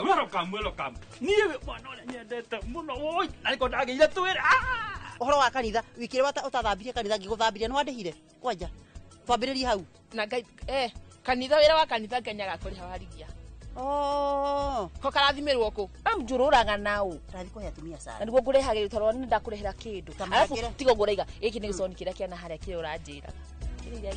Welcome, welcome. Niĩ mwana ũrĩa nyendete mũno woi, na nĩko ndagĩire twĩra. Ũhoro wa kanitha wiki ĩrĩa ũtathambirie kanitha ngĩgũthambirie nĩ wandĩhire kwanja twambĩrĩrie hau na ngai kanitha wĩra wa kanitha ngenyaga kũrĩha warigia. Oh. Ko karathimĩrwo kũ amjũrũraga nao Ndathi kũhe atumia cai na nĩguo ngũrehagĩra tondũ nĩ ndakũrehera kĩndũ arabu tiga ũguo ũraiga gĩkĩ nĩ gĩconi kĩrĩa kĩana harĩa kĩrĩa ũranjĩra kĩrĩa iria.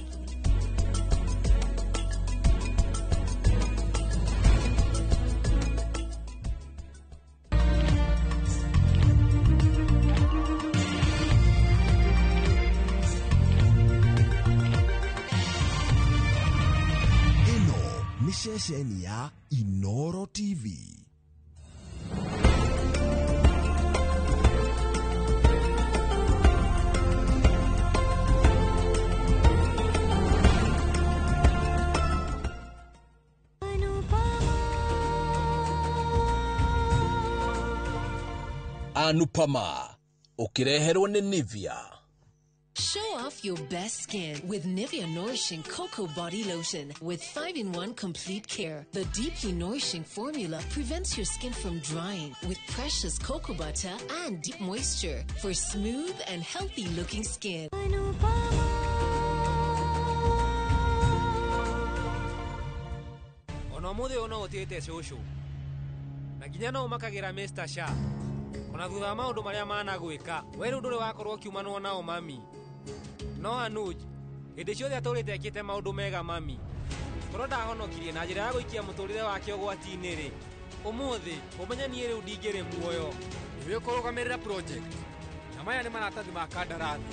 Nĩ ceceni ya Inoro TV. Anupama ũkĩreherwo nĩ Nivea. Show off your best skin with Nivea Nourishing Cocoa Body Lotion with 5-in-1 complete care. The deeply nourishing formula prevents your skin from drying with precious cocoa butter and deep moisture for smooth and healthy looking skin. Ona ũmũthĩ ũyũ no ũtĩĩte cũcũ na nginya no ũmakagĩra Mr. Sha ona thutha wa maũndũ marĩa managwĩka we rĩu ndũrĩ wakorwo ũkiumanwo nao mami. No Anuj hĩndĩ ciothe atũrĩte ekĩte maũndũ mega mami. Korwo ndahonokirie na njĩra ya gũikia mũtũrĩre wake ũgwati-inĩ rĩ, ũmũthĩ ũmenye niĩ rĩu ndingĩrĩ muoyo. Nĩwe ũkũrũgamĩrĩra project na maya nĩ maratathi ma kandarathi.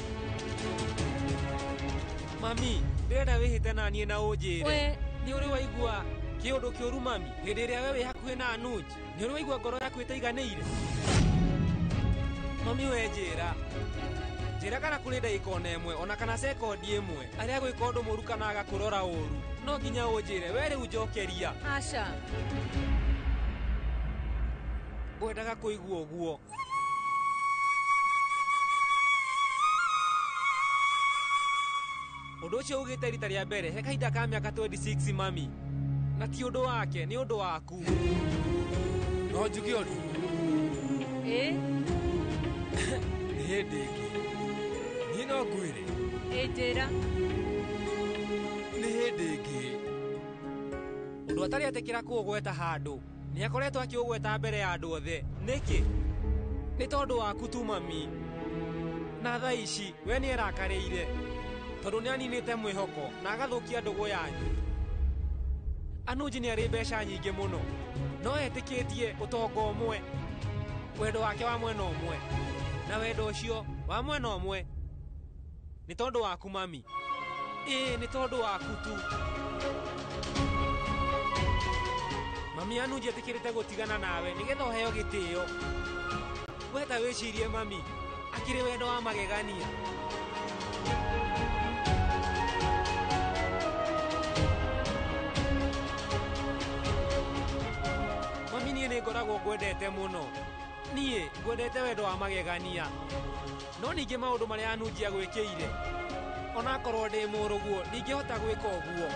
Mami, ndĩrenda wĩhĩte na niĩ na ũnjĩre. Nĩ ũrĩ waigua kĩũndũ kĩũru mami hĩndĩ ĩrĩa we wĩ hakuhĩ na Anuj? Nĩ ũrĩ waigua ngoro yaku ĩtaiganĩire? Mami we njĩra. Njĩra kana kũrĩ ndagĩka ona ĩmwe ona kana sekondi ĩmwe arĩa gwĩka ũndũ mũũru kana agakũrora ũũru, no nginya ũnjĩre we rĩu njokeria. Aca. Ngwendaga kũigua ũguo. Ũndũ ũcio ugĩte rita rĩa mbere he kahinda ka mĩaka 26 mami, na ti ũndũ wake, nĩ ũndũ waku. No njuge ũndũ? Ĩ? Nĩ hĩndĩ ĩngĩ. Niĩ no ngwĩre. Ĩ njĩra. Nĩ hĩndĩ ĩngĩ. Ũndũ atarĩ etĩkĩra kũũgweta handũ, nĩ akoretwo akĩũgweta mbere ya andũ othe. Nĩkĩ? Nĩ tondũ waku tu mami. Na thaa ici we nĩ erakarĩire tondũ nĩ aninĩte mwĩhoko na agathũkia ndũgũ yanyu. Anuj nĩ arĩ mbeca nyingĩ mũno, no etĩkĩtie ũtonga ũmwe, wendo wake wa mwena ũmwe, na wendo ũcio wa mwena ũmwe nĩ tondũ waku mami. Ĩĩ, nĩ tondũ waku tu. Mami, Anuj etĩkĩrĩte gũtigana nawe nĩgetha ũheo gĩtĩo. We ta wĩcirie mami, akĩrĩ wendo wa magegania. Mami, niĩ nĩ ngoragwo ngwendete mũno. Niĩ ngwendete wendo wa magegania. No ningĩ maũndũ marĩa Anuj agwĩkĩire, onakorwo ndĩ mũrũguo, ndingĩhota gwĩka ũguo.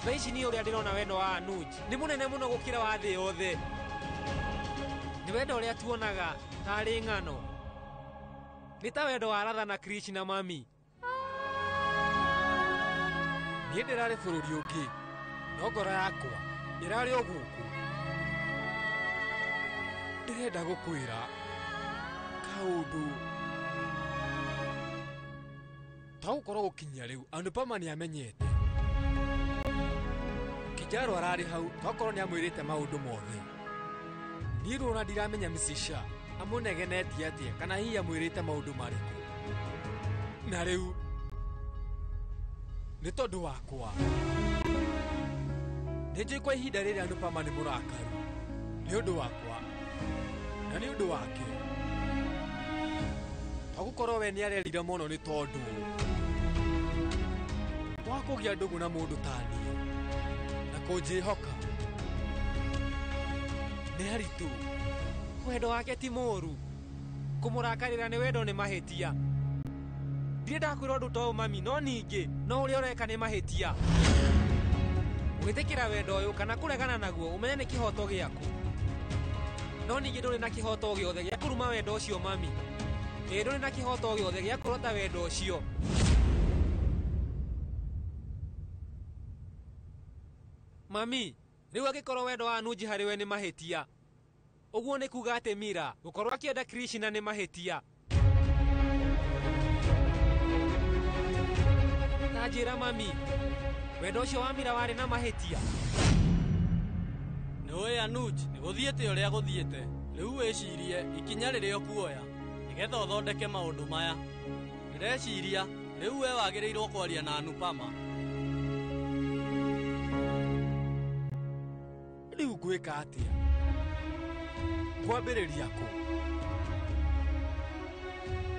Thaa ici niĩ ũrĩa ndĩrona wendo wa Anuj nĩ mũnene mũno gũkĩra wa thĩ yothe. Nĩ wendo ũrĩa tuonaga tarĩ ng'ano. Nĩ ta wendo wa Radha na Krishna mami. Niĩ ndĩrarĩ bũrũri ũngĩ, no ngoro yakwa ĩrarĩ o gũkũ. Ndĩrenda gũkwĩra kaũndũ. Tagũkorwo gũkinyia rĩu Anupama nĩ amenyete. Kijaro ararĩ hau, tokorwo nĩ amwĩrĩte maũndũ mothe. Niĩ rĩu ona ndiramenya Mrs. Shah amũnegenetie atĩa kana hihi amwĩrĩte maũndũ marĩkũ. Na rĩu nĩ tondũ wakwa. Nĩ njũĩ kwa ihinda rĩrĩ Anupama nĩ mũrakaru nĩ ũndũ wakwa na nĩ ũndũ wake. Tagũkorwo we nĩ arerira mũno nĩ tondũ wa kũgĩa ndũgũ na mũndũ ta niĩ na kũnjĩhoka nĩ haritũ. Wendo wake ti mũũru, kũmũrakarĩra nĩ wendo nĩ mahĩtia. Ndirĩ ndakwĩra ũndũ ta ũyũ mami, no ningĩ no ũrĩa ũreka nĩ mahĩtia. Gwĩtĩkĩra wendo ũyũ kana kũregana naguo ũmenye nĩ kĩhoto gĩaku. No ningĩ ndũrĩ na kĩhoto gĩothe gĩa kũruma wendo ũcio mami. Ĩ, ndũrĩ na kĩhoto gĩothe gĩa kũrota wendo ũcio. Mami, rĩu angĩkorwo wendo wa Anuj harĩ we nĩ mahĩtia, ũguo nĩ kuga atĩ Mira gũkorwo akĩenda Krishna nĩ mahĩtia. Ta njĩra mami, wendo ũcio wa Mira warĩ na mahĩtia? Nĩ ũĩ Anuj, nĩ gũthiĩte ũrĩa gũthiĩte. Rĩu wĩcirie ikinya rĩrĩa ũkuoya nĩgetha ũthondeke maũndũ maya. Ndĩreciria rĩu we wagĩrĩirwo kwaria na Anupama. Rĩu ngwĩka atĩa? Ngwambĩrĩria kũ?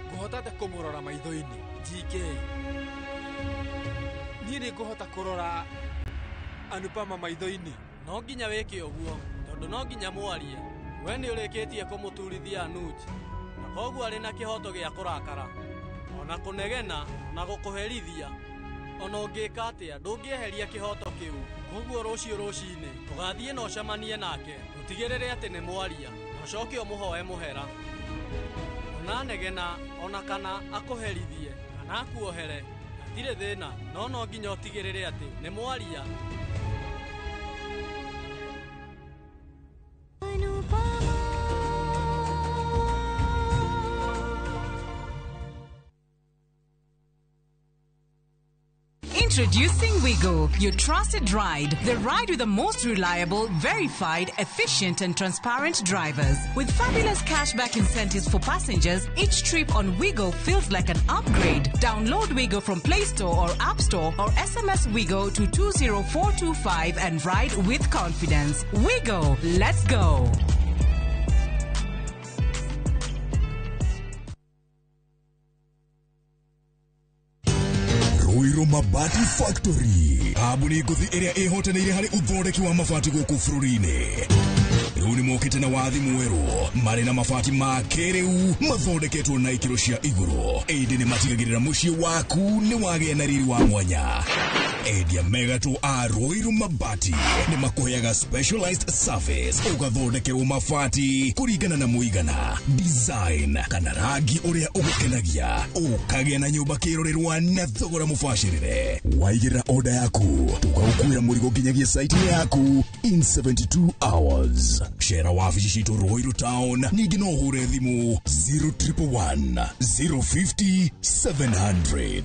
Ngũhota atĩa kũmũrora maitho-inĩ? GK. Niĩ nĩ ngũhota kũrora Anupama maitho-inĩ? No nginya wĩke ũguo, tondũ no nginya mwarie. We nĩ ũrĩkĩtie kũmũturithia Anuj, na koguo arĩ na kĩhoto gĩa kũrakara, ona kũnegena na gũkũherithia. Ona ũngĩka atĩa ndũngĩeheria kĩhoto kĩu. Koguo rũciũ rũcinĩ ũgathiĩ na ũcemanie nake, ũtigĩrĩre atĩ nĩ mwaria, na ũcoke ũmũhoe mũhera. Ona anegena ona kana akũherithie kana akuohere, hatirĩ thĩna, no no nginya ũtigĩrĩre atĩ nĩ mwaria. Introducing Wigo, your trusted ride. The ride with the most reliable, verified, efficient, and transparent drivers. With fabulous cashback incentives for passengers, each trip on Wigo feels like an upgrade. Download Wigo from Play Store or App Store or SMS Wigo to 20425 and ride with confidence. Wigo, let's go. Ruiru Mabati Factory kambuni ngũthi ĩrĩa ĩhotanĩire harĩ ũthondeki wa mabati gũkũ bũrũri-inĩ. Rĩu nĩ mokĩte na wathi mwerũ marĩ na mabati ma kĩrĩu mathondeketwo na ikĩro cia igũrũ, ĩndĩ nĩ matigagĩrĩra mũciĩ waku nĩ wagĩa na riri wa mwanya. Endia megatũ a Ruiru Mabati nĩ makũheaga specialized service, ũgathondekerwo mabati kũringana na mũigana, design kana rangi ũrĩa ũgũkenagia, ũkagĩa na nyũmba kĩrorerwa na thogora mũbacĩrĩre. Waigĩrĩra oda yaku tũgagũkuĩra mũrigo nginyagia site yaku in 72 hours. Cera wabici citũ Ruiru Town, ningĩ no ũhũre thimũ 0111 050 700.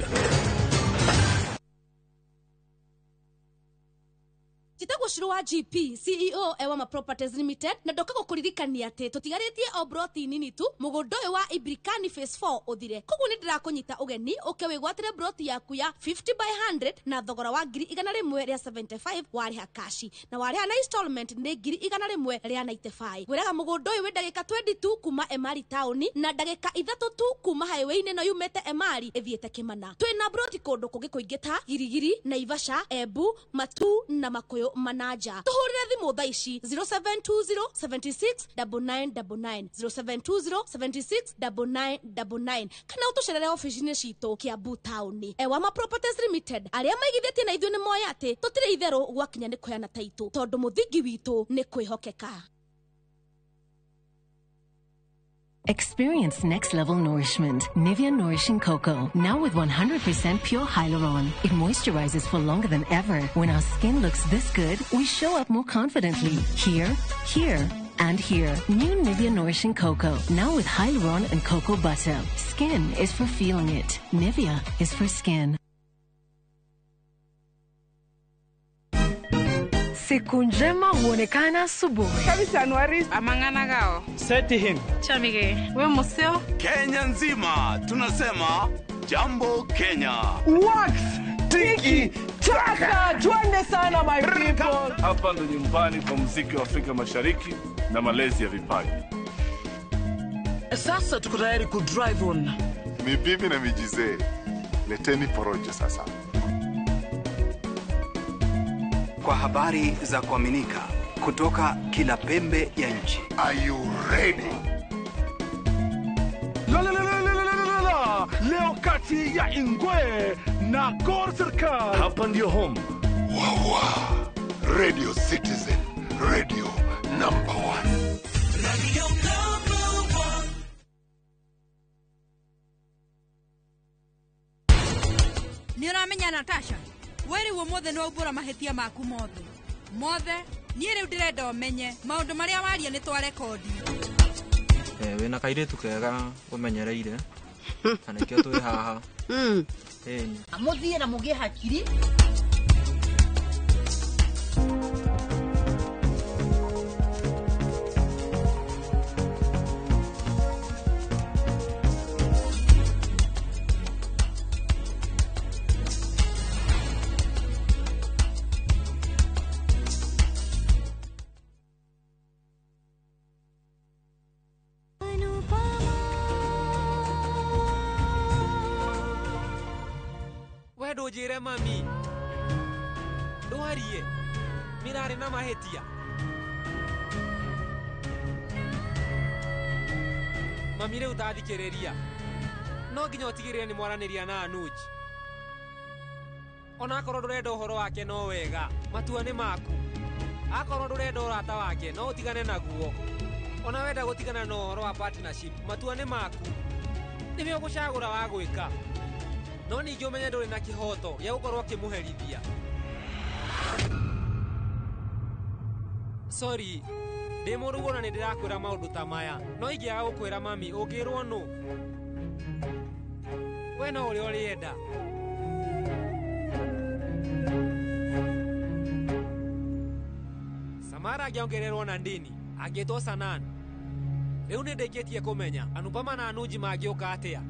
Njĩtagwo Shiro wa GP CEO Ewama Properties Limited na ndoka gũkũririkania atĩ tũtigarĩtie o broti nini tu mũgũnda ũyũ wa Ibrikani Phase 4 ũthire. Koguo nĩ ndĩrakũnyita ũgeni ũke wĩgwatĩre broti yaku ya 50 by 100 na thogora wa 175 warĩha kashi na warĩha na installment nĩ 195. Ngwĩraga mũgũnda ũyũ wĩ ndagĩka 22 kuma Emari town na ndagĩka 3 tu kuma highway-inĩ ĩno yumĩte Emari ĩthiĩte Kĩmana. Twĩna broti kũndũ kũngĩ kũingĩ ta Girigiri, Naivasha, Embu, Matu na Makuyu Manaja. Tuhurire thimu thaa ici 0720 76 9999 0720 76 9999 kana ũtũcerere ofici-inĩ citũ Kiambu Town. Ewama Properties Limited arĩa maigithĩtie na ithuĩ nĩ moĩ atĩ tũtirĩ itherũ gwakinya nĩ kũheana taitũ tondũ mũthingi witũ nĩ kwĩhokeka. Experience next level nourishment. Nivea Nourishing Cocoa. Now with 100% pure hyaluron. It moisturizes for longer than ever. When our skin looks this good, we show up more confidently. Here, here, and here. New Nivea Nourishing Cocoa. Now with hyaluron and cocoa butter. Skin is for feeling it. Nivea is for skin. Siku njema huonekana asubuhi. Kabisa Anuari. Amangana gao. Seti him. Chamige. We museo. Kenya nzima tunasema jambo Kenya. Wax tiki taka. Twende sana my people. Hapa ndo nyumbani kwa muziki wa Afrika Mashariki na malezi ya vipaji. Sasa tuko tayari ku drive on. Mibibi na mijizee. Leteni porojo sasa. Kwa habari za kuaminika kutoka kila pembe ya nchi. Are you ready? La la la la la la la. Leo kati ya Ingwe na Gor Serikal. Hapa ndio home. Wawa. Radio Citizen, radio number 1. Radio number 1. Ni uramenya Natasha? Weri ũmũthĩ nĩ waumbũra mahĩtia maku mothe. Mothe, niĩ rĩu ndĩrenda ũmenye maũndũ marĩa waria nĩ twarekondi. Wĩna kairĩtu kega ũmenyereire na nĩkĩo twĩ haha. Mũthiĩ na mũgĩe hakiri. Ndũnjĩre mami ndwarie mirarĩ na mahĩtia. Mami rĩu tathikĩrĩria, no nginya ũtigĩrĩre nĩ mwaranĩria na Anuj. Onakorwo ndũrenda ũhoro wake no wega, matua nĩ maku. Akorwo ndũrenda ũrata wake no ũtigane naguo. Ona wenda gũtigana na ũhoro wa partnership, matua nĩ maku. Nĩwe ũgũcagũra wa gwĩka. No ningĩ ũmenye ndũrĩ na kĩhoto gĩa gũkorwo ũkĩmũherithia. Sorry, ndĩ mũrugwo na nĩ ndĩrakwĩra maũndũ ta maya. No ingĩaga gũkwĩra mami, ũngĩrwo nũ? We no ũrĩa ũrĩenda. Sara angĩongererwo na ndini angĩtwo Sanan. Rĩu nĩ ndĩkĩtie kũmenya Anupama na Anuji mangĩũka atĩa.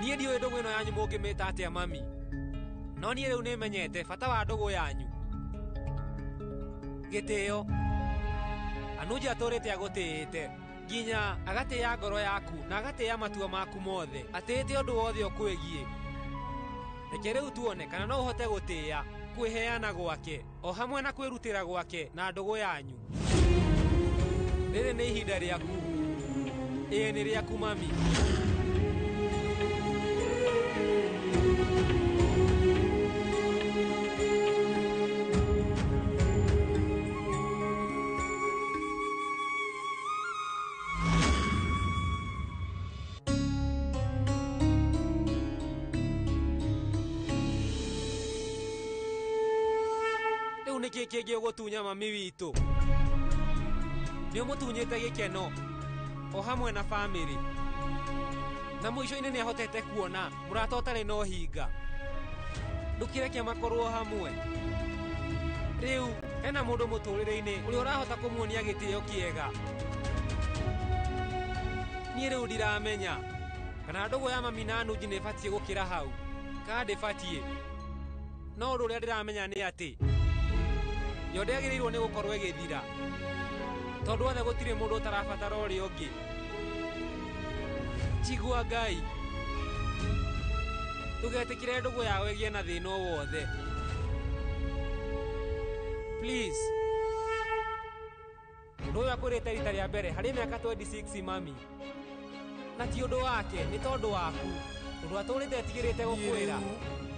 Niĩ ndiũĩ ndũgũ ĩno yanyu mũngĩmĩta atĩa mami, no niĩ rĩu nĩmenyete bata wa ndũgũ yanyu. Gĩtĩo. Anuji atũrĩte agũtĩĩte nginya agatĩĩa ngoro yaku na agatĩĩa matua maku mothe, atĩĩte ũndũ wothe ũkwĩgiĩ. Reke rĩu tuone kana no ũhote gũtĩĩa kwĩheana gwake o hamwe na kwĩrutĩra gwake na ndũgũ yanyu. Rĩrĩ nĩ ihinda rĩaku. Ĩĩ nĩ rĩaku mami. Rĩu nĩkĩ kĩngĩ ũgũtunya mami witũ? Nĩ ũmũtunyĩte gĩkeno o hamwe na bamĩrĩ, na mũico-inĩ nĩ ahotete kuona mũrata ũtarĩ na ũhinga. Ndũkĩreke makorwo hamwe. Rĩu hena mũndũ mũtũrĩre-inĩ ũrĩa ũrahota kũmuonia gĩtĩo kĩega. Niĩ rĩu ndiramenya kana ndũgũ ya mami na Anuji nĩ ĩbatiĩ gũkĩra hau kana ndĩbatiĩ, no ũndũ ũrĩa ndĩramenya nĩ atĩ yo ndĩagĩrĩirwo nĩ gũkorwo ĩgĩthira, tondũ othe gũtirĩ mũndũ ũtarabatara ũrĩa ũngĩ. Njigua Ngai, ndũgetĩkĩre ndũgũ yao ĩgĩe na thĩna o wothe. Please. Ũndũ ũyũ akwĩrĩte rita rĩa mbere harĩ mĩaka 26 mami, na ti ũndũ wake, nĩ tondũ waku. Ũndũ atũrĩte etigĩrĩte gũkwĩra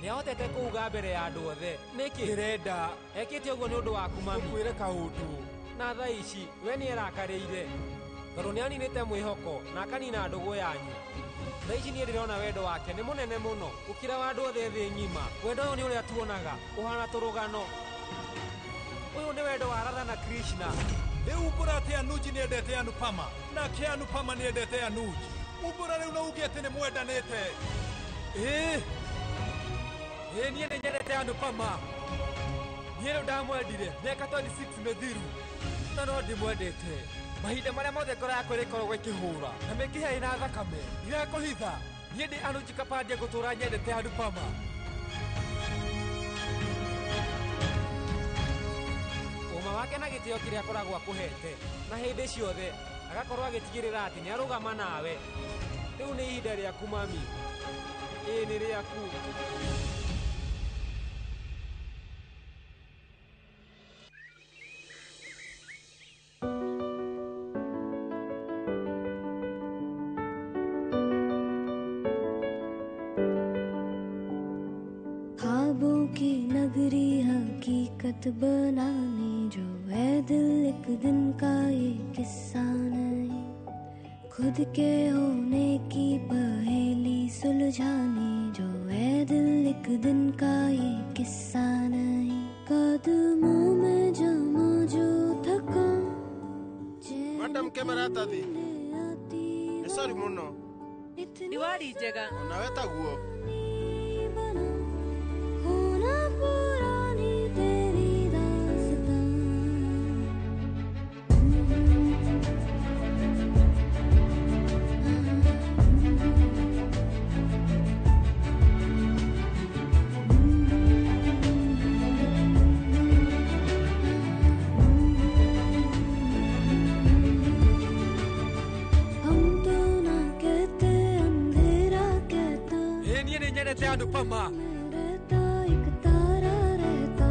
nĩ ahotete kũuga mbere ya andũ othe. Nĩkĩ? Ndĩrenda ekĩte ũguo nĩ ũndũ waku mami. Ngũkwĩre kaũndũ. Na thaa ici we nĩ erakarĩire tondũ nĩ aninĩte mwĩhoko na akanina ndũgũ yanyu. Thaa ici niĩ ndĩrona wendo wake nĩ mũnene mũno gũkĩra wa andũ othe thĩ ng'ima. Wendo ũyũ nĩ ũrĩa tuonaga ũhana tũrũgano. Ũyũ nĩ wendo wa Radha na Krishna. Rĩu umbũra atĩ Anuji nĩendete Anupama nake Anupama nĩendete Anuji. Umbũra rĩu na uge atĩ nĩ mwendanĩte. Ĩĩ ĩĩ niĩ nĩ nyendete Anupama. Niĩ rĩu ndamwendire mĩaka 26 mĩthiru na no ndĩmwendete. Mahinda marĩa mothe ngoro yakwa ĩrĩkoragwo ĩkĩhũra na mĩkiha ĩna thakame ndirakũhitha. Niĩ ndĩ Anuji Kapadia ngũtũra nyendete Anupama. Ũma wake na gĩtĩo kĩrĩa akoragwo akũhete na hĩndĩ ciothe agakorwo agĩtigĩrĩra atĩ nĩ arũgama nawe. Rĩu nĩ ihinda rĩaku mami. Ĩĩ nĩ rĩaku. ख्वाबों की नगरी हकीकत बनाने जो है दिल एक दिन का ये किस्सा नहीं, खुद के होने की पहेली सुलझाने जो है दिल एक दिन का ये किस्सा नहीं। कदमों में जमा जो थका। Madam Kemaratathi, nĩ sorry mũno. Diwali njega. Onawe taguo. होना पुरानी तेरी दास्तां। हम तो ना कहते अंधेरा कहता। Ĩĩ niĩ nĩ nyendete Anupama. रहता एक तारा रहता,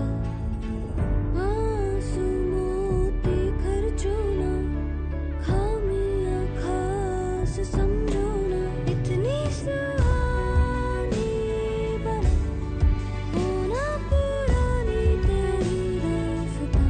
आंसू मोती खर्चो ना, खामियां खास समझो ना, इतनी सुहानी बना होना पुरानी तेरी दास्तां।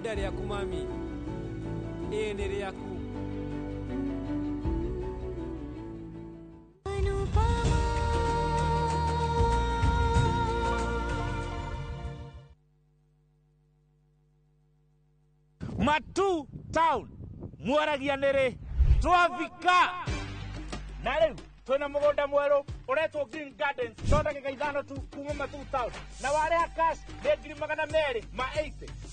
Itunda rĩaku mami. Ĩĩ nĩ rĩaku. Matu town mwaragia nĩrĩ twafika na rĩu twĩna mũgũnda mwerũ ũretwo Green Gardens no ndagĩka 5 tu kuma Matu town na warĩha cash nĩ 280,000,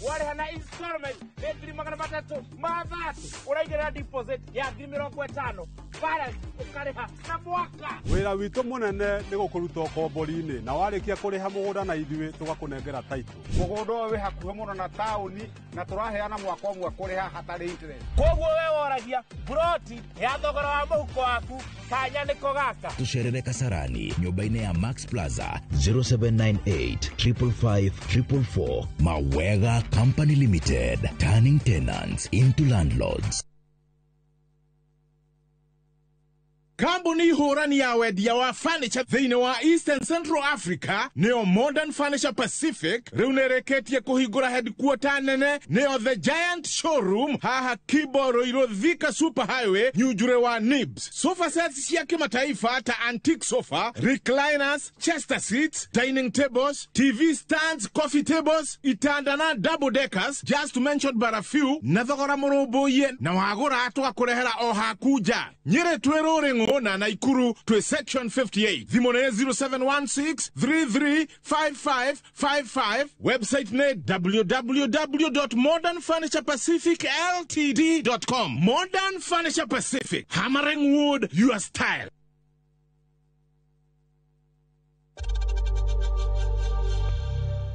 warĩha na installment nĩ 330,000, ũraigĩrĩra deposit ya 50,000, balance ũkarĩha na mwaka. Wĩra witũ mũnene nĩ gũkũruta ũkombori-inĩ na warĩkia kũrĩha mũgũnda na ithuĩ tũgakũnengera title. Mũgũnda ũyũ wĩ hakuhĩ mũno na taũni na tũraheana mwaka ũmwe kũrĩha hatarĩ interest. Koguo we woragia broti ya thogora wa mũhuko waku kanya nĩko gaka. Tucerere Kasarani nyũmba-inĩ ya Max Plaza 0798 555 444. Mawega Company Limited, turning tenants into landlords. Kambuni hũrani ya wendia wa furniture thĩinĩ wa Eastern Central Africa nĩyo Modern Furniture Pacific rĩu nĩrĩkĩtie kũhingũra headquarter nene nĩyo The Giant Showroom haha Kibo Ruiru Thika Super Highway Nyunjure wa Nibs. Sofa sets cia kimataifa ta antique sofa, recliners, chester seats, dining tables, TV stands, coffee tables, itanda na double deckers, just to mention but a few, na thogora mũrũmbũiye na wagũra tũgakũrehera o haku nja. Nyĩrĩ twĩ Rũrĩng'ũ na Naikuru to section 58. Thimũ nĩ 0716 335555. Website nĩ www.modernfurniturepacificltd.com. Modern Furniture Pacific, hammering wood your style.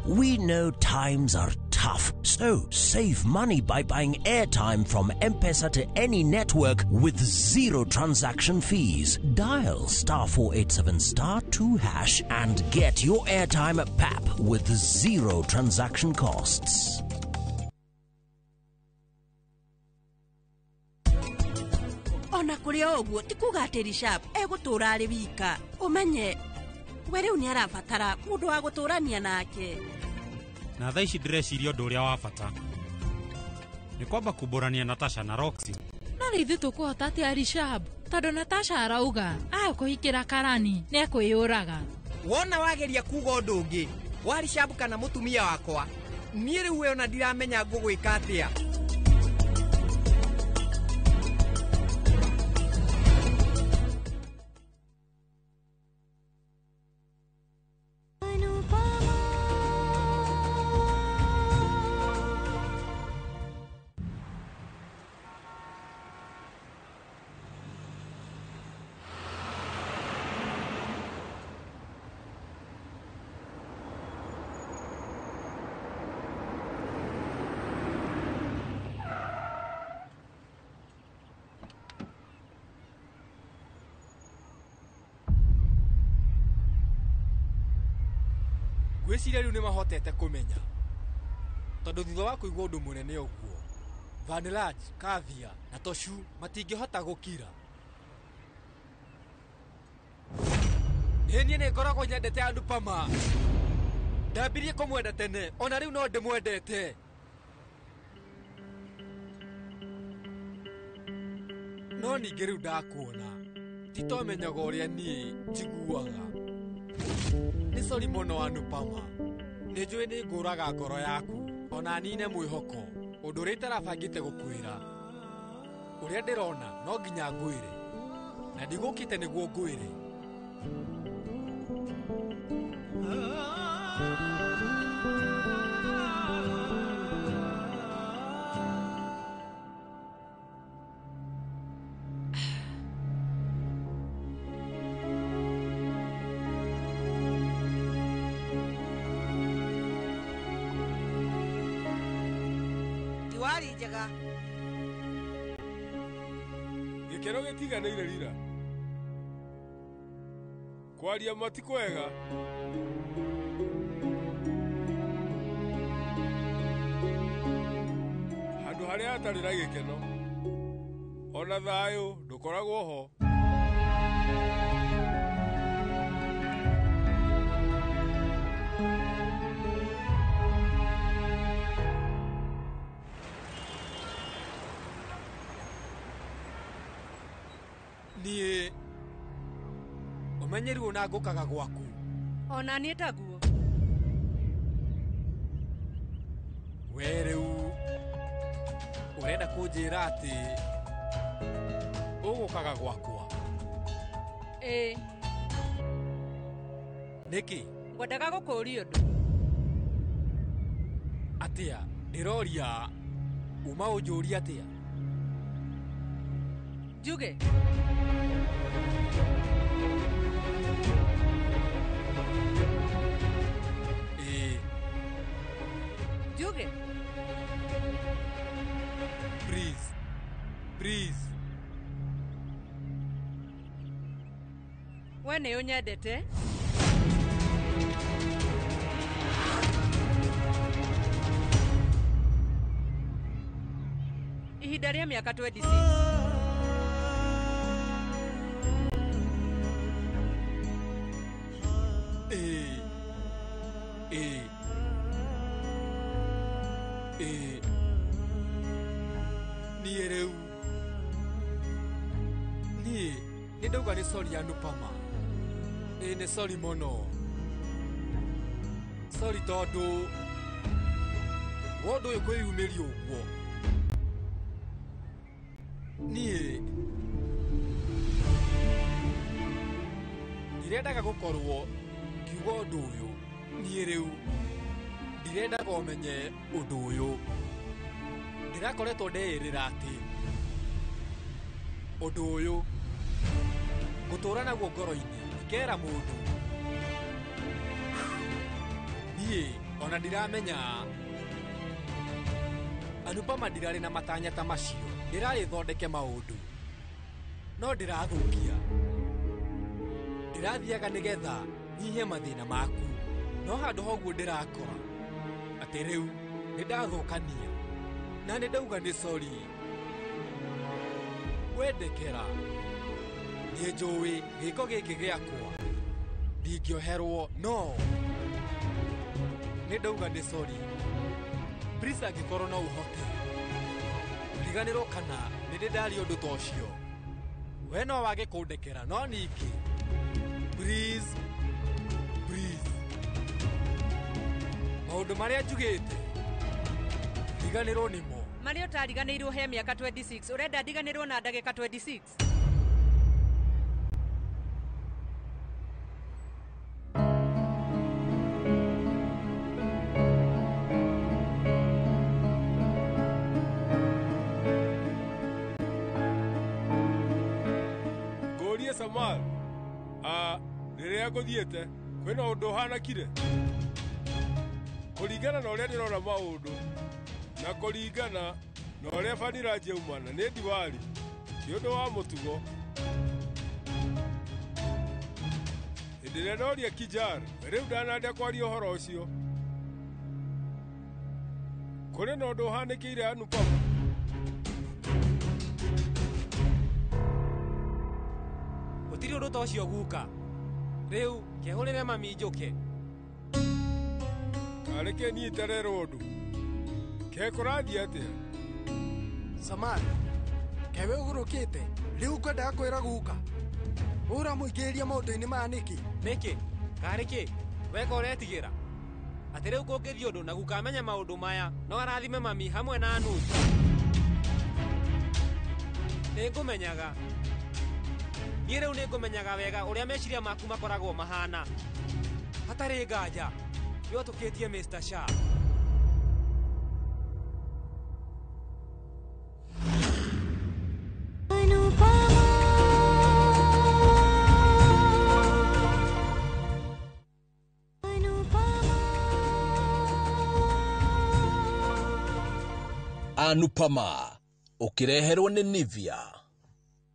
We know times are tough, so save money by buying airtime from M-Pesa to any network with zero transaction fees. Dial *487*2# and get your airtime at PAP with zero transaction costs. Ona kũrĩ o ũguo ti kuga atĩ Rishab egũtũũra arĩ wika. Ũmenye we rĩu nĩ arabatara mũndũ wa gũtũũrania nake. Na thaa ici ndĩreciria ũndũ ũrĩa wa bata nĩ kwamba kumbũrania Natasha na Roxy. No rĩu ithuĩ tũkũhota atĩa Rishab, tondũ Natasha arauga agũkũhikĩra Karani nĩ ekwĩyũraga. Wona wageria kuga ũndũ ũngĩ wa Rishab kana mũtumia wakwa, niĩ rĩu we ona ndiramenya ngũgwĩka atĩa. Ngwĩciria rĩu nĩ mahotete kũmenya tondũ thutha wa kũigua ũndũ mũnene ũguo Vanilaj, Kavia na Toshu matingĩhota gũkira. Ĩ niĩ nĩ ngoragwo nyendete Anupama. Ndambirie kũmwenda tene ona rĩu no ndĩmwendete. No ningĩ rĩu ndakuona titomenyaga ũrĩa niĩ njiguaga. Nĩ sori mũno Anupama, nĩ njũĩ nĩ ngũraga ngoro yaku ona nine mwĩhoko ũndũ ũrĩa itarabangĩte gũkwĩra. Ũrĩa ndĩrona no nginya ngwĩre na ndigũkĩte nĩguo ngwĩre. Tiwari njega. Gĩkeno gĩtiganĩire rira. Kwaria ma ti kwega. Handũ harĩa hatarĩ na gĩkeno, ona thayũ ndũkoragwo ho. Ũmenye rĩu ona ngũkaga gwaku. Ona niĩ taguo. We rĩu ũrenda kũnjĩra atĩ ũgũkaga gwakwa? Ĩĩ. Nĩkĩ? Ngwendaga gũkũũria ũndũ. Atĩa? Ndĩroria uma ũnjũrie atĩa? Njuge. Ĩĩ. Njuge. Please. Please. We nĩ ũnyendete? Ihinda rĩa mĩaka 26. Ĩĩ. Ĩĩ. Ĩĩ. Niĩ rĩu. Niĩ nĩ ndauga nĩ sorry Anupama. Ĩĩ nĩ sorry mũno. Sorry tondũ wa ũndũ ũyũ kwĩyumĩria ũguo. Niĩ ndirendaga gũkorwo ngiuga ũndũ ũyũ. Niĩ rĩu ndirendaga ũmenye ũndũ ũyũ. Ndĩrakoretwo ndeĩrĩra atĩ ũndũ ũyũ ngũtũra naguo ngoro-inĩ ngera mũndũ. Niĩ ona ndiramenya Anupama ndirarĩ na matanya ta macio. Ndĩrarĩ thondeke maũndũ no ndĩrathũkia. Ndĩrathiaga nĩgetha nyihie mathĩna maku, no handũ ha ũguo ndĩrakora atĩ rĩu nĩndathũkania na nĩndauga nĩ sorry. Wendekera niĩ njũĩ gĩko gĩkĩ gĩakwa ndingĩoherwo, no nĩndauga nĩ sorry. Please angĩkorwo no ũhote riganĩrwo kana nĩ ndĩ ndaria ũndũ ta ũcio, we no wage kũndekera, no ningĩ please, please, maũndũ marĩa njugĩte riganĩrwo nĩmo. Marĩa ũtariganĩirwo he mĩaka 26 ũrenda ndiganĩrwo na ndagĩka 26? Ngũrie Samal, rĩrĩa ngũthiĩte kwĩna ũndũ ũhanakire? Kũringana na ũrĩa ndĩrona maũndũ na kũringana na ũrĩa Baniraji aumana nĩ Diwali ti ũndũ wa mũtugo. Hĩndĩ ĩrĩa ndoria Kijar, rĩu ndananja kwaria ũhoro ũcio. Kũrĩ na ũndũ ũhanĩkĩire Anupama. Gũtirĩ ũndũ ta ũcio guka. Rĩu kehũrĩre mami njũke. Karĩ kĩ niĩ itarerwo ũndũ? Ke kũrathiĩ atĩa? Samal, kewe ũgũrũkĩte rĩu ngwendaga kwĩra guka ũramũingĩrĩria maũndũ-inĩ maya nĩkĩ? Nĩkĩ? Karĩ kĩ? Weka ũretigĩra atĩ rĩu kũngĩthiĩ ũndũ na guka amenye maũndũ maya no arathime mami hamwe na Anuj. Nĩngũmenyaga. Niĩ rĩu nĩngũmenyaga wega ũrĩa meciria maku makoragwo mahana. Hatarĩ nganja nĩũtũkĩtie Mr. Shah. Anupama ũkĩreherwo nĩ Nivea.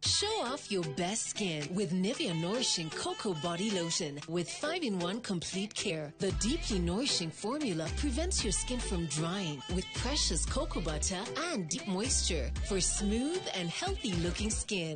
Show off your best skin with Nivea Nourishing Cocoa Body Lotion with 5-in-1 complete care. The deeply nourishing formula prevents your skin from drying with precious cocoa butter and deep moisture for smooth and healthy looking skin.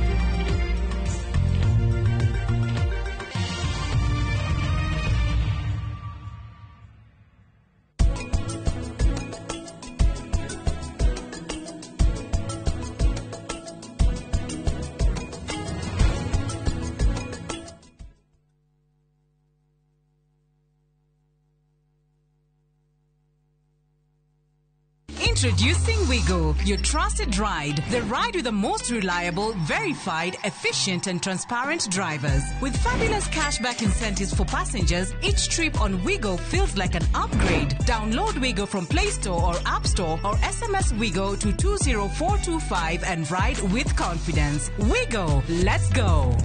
Introducing Wigo, your trusted ride. The ride with the most reliable, verified, efficient, and transparent drivers. With fabulous cashback incentives for passengers, each trip on Wigo feels like an upgrade. Download Wigo from Play Store or App Store or SMS Wigo to 20425 and ride with confidence. Wigo, let's go.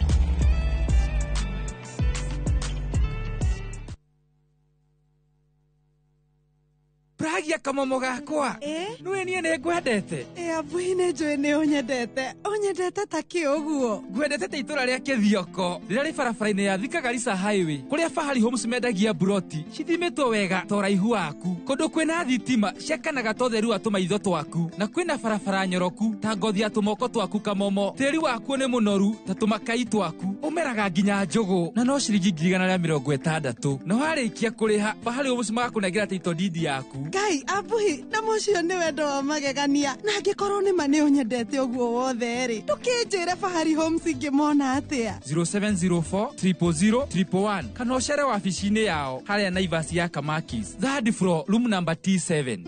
Pragia kamomo gakwa. Nĩwe niĩ nĩ ngwendete. Ĩ abuhi nĩ njũĩ nĩ ũnyendete. Ũnyendete ta kĩ ũguo? Ngwendete ta itũra rĩa Kĩthioko rĩrĩa rĩ barabara-inĩ ya Thika Garissa Highway kũrĩa Fahari Homes mendagia mburoti cithimĩtwo wega ta ũraihu waku, kũndũ kwĩna thitima ciakanaga ta ũtheru wa tũmaitho twaku, na kwĩna barabara nyoroku ta ngothi ya tũmoko twaku kamomo. Tĩri wakuo nĩ mũnoru ta tũmakai twaku, ũmeraga nginya njũgũ na no ciringi 160,000. Na warĩkia kũrĩha Fahari Homes magakũnengera title deed yaku. Ngai abuhi na mũcio nĩ wendo wa magegania, na angĩkorwo nĩ ma nĩ ũnyendete ũguo wothe rĩ, ndũkĩnjĩre Fahari Homes ingĩmona atĩa? 0704 000 111 kana ũcere wabici-inĩ yao harĩa Naivas ya Kamakis, third floor, room number T7.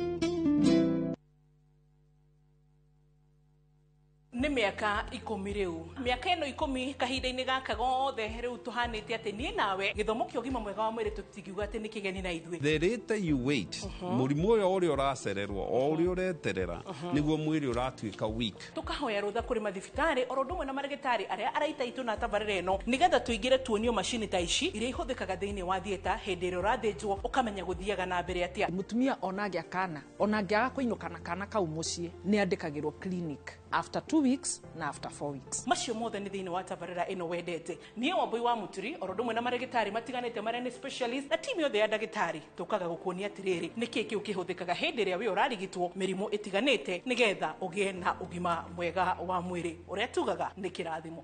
Nĩ mĩaka 10 rĩu, mĩaka ĩno 10 kahinda-inĩ gaka gothe rĩu tũhanĩte atĩ niĩ nawe gĩthomo kĩa ũgima mwega wa mwĩrĩ tũtingiuga atĩ nĩ kĩgeni na ithuĩ. The later you wait, mũrimũ ũyũ ũrĩa ũracererwo o ũrĩa ũreterera nĩguo mwĩrĩ ũratuĩka weak. Tũkahoya rũtha kũrĩ mathibitarĩ oro ũndũ ũmwe na marĩgĩtarĩ arĩa araita itũ na tabarĩra ĩno nĩgetha tũingĩre tuonio macini ta ici iria ihũthĩkaga thĩinĩ wa theatre hĩndĩ ĩrĩa ũrathĩnjwo ũkamenya gũthiaga na mbere atĩa. Mũtumia ona angĩa kana ona angĩaga kũinũka na kana kau mũciĩ nĩ andĩkagĩrwo clinic after 2 weeks na after 4 weeks. Macio mothe nĩ thĩinĩ wa tabarĩra ĩno wendete. Niĩ Wambui wa Mũturi oro ũndũ ũmwe na marĩgĩtarĩ matiganĩte marĩa nĩ specialist na timu yothe ya ndagĩtarĩ tũkaga gũkuonia atĩrĩrĩ nĩkĩ kĩu kĩhũthĩkaga hĩndĩ ĩrĩa we ũrarigitwo mĩrimũ ĩtiganĩte nĩgetha ũgĩe na ũgima mwega wa mwĩrĩ ũrĩa tugaga nĩ kĩrathimo.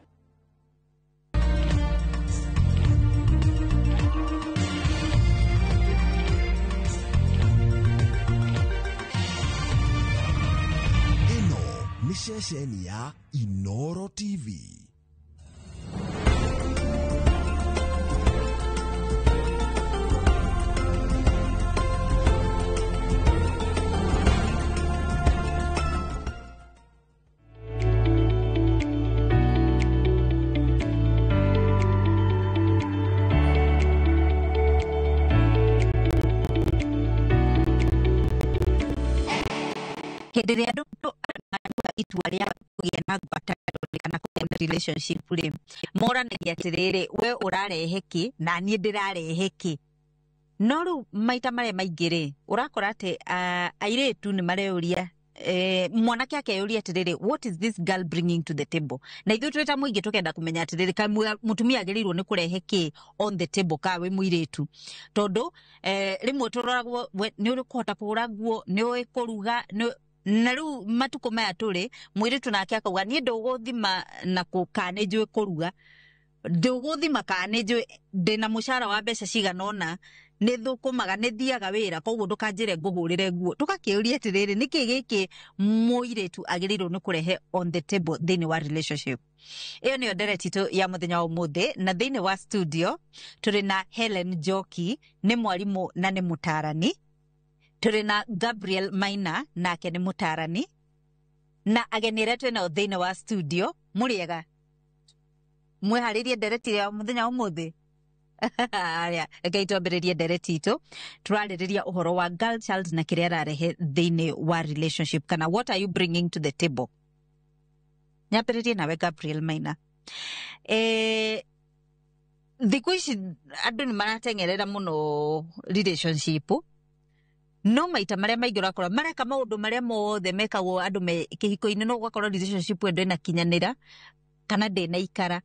Nĩ ceceni ya Inoro TV. Hĩndĩ ĩrĩa andũ itua rĩa kũgĩa na ngwatanĩro kana kũgĩa na relationship rĩ, moranagia atĩrĩrĩ, we ũrarehe kĩ na niĩ ndĩrarehe kĩ. No rĩu maita marĩa maingĩ rĩ, ũrakora atĩ airĩtu nĩ mareyũria, mwanake akeyũria atĩrĩrĩ, what is this girl bringing to the table? Na ithuĩ twĩ ta mũingĩ tũkenda kũmenya atĩrĩrĩ, ka mũtumia agĩrĩirwo nĩ kũrehe kĩ on the table ka wĩ mũirĩtu, tondũ rĩmwe tũroragwo nĩ ũrĩ kũhota kũhũra nguo, nĩ ũĩ kũruga, na rĩu matukũ maya tũrĩ mũirĩtu nake akauga niĩ ndũgũthima na kana nĩ njũĩ kũruga, ndũgũthima kana nĩ njũĩ ndĩna mũcara wa mbeca cigana ũna, nĩ thũkũmaga, nĩ thiaga wĩra, koguo ndũkanjĩre ngũhũrĩre nguo. Tũgakĩũria atĩrĩrĩ, nĩkĩ gĩkĩ mũirĩtu agĩrĩirwo nĩ kũrehe on the table thĩinĩ wa relationship? Ĩyo nĩyo ndereti itũ ya mũthenya wa ũmũthĩ, na thĩinĩ wa studio tũrĩ na Helen Njoki, nĩ mwarimũ na nĩ mũtaarani. Tũrĩ na Gabriel Maina, nake nĩ mũtaarani, na ageni arĩa twĩ nao thĩinĩ wa studio. Mũrĩega? Mwĩharĩrie ndereti ya mũthenya wa ũmũthĩ? Aya, rekei twambĩrĩrie ndereti itũ. Tũrarĩrĩria ũhoro wa girl child na kĩrĩa ararehe thĩinĩ wa relationship, kana what are you bringing to the table? Nyambĩrĩrie nawe Gabriel Maina. Thikũ ici andũ nĩ marateng'erera mũno relationship, no maita marĩa maingĩ ũrakora mareka maũndũ marĩa mothe mekagwo andũ me kĩhiko-inĩ, no ũgakora relationship ĩyo ndĩnakinyanĩra kana ndĩnaikara,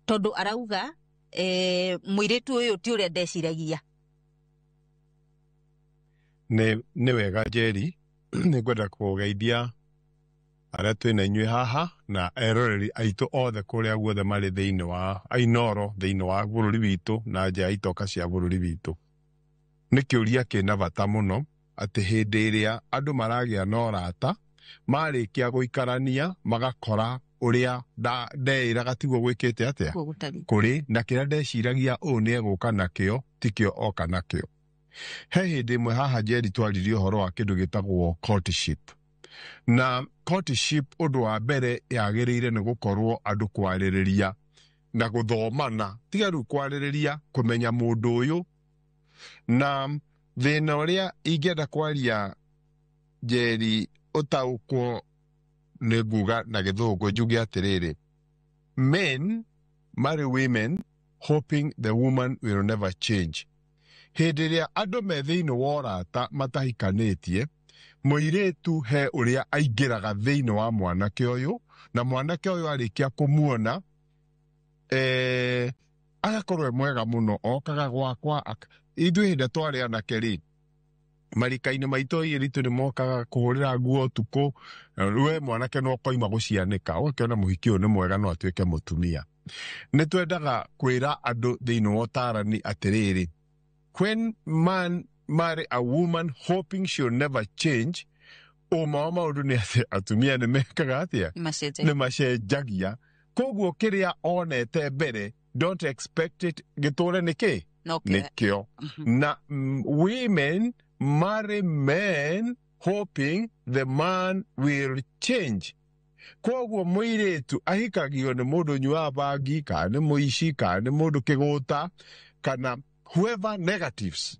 tondũ arauga mũirĩtu ũyũ ti ũrĩa ndeciragia. Nĩ wega Njeri, nĩ ngwenda kũgeithia arĩa twĩna inyuĩ haha na eroreri aitũ othe kũrĩa guothe marĩ thĩinĩ wa Inoro, thĩinĩ wa bũrũri witũ na nja ya itoka cia bũrũri witũ. Nĩ kĩũria kĩna bata mũno atĩ hĩndĩ ĩrĩa andũ maragĩa na ũrata, marĩkia gũikarania magakora ũrĩa ndeĩraga tiguo gwĩkĩte atĩa kũrĩ, na kĩrĩa ndeciragia ũũ nĩ egũka nakĩo tikĩo oka nakĩo. He hĩndĩ ĩmwe haha Njeri twaririe ũhoro wa kĩndũ gĩtagwo courtship. Na courtship ũndũ wa mbere yagĩrĩire nĩ gũkorwo andũ kwarĩrĩria na gũthomana, tiga rĩu kwarĩrĩria, kũmenya mũndũ ũyũ. Na thĩna ũrĩa ingĩenda kwaria, Njeri, ũtaũkwo nĩ nguga na Gĩthũngũ njuge atĩrĩrĩ, men marry women hoping the woman will never change. Hĩndĩ ĩrĩa andũ me thĩinĩ wa ũrata matahikanĩtie, mũirĩtu he ũrĩa aingĩraga thĩinĩ wa mwanake ũyũ, na mwanake ũyũ arĩkia kũmuona, agakorwo e mwega mũno, okaga gwakwa. Ithuĩ hĩndĩ ĩrĩa twarĩ anake rĩ, marika-inĩ maitũ airĩtu nĩ mokaga kũhũrĩra nguo ũtukũ. We mwanake no ũkoima gũcianĩka, ũgakĩona mũhiki ũyũ nĩ mwega, no atuĩke mũtumia. Nĩ twendaga kwĩra andũ thĩinĩ wa ũtarani atĩrĩrĩ, when man marry a woman hoping she'll never change, ũma wa maũndũ nĩ atĩ atumia nĩ mekaga atĩa? Macenjagia. Nĩ macenjagia. Koguo kĩrĩa onete mbere, don't expect it gĩtũre nĩ kĩ. No kĩrĩa- Nĩkĩo na women marry men hoping the man will change. Koguo mũirĩtu ahikagio nĩ mũndũ ũnyuaga bangi, kana nĩ mũici, kana nĩ mũndũ kĩgũta, kana whoever negatives,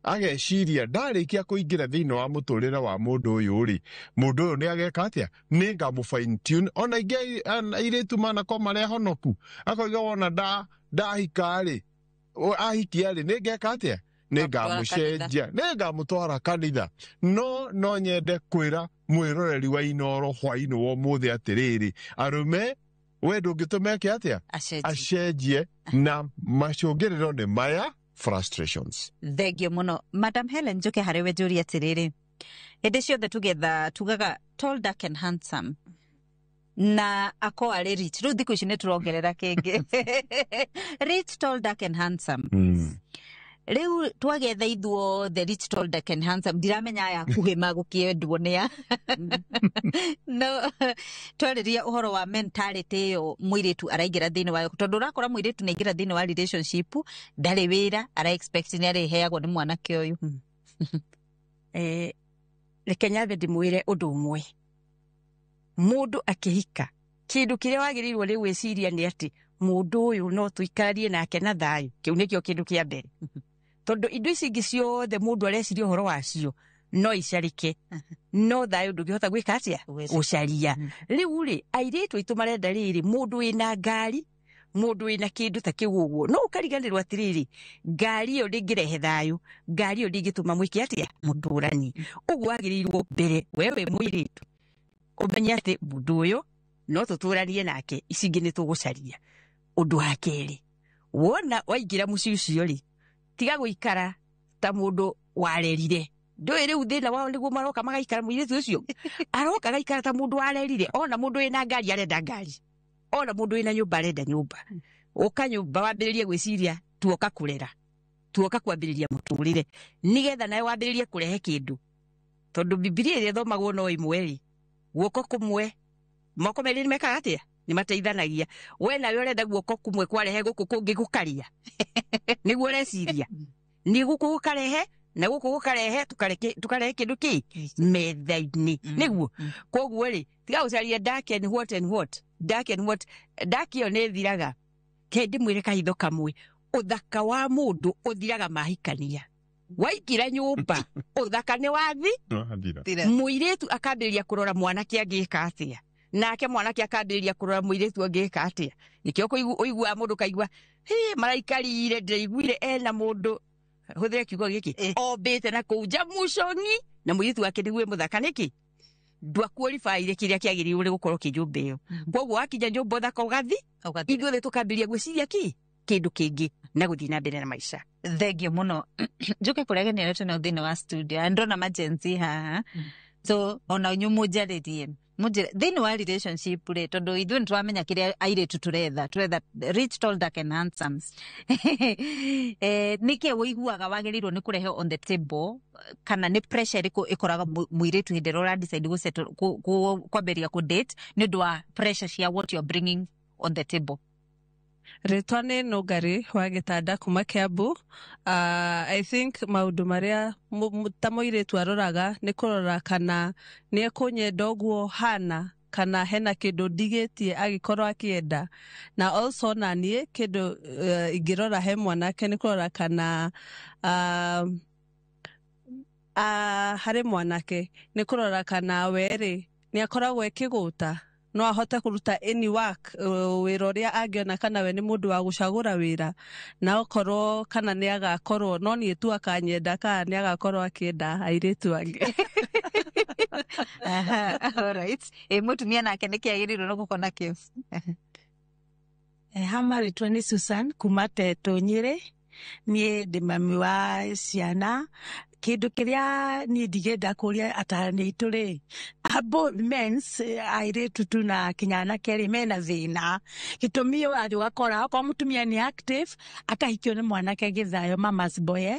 ageciria ndarĩkia kũingĩra thĩinĩ wa mũtũrĩre wa mũndũ ũyũ rĩ, mũndũ ũyũ nĩ ageka atĩa, nĩ ngamũ fine tune. Ona ingĩ airĩtu manakorwo marĩa honoku, akoiga wona ndahika rĩ, ahikia rĩ, nĩ ngeka atĩa, nĩ ngamũcenjia, nĩ ngamũtwara kanitha. No nyende kwĩra mwĩroreri wa Inoro hwainĩ wa ũmũthĩ atĩrĩrĩ, arũme, we ndũngĩtũma eke atĩa? Acenjie. Acenjie. Na macũngĩrĩro nĩ maya, frustrations. Thengio mũno, Madam Helen. Njoke harĩ we njũrie atĩrĩrĩ, hĩndĩ ciothe tugetha tugaga tall, dark and handsome, na ako arĩ rich. Rĩu thikũ ici nĩ tũrongerera kĩngĩ, rich, tall, dark and handsome. Rĩu twagetha ithuothe rich, tall, dark and handsome, ndiramenya aya akuhĩ magũkĩendwo nĩa. No twarĩria ũhoro wa mentality ĩyo mũirĩtu araingĩra thĩinĩ wayo, tondũ ũrakora mũirĩtu nĩ aingĩra thĩinĩ wa relationship, ndarĩ wĩra, ara expect nĩ arĩheagwo nĩ mwanake ũyũ. Reke nyambe ndĩmwĩre ũndũ ũmwe. Mũndũ akĩhika, kĩndũ kĩrĩa wagĩrĩirwo nĩ gwĩciria nĩ atĩ mũndũ ũyũ no tũikaranie nake na thayũ. Kĩu nĩkĩo kĩndũ kĩa mbere, tondũ indo ici ingĩ ciothe mũndũ areciria ũhoro wacio no icarĩke, no thayũ ndũngĩhota gwĩka atĩa? Gũcaria. Rĩu rĩ, airĩtu aitũ marenda rĩrĩ, mũndũ wĩna ngari, mũndũ wĩna kĩndũ ta kĩu ũguo, no ũkariganĩrwo atĩrĩrĩ, ngari ĩyo ndĩngĩrehe thayũ, ngari ĩyo ndĩngĩtũma mwĩke atĩa? Mũtũrani. Ũguo wagĩrĩirwo mbere we wĩ mũirĩtu ũmenye atĩ mũndũ ũyũ no tũtũranie nake, ici ingĩ nĩ tũgũcaria. Ũndũ wa kerĩ, wona waingĩra mũciĩ ũcio rĩ, tiga gũikara ta mũndũ warerire. Ndũĩ rĩu thĩna wao nĩguo maroka magaikara, mũirĩtu ũcio aroka agaikara ta mũndũ warerire. Ona mũndũ wĩna ngari arenda ngari, ona mũndũ wĩna nyũmba arenda nyũmba. Ũka nyũmba wambĩrĩrie gwĩciria tuoka kũrera, tuoka kwambĩrĩria mũtũrĩre, nĩgetha nawe wambĩrĩrie kũrehe kĩndũ, tondũ Bibilia ĩrĩa ĩthomagwo no ĩmwe rĩ, guoko kũmwe, moko merĩ nĩ mekaga atĩa? Nĩ mateithanagia. We nawe ũrenda guoko kũmwe kwarehe, gũkũ kũngĩ gũkaria, nĩguo ũreciria nĩ gũkũ gũkarehe na gũkũ gũkarehe, tũkarehe kĩndũ kĩ metha-inĩ nĩguo. Koguo rĩ, tiga gũcaria dark and what and what, dark and what. Dark ĩyo nĩ ĩthiraga. Ke ndĩmwĩre kahitho kamwe, ũthaka wa mũndũ ũthiraga mahikania. Waingĩra nyũmba, ũthaka nĩ wathi. Wathira. Mũirĩtu akambĩrĩria kũrora mwanake angĩka atĩa, nake mwanake akambĩrĩria kũrora mũirĩtu angĩka atĩa. Nĩkĩo ũiguaga mũndũ kaigua hĩ maraikarire, ndĩraiguire ena mũndũ, hũthĩre kiugo gĩkĩ, ombĩte na kũu nja muconi, na mũirĩtu wake nĩguo mũthaka. Nĩkĩ ndwakuoribaire kĩrĩa kĩagĩrĩirwo nĩ gũkorwo kĩ nyũmba ĩyo? Koguo wakinya nyũmba, ũthaka ũgathi, ithuothe tũkambĩrĩria gwĩciria kĩ kĩndũ kĩngĩ na gũthiĩ na mbere na maica. Thengio mũno. Njuke kũrĩa ageni arĩa twĩnao thĩinĩ wa studio. Na ndona majenzi haha, so ona inyuĩ mũnjarĩrie, mũnjĩre thĩinĩ wa relationship rĩ, tondũ ithuĩ nĩ tũramenya kĩrĩa airĩtu tũretha. Tũretha rich, tall, dark and handsome. Nĩkĩ ũiguaga wagĩrĩirwo nĩ kũrehe on the table, kana nĩ pressure ĩrĩkũ ĩkoraga mũirĩtu hĩndĩ ĩrĩa ũradecide gũsettle, kwambĩrĩria kũ date, nĩ ũndũ wa pressure cia what you're bringing on the table? Rĩtwa nĩ Nũngari wa Gĩtanda kuma Kiambu. I think maũndũ marĩa ta mũirĩtu aroraga nĩ kũrora kana nĩ ekũnyenda ũguo hana, kana hena kĩndũ ndigĩtie agĩkorwo akĩenda. Na also na niĩ kĩndũ ingĩrora he mwanake nĩ kũrora kana harĩ mwanake nĩ kũrora kana we-rĩ nĩ akoragwo ekĩgũta, no ahote kũruta any work, wĩra ũrĩa angĩona, kana we nĩ mũndũ wa gũcagũra wĩra, na okorwo kana nĩ agakorwo no niĩ tu akanyenda kana nĩ agakorwo akĩenda airĩtu angĩ. Aha, alright. Ĩ mũtumia nake nĩkĩ agĩrĩirwo nĩ gũkorwo nakĩo? Hama rĩtwa nĩ Susan kuma Tetũ Nyĩrĩ. Niĩ ndĩ mami wa ciana. Kĩndũ kĩrĩa niĩ ndingĩenda kũria atarani aitũ rĩ, both mens, airĩtu tu na kinya anake rĩ, mena thĩna. Gĩtũmi ũrathiĩ ũgakora okorwo mũtumia nĩ active, akahikio nĩ mwanake gĩthayo, mama's boy,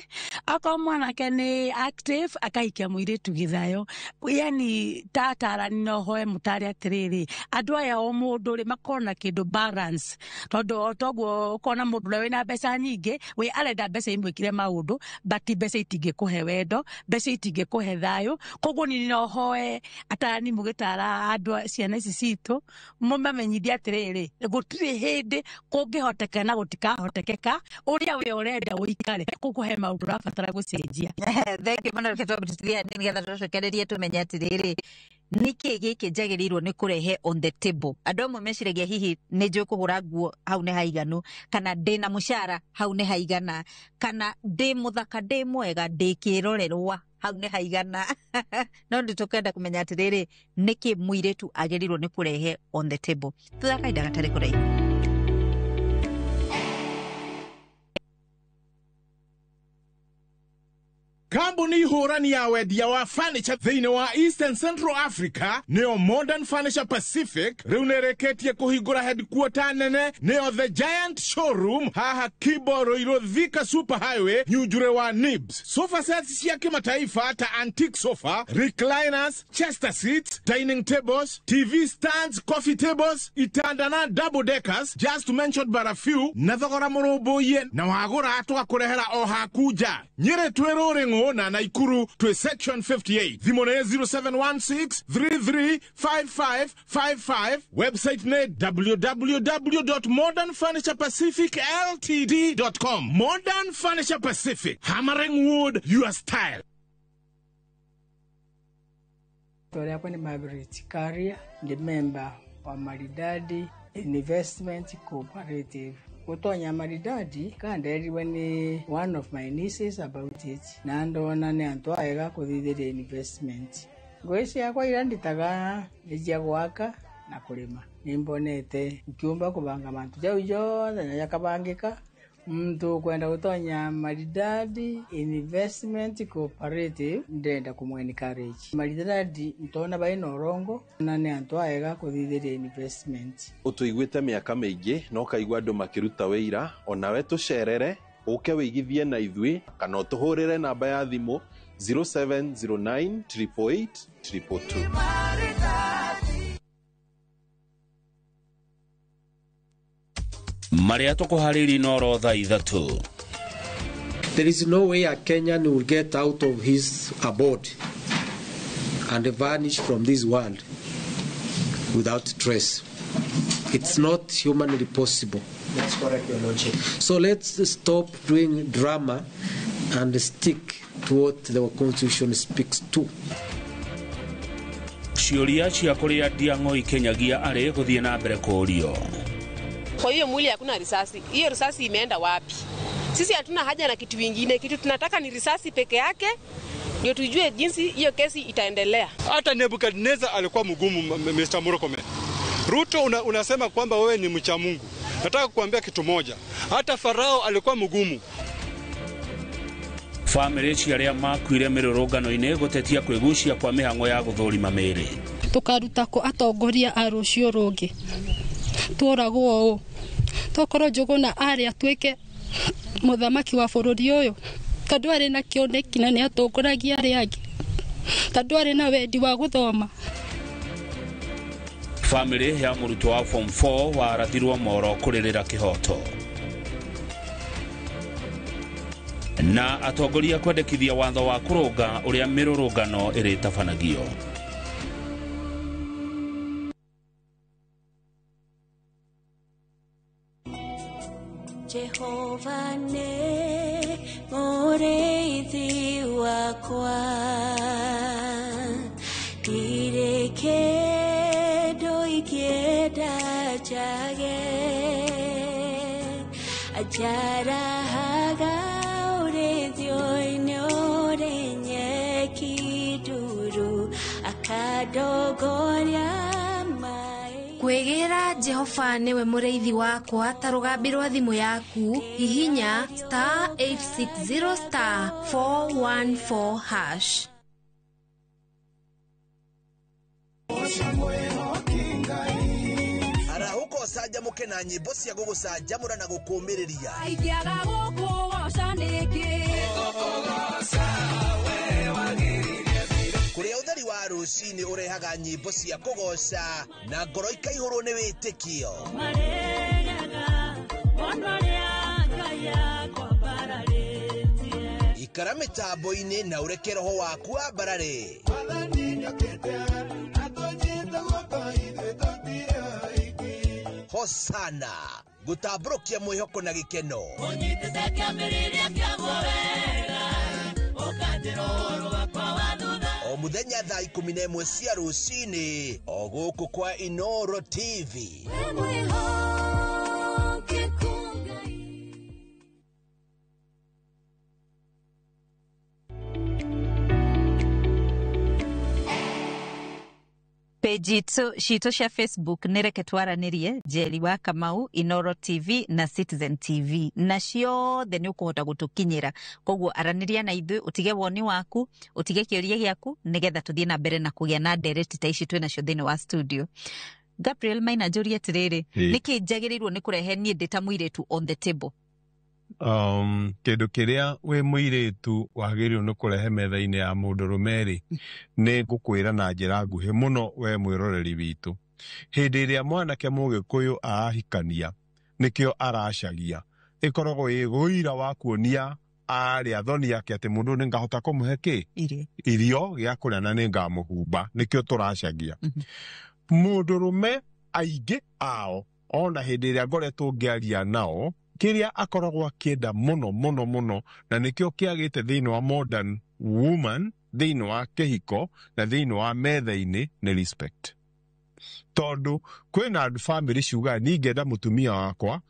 okorwo mwanake nĩ active, akahikia mũirĩtu gĩthayo. Yani ta atarani no hoe mũtare atĩrĩrĩ, andũ aya o mũndũ rĩ makorwo na kĩndũ balance, tondũ o toguo ũkona mũndũ ũrĩa wĩna mbeca nyingĩ we arenda mbeca imwĩkire maũndũ, but mbeca itingĩkũhe wendo, mbeca itingĩkũhe thayũ. Koguo niĩ no hoe atarani mũgĩtara andũ ciana ici citũ mũmamenyithie atĩrĩrĩ, gũtirĩ hĩndĩ kũngĩhotekeka na gũtikahotekeka ũrĩa we ũrenda ũikare, koguo he maũndũ ũrabatara gũcenjia. Thank you mũno. Reke twambĩrĩrie nĩgetha tũcokererie tũmenye atĩrĩrĩ, nĩkĩ gĩkĩ njagĩrĩirwo nĩ kũrehe on the table. Andũ amwe meciragia hihi nĩ njũĩ kũhũra nguo, hau nĩ haiganu, kana ndĩna mũcara, hau nĩ haigana, kana ndĩ mũthaka, ndĩ mwega, ndĩ kĩrorerwa, hau nĩ haigana. No nĩ tũkwenda kũmenya atĩrĩrĩ, nĩkĩ mũirĩtu agĩrĩirwo nĩ kũrehe on the table. Thutha kahinda gatarĩ kũraihu. Kambuni hũrani ya wendia wa furniture thĩinĩ wa Eastern Central Africa, nĩyo Modern Furniture Pacific, rĩu nĩ ĩrĩkĩtie kũhingũra headquarter nene, nĩyo The Giant Showroom, haha Kibo Ruiru Thika Super Highway, Nyunjure wa Nibs. Sofa sets cia kimataifa ta antique sofa, recliners, chester seats, dining tables, TV stands, coffee tables, itanda na double deckers, just to mention but a few, na thogora mũrũmbũiye, na wagũra tũgakũrehera o haku nja. Nyĩrĩ twĩ Rũrĩng'ũ na Naikuru twĩ section 58. Thimũ nĩ 0716 335555. Website nĩ www.modernfurniturepacificltd.com. Modern Furniture Pacific, hammering wood your style. Story yakwa ni Margaret Karia, ndi member wa Maridadi Investment Cooperative. Gutonya Maridadi kanderirwe ni one of my nieces about it, na ndona ni antu aega kuthithiria investment. Ngũĩ ciakwa iria nditaga nĩ cia gwaka na kũrĩma. Nĩmbonete nkiumba kũbanga mantu jau jothe na jakabangĩka. Mtu kwenda gutonya Maridadi Investment Cooperative ndenda kumwe encourage. Maridadi ntona bai na ũrongo na nĩ antu aega kuthithiria investment. Ũtũiguĩte mĩaka mĩingĩ na ũkaigua andũ makĩruta wĩira, onawe tũcerere ũke wĩigithie na ithuĩ kana ũtũhũrĩre namba ya thimũ 0709 888 222. Marĩa tũkũharĩirie Inooro thaa 3. There is no way a Kenyan will get out of his abode and vanish from this world without trace. It's not humanly possible. That's correct, Your Lordship. So let's stop doing drama and stick to what the Constitution speaks to. Ciũria cia kũrĩa Ndiang'oi Kenyagia arĩ gũthiĩ na mbere kũũrio. Kwa hiyo mwili hakuna risasi. Hiyo risasi imeenda wapi? Sisi hatuna haja na kitu kingine. Kitu tunataka ni risasi peke yake ndio tujue jinsi hiyo kesi itaendelea. Hata Nebukadnezar alikuwa mgumu, Mr. Murkomen. Ruto unasema kwamba wewe ni mcha Mungu. Nataka kukuambia kitu moja. Hata Farao alikuwa mgumu. Famĩlĩ cia arĩa makuire mĩrũrũngano-inĩ gũtetia kwĩgucia kwa mĩhang'o ya gũthũrima mĩĩrĩ. Tũkaruta kũ atongoria a rũciũ rũngĩ tũragwo ũũ, tokorwo Njũgũna arĩ atuĩke mũthamaki wa bũrũri ũyũ, tondũ arĩ na kĩoneki na nĩatongoragia arĩa angĩ, tondũ arĩ na wendi wa gũthoma. Famĩlĩ ya mũrutwo wa form 4 warathirwo moro kũrĩrĩra kĩhoto. Na atongoria kwendekithia watho wa kũrũnga ũrĩa mĩrũrũngano ĩrĩtabanagio. Jehova nĩ mũrĩithi wakwa, ndirĩ kĩndũ ingĩenda njage, anjarahaga ũrĩithio-inĩ ũrĩ nyeki nduru, akandongoria. Kwĩgĩra Jehova nĩwe mũrĩithi wakwa ta rũgambi rwa thimũ yaku, hihinya star 860 star 414 hash. Arahũka ũcanjamũke na nyĩmbo cia gũgũcanjamũra na gũkũũmĩrĩria. Ingĩaga gũkũgoca nĩkĩ? Kũrĩa ũtheri wa rũcinĩ ũrehaga nyĩmbo cia kũgoca na ngoro ikaihũrwo nĩ wĩtĩkio. Ikara mĩtambo-inĩ na ũreke roho waku wambarare. Hosana gũtambũrũkia mwĩhoko na gĩkeno. O mũthenya thaa 11 cia rũcinĩ o gũkũ kwa Inoro TV. Page citũ cia Facebook nĩ reke twaranĩrie Njeri wa Kamau, Inoro TV na Citizen TV, na ciothe nĩ ũkũhota gũtũkinyĩra. Koguo aranĩria na ithuĩ, ũtige woni waku, ũtige kĩũria gĩaku, nĩgetha tũthiĩ na mbere na kũgĩa na ndereti ta ici twĩ nacio thĩinĩ wa studio. Gabriel Maina, njũrie atĩrĩrĩ, nĩkĩ njagĩrĩirwo nĩ kũrehe niĩ ndĩ ta mũirĩtu on the table? Kĩndũ kĩrĩa wĩ mũirĩtu wagĩrĩirwo nĩ kũrehe metha-inĩ ya mũndũrũme rĩ, nĩ ngũkwĩra na njĩra nguhĩ mũno we mwĩroreri witũ. Hĩndĩ ĩrĩa mwanake mũgĩkũyũ arahikania, nĩkĩo aracagia, ĩkoragwo ĩ ũira wa kuonia arĩa athoni ake atĩ mũndũ ũyũ nĩngahota kũmũhe kĩ irio gĩa kũrĩa na nĩngamũhumba, nĩkĩo tũracagia. Mũndũrũme aingĩ ao ona hĩndĩ ĩrĩa ngoretwo ngĩaria nao, kĩrĩa akoragwo akĩenda mũno mũno mũno na nĩkĩo kĩagĩte thĩinĩ wa modern woman, thĩinĩ wa kĩhiko na thĩinĩ wa metha-inĩ nĩ respect. Tondũ kwĩna andũ famĩlĩ ciugaga niĩ ngenda mũtumia wakwa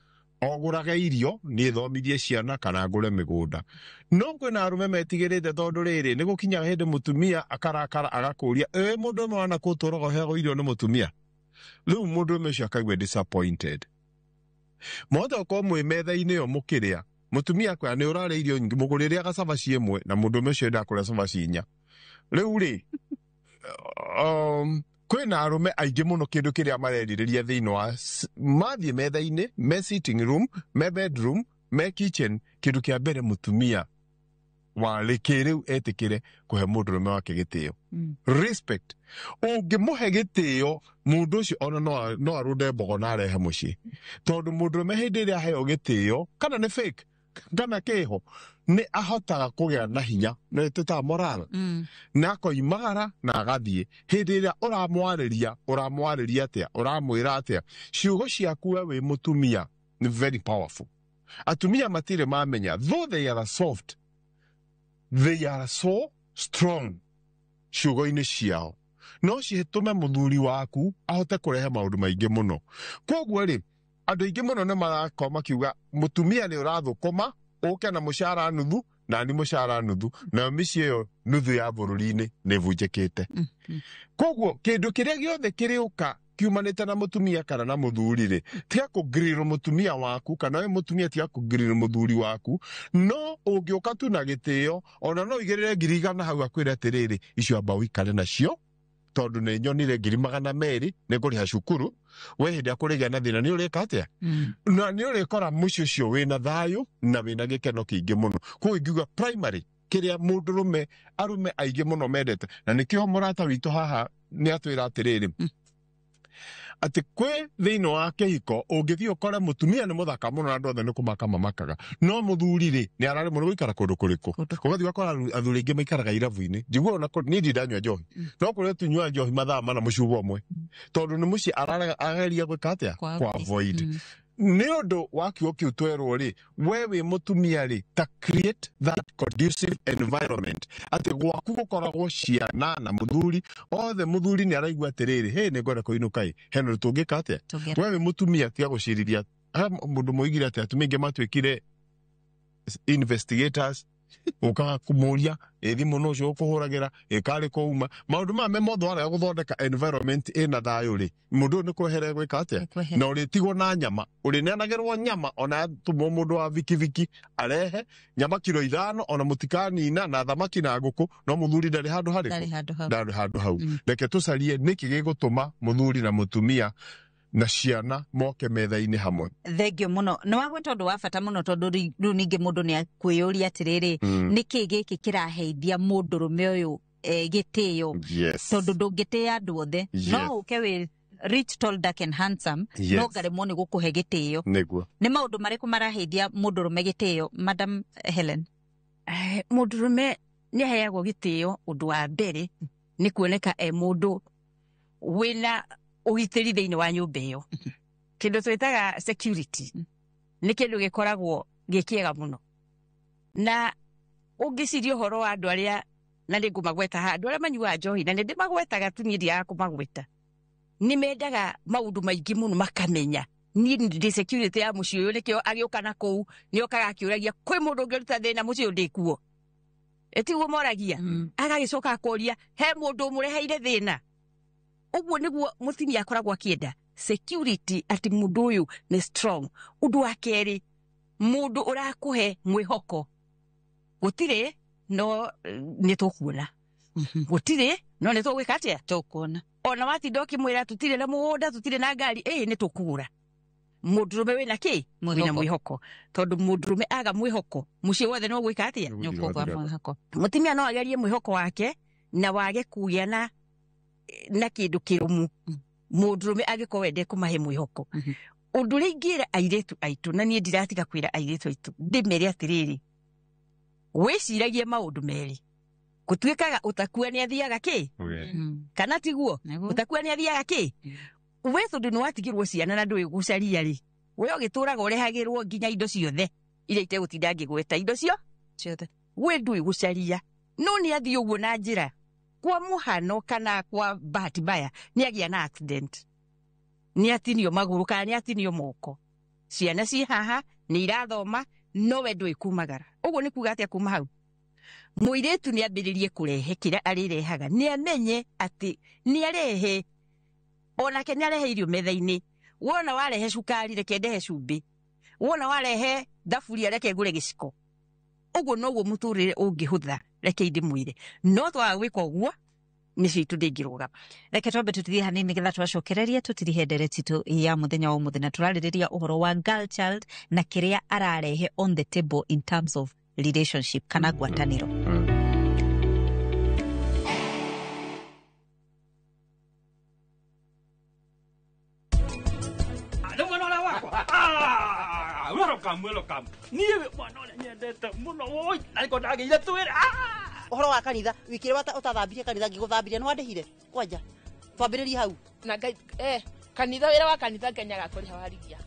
ogũrage irio, niĩ thomithie ciana kana ngũre mĩgũnda. No kwĩna arũme metigĩrĩte tondũ rĩrĩ nĩ gũkinyaga hĩndĩ mũtumia akarakara agakũria, ĩ mũndũ ũmwe wanakũ ũtũraga ũheagwo irio nĩ mũtumia? Rĩu mũndũ ũmwe ũcio akaigua disappointed. Mwahota gũkorwo mwĩ metha-inĩ ĩyo mũkĩrĩa, mũtumia akwĩra nĩ ũrarĩa irio nyingĩ, mũgũrĩre cabaci ĩmwe na mũndũ ũmwe ũcio endaga kũrĩa cabaci inya. Rĩu rĩ, kwĩna arũme aingĩ mũno kĩndũ kĩrĩa marerirĩria thĩinĩ wa mathiĩ metha-inĩ, me sitting room, me bedroom, me kitchen, kĩndũ kĩa mbere mũtumia wa kĩrĩu etĩkĩre kũhe mũndũrũme wake gĩtĩo. Respect. Ũngĩmũhe gĩtĩo mũndũ ũcio ona no arũnde mbogo na arehe mũciĩ. Tondũ mũndũrũme hĩndĩ ĩrĩa aheo gĩtĩo, kana nĩ fake, kana kĩho, nĩ ahotaga kũgĩa na hinya, nĩ tũtaga moral, na akoimagara na agathiĩ. Hĩndĩ ĩrĩa ũramwarĩria, ũramwarĩria atĩa, ũramwĩra atĩa, ciugo ciaku we wĩ mũtumia nĩ very powerful. Atumia matirĩ mamenya, though they are soft, they are so strong ciugo-inĩ ciao, no citũme mũthuri waku ahote kũrehe maũndũ maingĩ mũno. Koguo rĩ, andũ aingĩ mũno nĩ marakorwo makiuga mũtumia nĩ ũrathũkũma, ũke na mũcara nuthu na ni mũcara nuthu, nayo mĩciĩ ĩyo nuthu ya bũrũri-inĩ nĩ ĩbunjĩkĩte. Koguo kĩndũ kĩrĩa gĩothe kĩrĩũka kiumanĩte na mũtumia kana na mũthuri rĩ, tiga kũngirĩrwo mũtumia waku, kana we mũtumia tiga kũngirĩrwo mũthuri waku, no ũngĩũka tu na gĩtĩo, ona no ũigĩrĩre 100,000 hau akwĩre atĩrĩrĩ, icio amba ũikare nacio, tondũ nĩ nyonire 200,000 nĩ ngũrĩha cukuru, we hĩndĩ ĩrĩa kũrĩgĩa na thĩna nĩ ũrĩka atĩa? Na nĩ ũrĩkora mũciĩ ũcio wĩna thayũ na wĩna gĩkeno kĩingĩ mũno. Koguo ingiuga primary kĩrĩa mũndũrũme arũme aingĩ mũno mendete, na nĩkĩo mũrata witũ haha nĩ atwĩra atĩrĩrĩ, Atĩ kwĩ thĩinĩ wa kĩhiko ũngĩthiĩ ũkore mũtumia nĩ mũthaka mũno na andũ othe nĩ kũmaka mamakaga, no mũthuri rĩ nĩ araremwo nĩ gũikara kũndũ kũrĩkũ. Ũgathiĩ ũgakora athuri aingĩ maikaraga irabu-inĩ. Njiguaga ona niĩ ndirĩ ndanyua njohi, no kũrĩa tunyuaga njohi mathaa mana mũcuba ũmwe, tondũ nĩ mũciĩ arageria gwĩka atĩa? Kwa avoid. Nĩ ũndũ wa kiugo kĩu twerwo rĩ, we wĩ mũtumia rĩ, ta create that conducive environment atĩ gwaku gũkoragwo ciana na mũthuri othe. Mũthuri nĩ araigua atĩrĩrĩ, hĩ, nĩ ngwenda kũinũka ĩ, hena ũndũ tũngĩka atĩa? Tũngĩra. We wĩ mũtumia tiga gũcirithia. He mũndũ moigire atĩ atumia aingĩ matuĩkire investigators, ũkaga kũmũria ĩ thimũ nũ ũcio ũkũhũragĩra, ĩ karĩ kũuma maũndũ maya me mothe. Warega gũthondeka environment ĩna thayũ rĩ, mũndũ ũyũ nĩ kweherera gwĩka atĩa? Kwehera. Na ũrĩtigwo na nyama, ũrĩneanagĩrwo nyama, ona atũmwo mũndũ wa bikibiki arehe nyama kiro 5, ona mũtikanina na thamaki na ngũkũ, no mũthuri ndarĩ handũ harĩkũ? Ndarĩ handũ hau. Ndarĩ handũ hau. Reke tũcarie nĩkĩ gĩgũtũma mũthuri na mũtumia na ciana moke metha-inĩ hamwe. Thengio mũno. Nĩ wagweta ũndũ wa bata mũno, tondũ rĩu ningĩ mũndũ nĩ akwĩyũria atĩrĩrĩ, nĩkĩ gĩkĩ kĩraheithia mũndũrũme ũyũ gĩtĩo? Tondũ ndũngĩtĩĩa andũ othe. No ũke wĩ rich, tall, dark and handsome, no ngaremwo nĩ gũkũhe gĩtĩo. Nĩ maũndũ marĩkũ maraheithia mũndũrũme gĩtĩo, Madam Helen? Mũndũrũme nĩ aheagwo gĩtĩo, ũndũ wa mbere nĩ kuoneka e mũndũ wĩna ũgitĩri thĩinĩ wa nyũmba ĩyo. Kĩndũ twĩtaga security nĩ kĩndũ gĩkoragwo gĩ kĩega mũno, na ũngĩciria ũhoro wa andũ arĩa, na nĩ ngũmagweta haha, andũ arĩa manyuaga njohi, na nĩ ndĩmagwetaga tu, niĩ ndiaga kũmagweta, nĩ mendaga maũndũ maingĩ mũno, makamenya niĩ ndĩ security ya mũciĩ ũyũ. Nĩkĩo agĩũka na kũu nĩ okaga akĩũragia kwĩ mũndũ ũngĩruta thĩna mũciĩ ũyũ ndĩkuo, ĩtiguo moragia. Agagĩcoka akoria he mũndũ ũmũreheire thĩna. Ũguo nĩguo mũtumia akoragwo akĩenda security, atĩ mũndũ ũyũ nĩ strong. Ũndũ wa kerĩ, mũndũ ũrakũhe mwĩhoko, gũtirĩ no nĩ tũkuona, gũtirĩ no nĩ tũgwĩka atĩa? Tũkuona. Ona watinda ũkĩmwĩra tũtirĩ na mũgũnda, tũtirĩ na ngari, ĩĩ nĩ tũkũgũra. Mũndũrũme wĩna kĩ? Wĩna mwĩhoko, tondũ mũndũrũme aga mwĩhoko, mũciĩ wothe no gwĩka atĩa? Nĩ ũkũgwa mwĩhoko. Mũtumia no agerie mwĩhoko wake na wage kũgĩa na kĩndũ kĩrũmu, mũndũrũme angĩkorwo we ndekũmahe mwĩhoko. Ũndũ ũrĩa ingĩra airĩtu aitũ, na niĩ ndiratiga kwĩra airĩtu aitũ, ndĩmere atĩrĩrĩ, wĩciragie maũndũ merĩ. Gũtuĩkaga ũtakua nĩ athiaga kĩ, kana tiguo? Ũtakua nĩ athiaga kĩ. We tondũ nĩ watigĩrwo ciana na ndũĩ gũcaria rĩ, we ũgĩtũraga ũrehagĩrwo nginya indo ciothe iria itegũtinda ngĩgweta, indo cio ciothe, we ndũĩ gũcaria, no nĩ athiĩ ũguo na njĩra, kwa mũhano kana kwa bahati mbaya nĩ agĩa na accident, nĩ atinio magũrũ kana nĩ atinio moko, ciana ci haha nĩ irathoma, no we ndũĩ kumagara. Ũguo nĩ kuga atĩa? Kuma hau mũirĩtu nĩ ambĩrĩrie kũrehe kĩrĩa arĩrehaga, nĩ amenye atĩ nĩ arehe, onake nĩ arehe irio metha-inĩ. Wona warehe cukari, reke ndehe cumbĩ. Wona warehe thaburia, reke ngũre gĩciko. Ũguo noguo mũtũrĩre ũngĩhũtha. Reke ndĩmwĩre, no twaga gwĩka ũguo, mĩciĩ itũ ndĩngĩrũgama. Reke twambe tũtithie hanini, nĩgetha twacokereria tũtirihe ndereti itũ ya mũthenya wa ũmũthĩ, na tũrarĩrĩria ũhoro wa girl child na kĩrĩa ararehe on the table in terms of relationship kana ngwatanĩro. Nĩ mwana ũrĩa wakwa. Ah, welcome, welcome. Niĩ mwana ũrĩa nyendete mũno, woi, na nĩko ndagĩire twĩra. Ũhoro wa kanitha, wiki ĩrĩa ũtathambirie kanitha, ngĩgũthambirie, nĩ wandĩhire kwanja. Twambĩrĩrie hau. Na Ngai kanitha, wĩra wa kanitha ngenyaga kũrĩha warigia.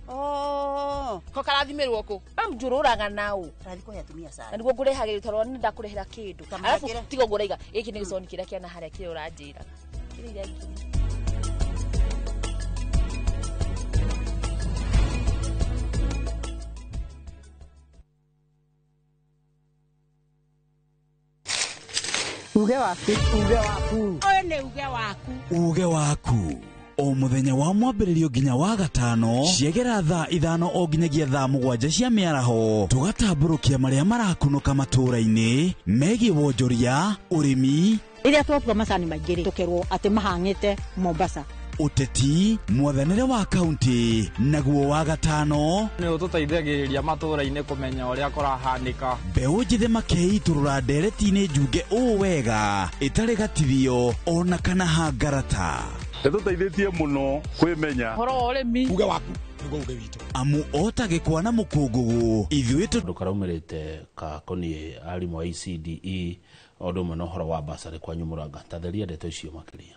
Oh. Ko karathimĩrwo kũ? Amjũrũraga nao. Karathi kũhe atumia Na cai. nĩguo ngũrehagĩra, tondũ nĩ ndakũrehera kĩndũ. Kamũhakĩre. Arabu tiga ũguo ũraiga, gĩkĩ nĩ gĩconi kĩrĩa kĩana harĩa kĩrĩa ũranjĩraga. Kĩrĩa iria ingĩ. Uge waku. Uge waku. Ũyũ nĩ uge waku. Uge waku o muthenya wa mwambĩrĩrio nginya wa gatano, ciegera thaa 5 o nginyagia thaa 7 cia mĩaraho, tũgatambũrũkia marĩa marakunũka matũũra-inĩ megiĩ wonjoria, ũrĩmi, Rĩrĩa twatua macani maingĩ rĩ, tũkerwo atĩ mahang'ĩte Mombasa. Ũteti, mwathanĩre wa kaunti. Naguo wa gatano nĩ ũtũteithagĩrĩria matũũra-inĩ kũmenya ũrĩa kũrahanĩka. Mbeũ njĩthĩ makeitũrũra ndereti-inĩ njunge ũũ wega, ĩtarĩ gatithio ona kana hangarata. Ĩtũteithĩtie mũno kwĩmenya. Ũhoro wa ũrĩmi. Uge waku nĩguo uge witũ. Amu o ta gĩkwa na mũkũngũgũ ithuĩ tũ karaumĩrĩte gakoniĩ arimũ a ECDE o ũndũ ũmwe na ũhoro wa basarĩ kwanyu Mũrang'a. Tatheria ndeto icio makĩria.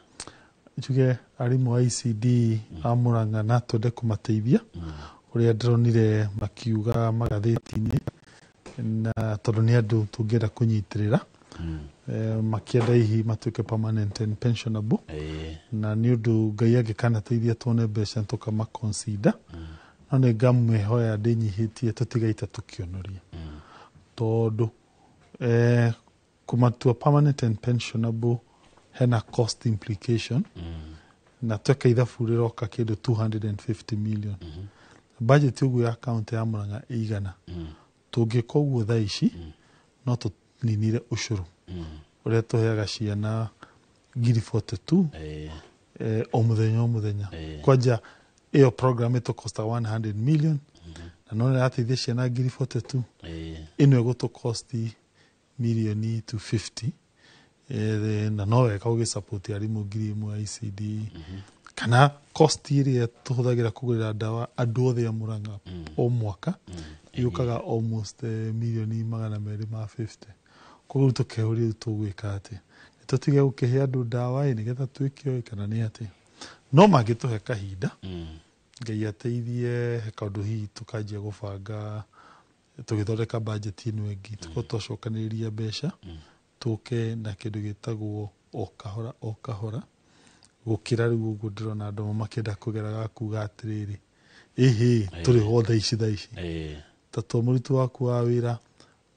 Njuge arimũ a ECD a Mũrang'a na twende kũmateithia ũrĩa ndĩronire makiuga magathĩti-inĩ, na tondũ nĩ andũ tũngĩenda kũnyitĩrĩra, makĩenda hihi matuĩke permanent and pensionable, na nĩ ũndũ Ngai angĩkanateithia tuone mbeca tũkama consider. No nĩ ngamwĩhoya ndĩnyihĩtie tũtigaita tũkĩonoria, tondũ kũmatua permanent and pensionable hena cost implication, na tweka ithabu rĩroka kĩndũ 250 million. Budget ũguo ya county ya Murang'a ĩigana, tũngĩka ũguo thaa ici no tũninire ũcũrũ ũrĩa tũheaga ciana 42,000 o mũthenya o mũthenya. Kwanja ĩyo program ĩtũkosta 100 million, na no ĩrateithia ciana 42,000. Ĩno ĩgũtũkosti mirioni 250, na no wega ũgĩsupport arimũ 1,000 a ECD, kana cost ĩrĩa tũhũthagĩra kũgũrĩra ndawa andũ othe a Murang'a o mwaka yũkaga almost mirioni 250. Koguo tũkeũria rĩu tũgwĩka atĩa, tũtige gũkĩhe andũ ndawa ĩ nĩgetha twĩke ũĩ kana nĩ atĩa. No mangĩtũhe kahinda, Ngai ateithie he kaũndũ hihi tũkanjia gũbanga tũgĩthondeka budget ĩno ĩngĩ, tũkorwo twacokanĩrĩria mbeca tũke na kĩndũ gĩtagwo o kahora o kahora, gũkĩra rĩu ũguo ndĩrona andũ makĩenda kũgeraga kuga atĩrĩrĩ, ĩhĩ tũrĩhwo thaa ici thaa ici. Ta to mũruti waku wa wĩra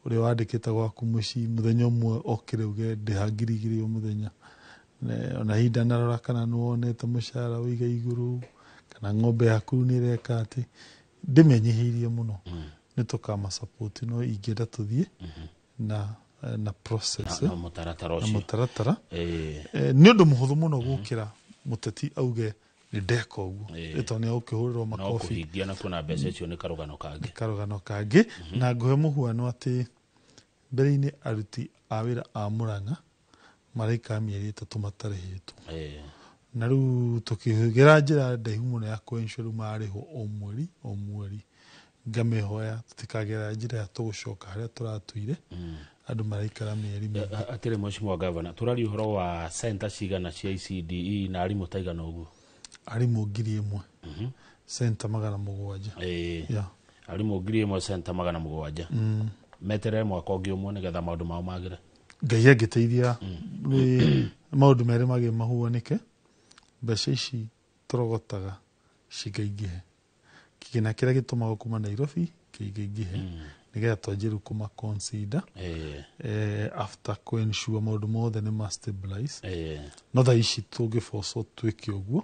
ũrĩa wandĩkĩte gwaku mũciĩ mũthenya ũmwe okĩre uge ndĩha 2,000 o mũthenya, ona hihi ndanarora kana nĩwonete mũcara ũiga igũrũ kana ng'ombe yaku nĩ ĩreka atĩ, ndĩmenyihĩirie mũno, nĩ tũkamasupport, no ingĩenda tũthiĩ na process na mũtaratara na ũcio. Mũtaratara. Nĩ ũndũ mũhũthũ mũno gũkĩra mũteti auge nĩ ndeka ũguo, ĩtondũ nĩ agũkĩhũrĩrwo no makobi. Kũhingia na kuona mbeca icio nĩ karũgano kangĩ. Karũgano kangĩ. Na ngũhe mũhuano atĩ mbere-inĩ aruti a wĩra a Murang'a maraikara mĩeri 3 matarĩhĩtwo, na rĩu tũkĩgera njĩra ndaihu mũno ya kũ-ensure rĩu mararĩhwo o mweri o mweri. Ngamĩhoya tũtikagera njĩra ya tũgũcoka harĩa tũratuire andũ maraikara mĩeri mĩingĩ. Atĩrĩ Mheshimiwa Governor, tũraria ũhoro wa center cigana cia ECDE na arimũ ta igana ũguo? Arimũ 1,000, center 700. Yeah. Arimũ 1,000, center 700. Meterere mwaka ũngĩ ũmwe nĩgetha maũndũ mao magĩre. Ngai angĩteithia nĩ maũndũ merĩ magĩ mahuanĩke, mbeca ici tũrogotaga cingaingĩhe, kĩgĩna kĩrĩa gĩtũmagwo kuma Nairobi kĩingaingĩhe, nĩgetha twanjie rĩu kũma consider after kũ-ensure maũndũ mothe nĩ ma stabilize. No thaa ici tũngĩbocwo twĩke ũguo,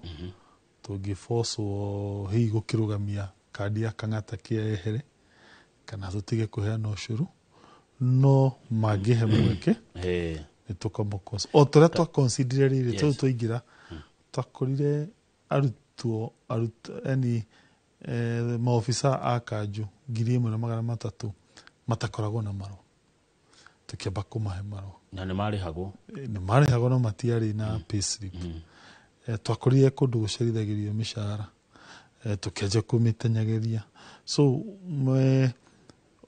tũngĩbocwo hihi gũkĩrũgamia kandi ya Kang'ata kĩa ehere kana tũtige kũheana ũcũrũ, no mangĩhe mweke nĩ tũkamũ o tũrĩa twaconsiderire rĩrĩ tũu twaingĩra twakorire arutwo yani maobisa a kanjũ 1,300 matakoragwo na marũa, tũkĩamba kũmahe marũa. Na nĩ marĩhagwo? Nĩ marĩhagwo no matiarĩ na payslip. Twakorire kũndũ gũcerithagĩrio mĩcara, tũkĩanjia kũmĩtenyageria. So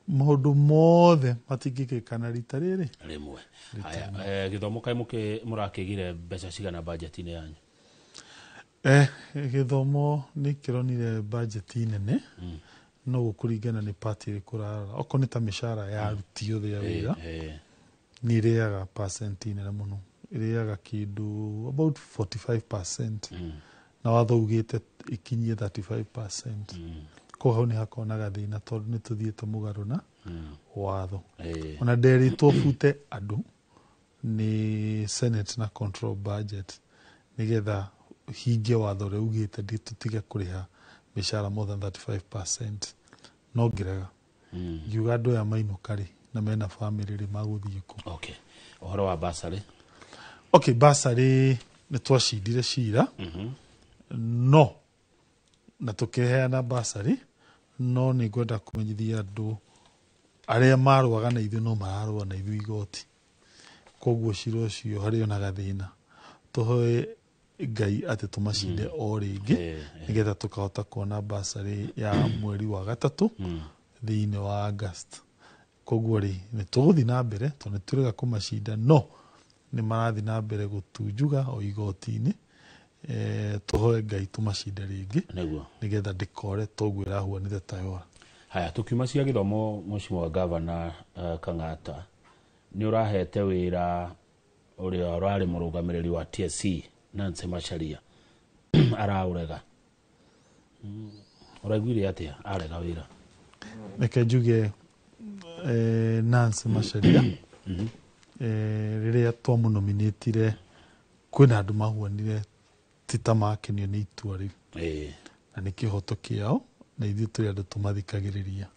maũndũ mothe matingĩkĩka na rita rĩrĩ rĩmwe. Haya, gĩthomo kaĩ mũrakĩgire mbeca cigana budget-inĩ yanyu? Gĩthomo nĩ kĩronire budget nene, no gũkũringana nĩ part ĩrĩkũ ũrarora. Okorwo nĩ ta mĩcara ya aruti othe a wĩra, nĩ ĩrĩaga percent nene mũno, ĩrĩaga kĩndũ about 45%, na watho ugĩte ĩkinyie 35%. Koguo hau nĩ hakoragwo na gathĩna tondũ nĩ tũthiĩte mũgarũ na watho. Ona nderĩtwo bute andũ nĩ Senate na control budget nĩgetha hingie watho ũrĩa ugĩte tũtige kũrĩha mĩcara more than 35%, no ngĩrega, ngiuga andũ aya mainũka rĩ na mena family rĩ magũthiĩ kũ? Okay. Ũhoro wa basarĩ? Okay, basarĩ nĩ twacindire cira, no na tũkĩheana basarĩ, no nĩ ngwenda kũmenyithia andũ arĩa marũaga na ithuĩ no mararũa na ithuĩ igoti, koguo cira ũcio harĩ ona gathĩna tũhoe Ngai atĩ tũmacinde o rĩngĩ, nĩgetha tũkahota kuona basarĩ ya mweri wa gatatũ thĩinĩ wa August. Koguo rĩ, nĩ tũgũthiĩ na mbere tondũ nĩ tũrega kũmacinda, no nĩ marathiĩ na mbere gũtunjuga o igoti-inĩ. Tũhoe Ngai tũmacinde rĩngĩ, nĩgetha ndĩkore toguo ĩrahuanĩte ta yora. Haya, tukiuma cia gĩthomo, Mheshimiwa Governor Kang'ata, nĩ ũrahete wĩra ũrĩa ũrarĩ mũrũgamĩrĩri wa TSC Nancy Macharia, araũrega. Ũraiguire atĩa arega wĩra? Reke njuge, Nancy Macharia, rĩrĩa twamũnominĩtire, kwĩna andũ mahuanire ti ta makenio nĩ itua rĩu, na nĩ kĩhoto kĩao, na ithuĩ tũrĩ andũ tũmathikagĩrĩria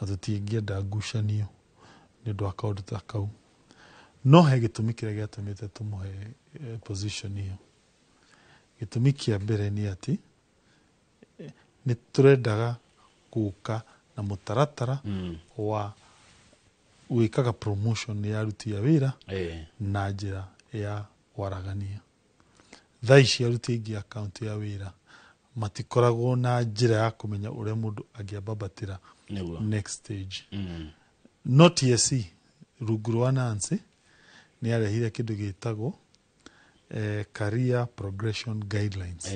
na tũtingĩenda ngucanio nĩ ũndũ wa kaũndũ ta kau. No he gĩtũmi kĩrĩa gĩatũmĩte tũmũhe position ĩyo. Gĩtũmi kĩa mbere nĩ atĩ nĩ tũrendaga gũka na mũtaratara wa gwĩkaga promotion ya aruti a wĩra na njĩra ya waragania. Thaa ici aruti aingĩ a kaunti ya wĩra matikoragwo na njĩra ya kũmenya ũrĩa mũndũ angĩambambatĩra next stage. No TSC rungu rwa Nancy nĩ arehire kĩndũ gĩtagwo career progression guidelines,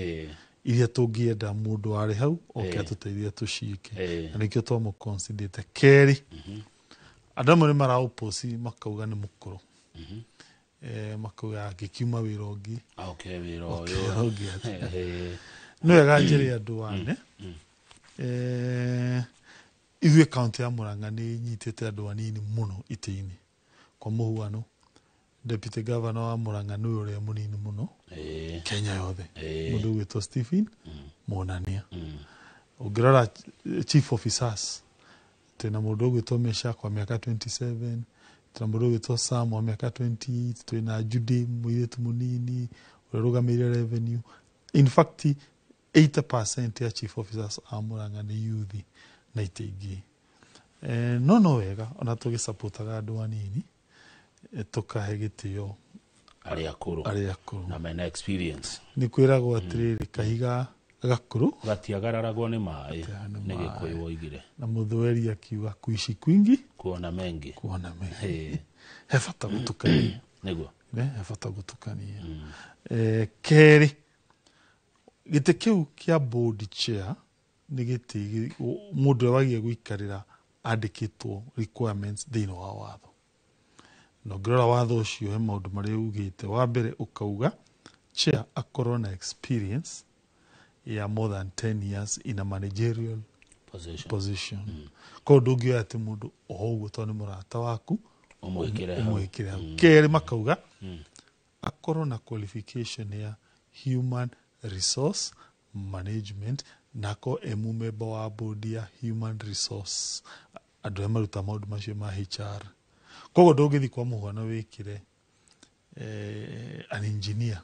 iria tũngĩenda mũndũ warĩ hau oke atũteithie tũciĩke, na nĩkĩo twamũconsiderĩte. Kerĩ, andũ amwe nĩ maraũpoci makauga nĩ mũkũrũ, makauga angĩkiuma wĩra ũngĩ Okay, wĩra oke ũyũ. Wĩra ũngĩ atĩa. Nĩ wega njĩre andũ ane, ithuĩ kaunti ya Murang'a nĩ nyitĩte andũ anini mũno itĩ-inĩ. Kwa mũhuano, deputy governor wa Murang'a nĩwe ũrĩa mũnini mũno Kenya yothe, mũndũ ũgwĩtwo Stephen Monania. Ũngĩrora chief officers, twĩna mũndũ ũgwĩtwo Mesha kwa mĩaka 27, twĩna mũndũ ũgwĩtwo Sam wa mĩaka 28, twĩna Judy mũirĩtu mũnini ũrĩa ũrũgamĩrĩire revenue. In fact, 80% ya chief officers a Murang'a nĩ youth na itĩ ingĩ. No wega ona tũgĩsupportaga andũ anini, tũkahe gĩtĩo arĩa akũrũ arĩa akũrũ na mena experience. Nĩ kwĩragwo atĩrĩrĩ, kahiga gakũrũ gatiagararagwo nĩ maĩ, nĩ nĩ maĩ. Gĩkũyũ woigire. Na mũthweri akiuga kuishi kwingi kuona mengi. Kuona mengi. He bata gũtukania. Ne, he bata gũtukania. Kerĩ, gĩtĩ kĩu kĩa board chair nĩ gĩtĩ mũndũ ũrĩa wagĩrĩire gũikarĩra andĩkĩtwo requirements thĩinĩ wa watho. Na ũngĩrora watho ũcio, he maũndũ marĩa ugĩte. Wa mbere ũkauga chair akorwo na experience ya more than 10 years in a managerial position. Position. Koguo ndũngĩoya atĩ mũndũ o ũguo tondũ nĩ mũrata waku ũmwĩkĩre hau. Ũmwĩkĩre hau. Kerĩ, makauga akorwo na qualification ya human resource management na akorwo e mũmemba wa board ya human resource, andũ arĩa maruta maũndũ macio ma HR. Koguo ndũngĩthiĩ kwa mũhuano wĩkĩre an engineer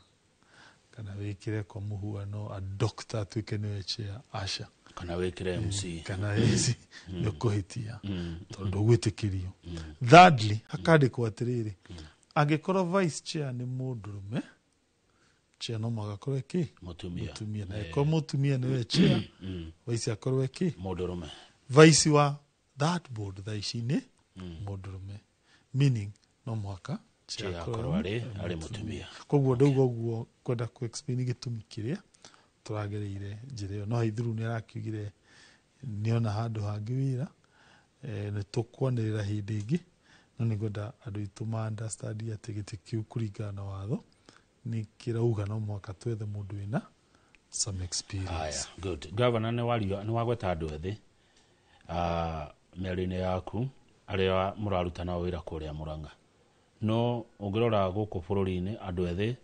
kana wĩkĩre kwa mũhuano a doctor atuĩke nĩwe chair, aca. Kana wĩkĩre MC. Kana MC, nĩ ũkũhĩtia tondũ ũgwĩtĩkĩrio. Thirdly, hakandĩkwo atĩrĩrĩ, angĩkorwo vice chair nĩ mũndũrũme, chair no mũhaka akorwo kĩ? Mũtumia. Mũtumia. Na angĩkorwo mũtumia nĩwe chair, vice akorwo kĩ? Mũndũrũme. Vice wa that board thaa ici nĩ mũndũrũme, meaning no mũhaka chair akorwo arĩ mũtumia. Koguo ndauga ũguo kwenda ku explain gĩtũmi kĩrĩa tũragereire njĩra ĩyo. No Haithuru nĩ arakiugire nĩona handũ hangĩ wĩra, nĩ tũkwanĩrĩra hĩndĩ ĩngĩ, no nĩ ngwenda andũ aitũ ma understand atĩ gĩtĩ kĩu kũringana na watho nĩ kĩrauga no mũhaka twethe mũndũ wĩna some experience. Haya, good. Governor, nĩ waria nĩ wagweta andũ ethĩ mĩario-inĩ yaku arĩa mũraruta nao wĩra kũrĩa Murang'a. No ũngĩrora gũkũ bũrũri-inĩ, andũ ethĩ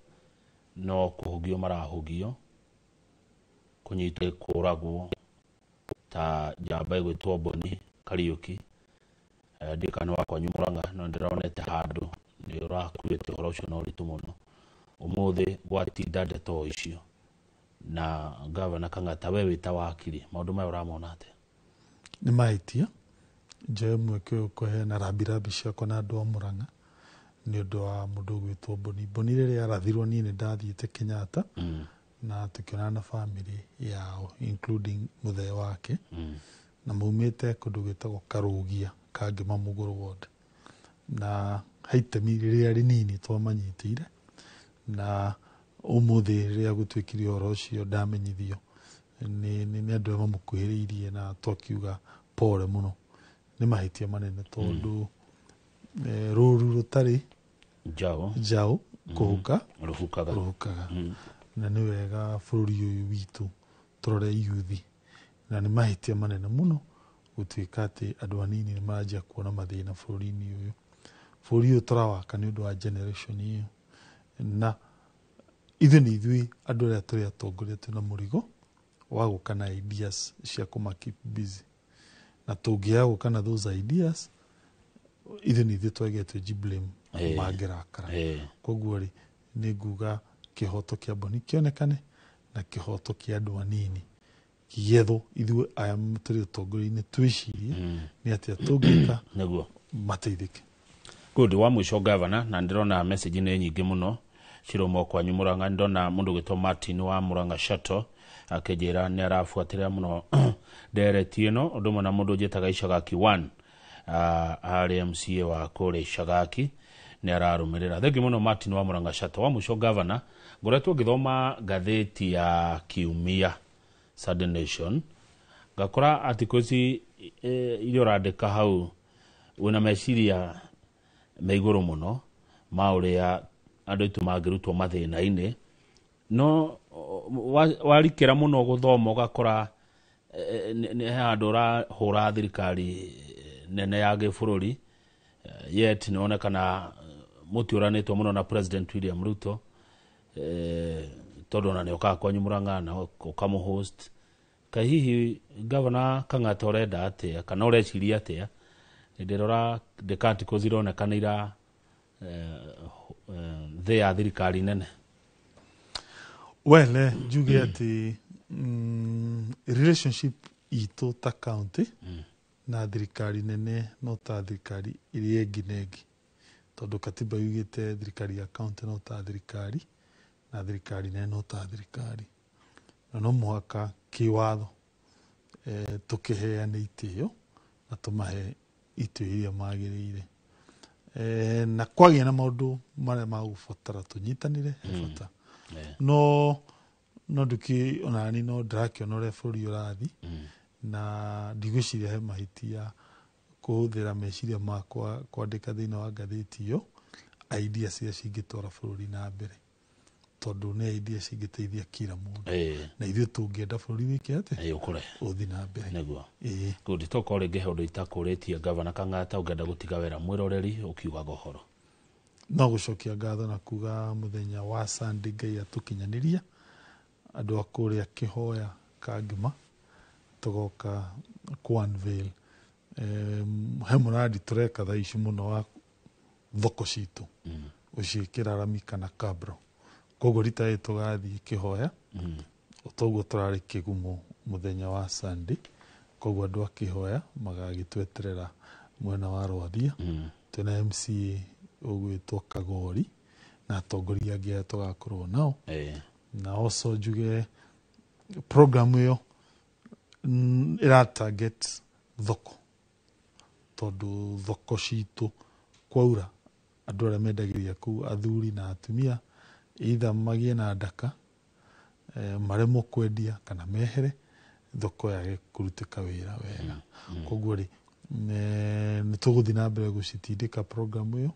no kũhũgio marahũgio, kũnyitwo, kũragwo, ta njamba ĩgwĩtwo Boni Kariũki. Ndiũĩ kana nĩ wa kwanyu Murang'a, no ndĩronete handũ nĩ ũrakuĩte ũhoro ũcio na ũritũ mũno. Ũmũthĩ gwatinda ndeto o icio na Gavana Kang'ata, we wĩ ta wakiri, maũndũ maya ũramona atĩa? Nĩ mahĩtia. Njoe mweke ũyũ kũheana rambirambi ciakwa na andũ a Murang'a. Nĩ ũndũ wa mũndũ ũgwĩtwo Boni. Boni rĩrĩa arathirwo, niĩ nĩ ndathiĩte Kenyatta na tũkĩonana na family yao, including mũthee wake, na maumĩte kũndũ gwĩtagwo Karũgia, Kangema Mũgũrũ ward, na he itemi rĩrĩa rĩnini twamanyitĩire. Na ũmũthĩ rĩrĩa gũtuĩkire ũhoro ũcio, ndamenyithio nĩ andũ arĩa mamũkuhĩrĩirie, na twakiuga pole mũno. Nĩ mahĩtia manene, tondũ rũru rũtarĩ njaũ njaũ kũhuka rũhukaga. Rũhukaga. Na nĩ wega bũrũri ũyũ witũ tũrore yuthi, na nĩ mahĩtia manene mũno gũtuĩka atĩ andũ anini nĩ maranjia kuona mathĩna bũrũri-inĩ ũyũ. Bũrũri ũyũ tũrawaka nĩ ũndũ wa generation ĩyo, na ithuĩ nĩ ithuĩ andũ arĩa tũrĩ atongoria twĩna mũrigo wa gũka na ideas cia kũma keep busy, na tũngĩaga gũka na those ideas, ithuĩ nĩ ithuĩ twagĩrĩire twĩ blame mangĩrakara. Koguo rĩ, nĩ nguga kĩhoto kĩa Boni kĩonekane na kĩhoto kĩa andũ anini gĩethwo. Ithuĩ aya tũrĩ ũtongoria-inĩ twĩcirie nĩ atĩa tũngĩka mateithĩke. Good. Wa mũico, gavana, na ndĩrona message nĩ nyingĩ mũno ciroma kwanyu Murang'a. Ndona mũndũ gwĩtwo Martin wa Murang'a Shuttle akĩnjĩra nĩ arabuatĩrĩra mũno ndereti ĩno, ũndũ ũmwe na mũndũ njĩtaga Icagaki 1, arĩ MCA wa kũrĩa Icagaki, nĩ ararũmĩrĩra. Thengi mũno, Martin wa Murang'a Shuttle. Wa mũico, gavana, ngoretwo ngĩthoma ngathĩti ya kiumia, Sunday Nation, ngakora article ici iria ũrandĩka hau wĩna meciria me igũrũ mũno ma ũrĩa andũ aitũ mangĩrutwo mathĩna-inĩ, no warikĩra mũno gũthoma ũgakora nĩ he handũ ũrahũra thirikari nene ya gĩbũrũri, yet nĩ wonekana mũtiũranĩtwo mũno na President William Ruto, tondũ ona nĩ okaga kwanyu Murang'a na ũkamũhost. Kaĩ hihi gavana Kang'ata ũrenda atĩa kana ũreciria atĩa? Ndĩrora ndĩka articles ironekana ira thĩ ya thirikari nene. Well, njuge atĩ relationship itũ ta county na thirikari nene no ta thirikari ĩrĩa ĩngĩ na ĩngĩ, tondũ katiba yugĩte thirikari ya county no ta thirikari na thirikari nene no ta thirikari, na no mũhaka kĩwatho tũkĩheane itĩo na tũmahe itĩo iria magĩrĩire, na kwagĩa na maũndũ marĩa magũbatara tũnyitanĩre he bata. No nduki onani no ndĩrakĩona ũrĩa bũrũri ũrathi, na ndigwĩciria he mahĩtia kũhũthĩra meciria makwa kwandĩka thĩinĩ wa ngathĩti ĩyo idea iria cingĩtwara bũrũri na mbere, tondũ nĩ idea cingĩteithia kila mũndũ, na ithuĩ tũngĩenda bũrũri wĩke atĩa? Ũkũre. Ũthiĩ na mbere. Good. Tokorwo rĩngĩ he ũndũ itakũrĩtie, gavana Kang'ata, ũngĩenda gũtiga wĩra mwĩroreri ũkiugaga ũhoro. No gũcokia ngatho na kuga mũthenya wa Sunday Ngai atũkinyanĩria, andũ a kũrĩa Kĩhoya Kangema tũgoka ku unveil he mũrandi tũreka thaa ici mũno wa thoko citũ gũciĩkĩra rami kana kabro. Koguo rita rĩrĩ tũgathiĩ Kĩhoya, toguo tũrarĩ Kĩgumo mũthenya wa Sunday. Koguo andũ a Kĩhoya magagĩtweterera mwena wa Rwathia, twĩna MCA ũgwĩtwo Kagori na atongoria angĩ arĩa tũgakorwo nao. Na also njuge program ĩyo ĩra target thoko, tondũ thoko citũ kwaura andũ arĩa mendagĩria kũu, athuri na atumia, either magĩe na ndaka, maremwo kwendia kana mehere, thoko yage kũrutĩka wĩra wega. Koguo rĩ, nĩ tũgũthiĩ na mbere gũcitindĩka program ĩyo,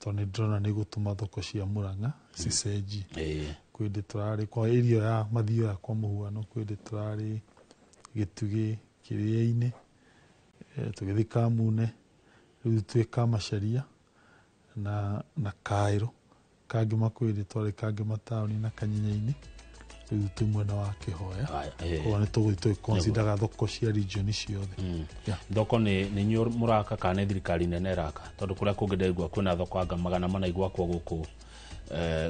tondũ nĩ ndĩrona nĩ gũtũma thoko cia Murang'a cicenjie. Kwĩ hĩndĩ tũrarĩ kwa area ya Mathioya, kwa mũhuano, kwĩ hĩndĩ tũrarĩ Gĩtugĩ Kĩrĩa-inĩ, tũgĩthiĩ Kamune, rĩu twĩ Kamacharia na Kaĩrũ Kangema, kwĩ hĩndĩ twarĩ Kangema taũni na Kanyenya-inĩ, rĩu twĩ mwena wa Kĩhoya. Koguo nĩ tũgũthiĩ tũgĩconsideraga thoko cia region ciothe. Yeah. Thoko nĩ inyuĩ mũraka kana nĩ thirikari nene ĩraka? Tondũ kũrĩa kũngĩ ndaigua kwĩna thoko anga 400 igwakwo gũkũ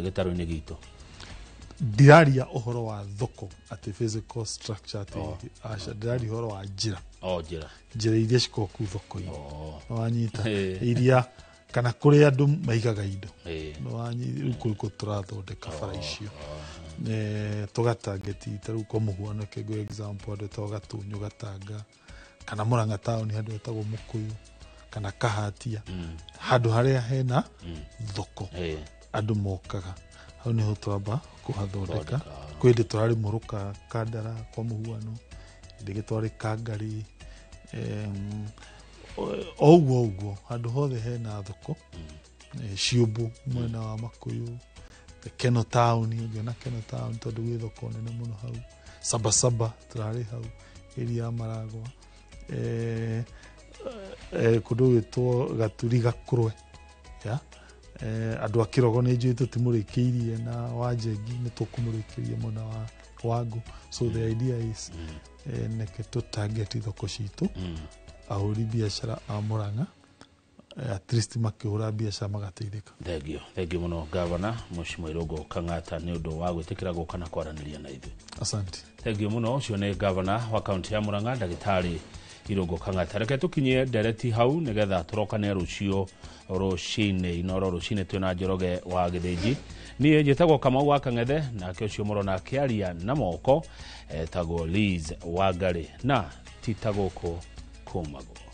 gĩtarũ-inĩ gitũ. Ndiraria ũhoro wa thoko atĩ physical structure atĩ, aca, ndiraria ũhoro wa njĩra. O njĩra. Njĩra iria cikoragwo kũu thoko-inĩ. Wanyita? Iria Kana kũrĩa andũ maigaga indo. Rĩu kũu kũ tũrathondeka bara icio. Tũgatangeti ta rĩu kwa mũhuano, kĩngũ example, handũ hetagwo Gatũnyũ, Gatanga, kana Mũrang'a taũni handũ hetagwo Mũkũyũ kana Kahatia, handũ harĩa hena thoko andũ mokaga, hau niho twamba kũhathondeka. Kwĩ hĩndĩ tũrarĩ Mũrũka Kandara, kwa mũhuano, hĩndĩ ĩngĩ twarĩ Kangari, o ũguo ũguo handũ hothe hena thoko, Ciũmbũ mwena wa Makũyũ, Keno taũni, ũngĩona Keno taũni tondũ gwĩ thoko nene mũno hau, Sabasaba tũrarĩ hau area ya Maragwa, kũndũ gwĩtwo Gaturi Gakũrwe ya andũ a Kĩrogo nĩ njũĩ tũtimũrĩkĩirie, na Wanjengi nĩ tũkũmũrĩkĩria mwena wa Wangũ. So the idea is, neke tũ target thoko citũ, ahũri biacara a Mũrang'a, at least makĩhũra biacara magateithĩka. Thengio, thengio mũno, gavana Mheshimiwa Irũngũ Kang'ata, nĩ ũndũ wa gwĩtĩkĩra gũka na kwaranĩria na ithuĩ. Asante. Thengio mũno. Ũcio nĩ gavana wa kaunti ya Mũrang'a, ndagĩtarĩ Irũngũ Kang'ata. Reke tũkinyie ndereti hau nĩgetha tũrokane rũciũ rũcinĩ, Inoro rũcinĩ, twĩna Njoroge wa Gĩthĩnji. Niĩ njĩtagwo Kamau wa Kang'ethe, nake ũcio mũrona akĩaria na moko etagwo Liz Wangari, na ti ta gũkũ kũmagwo.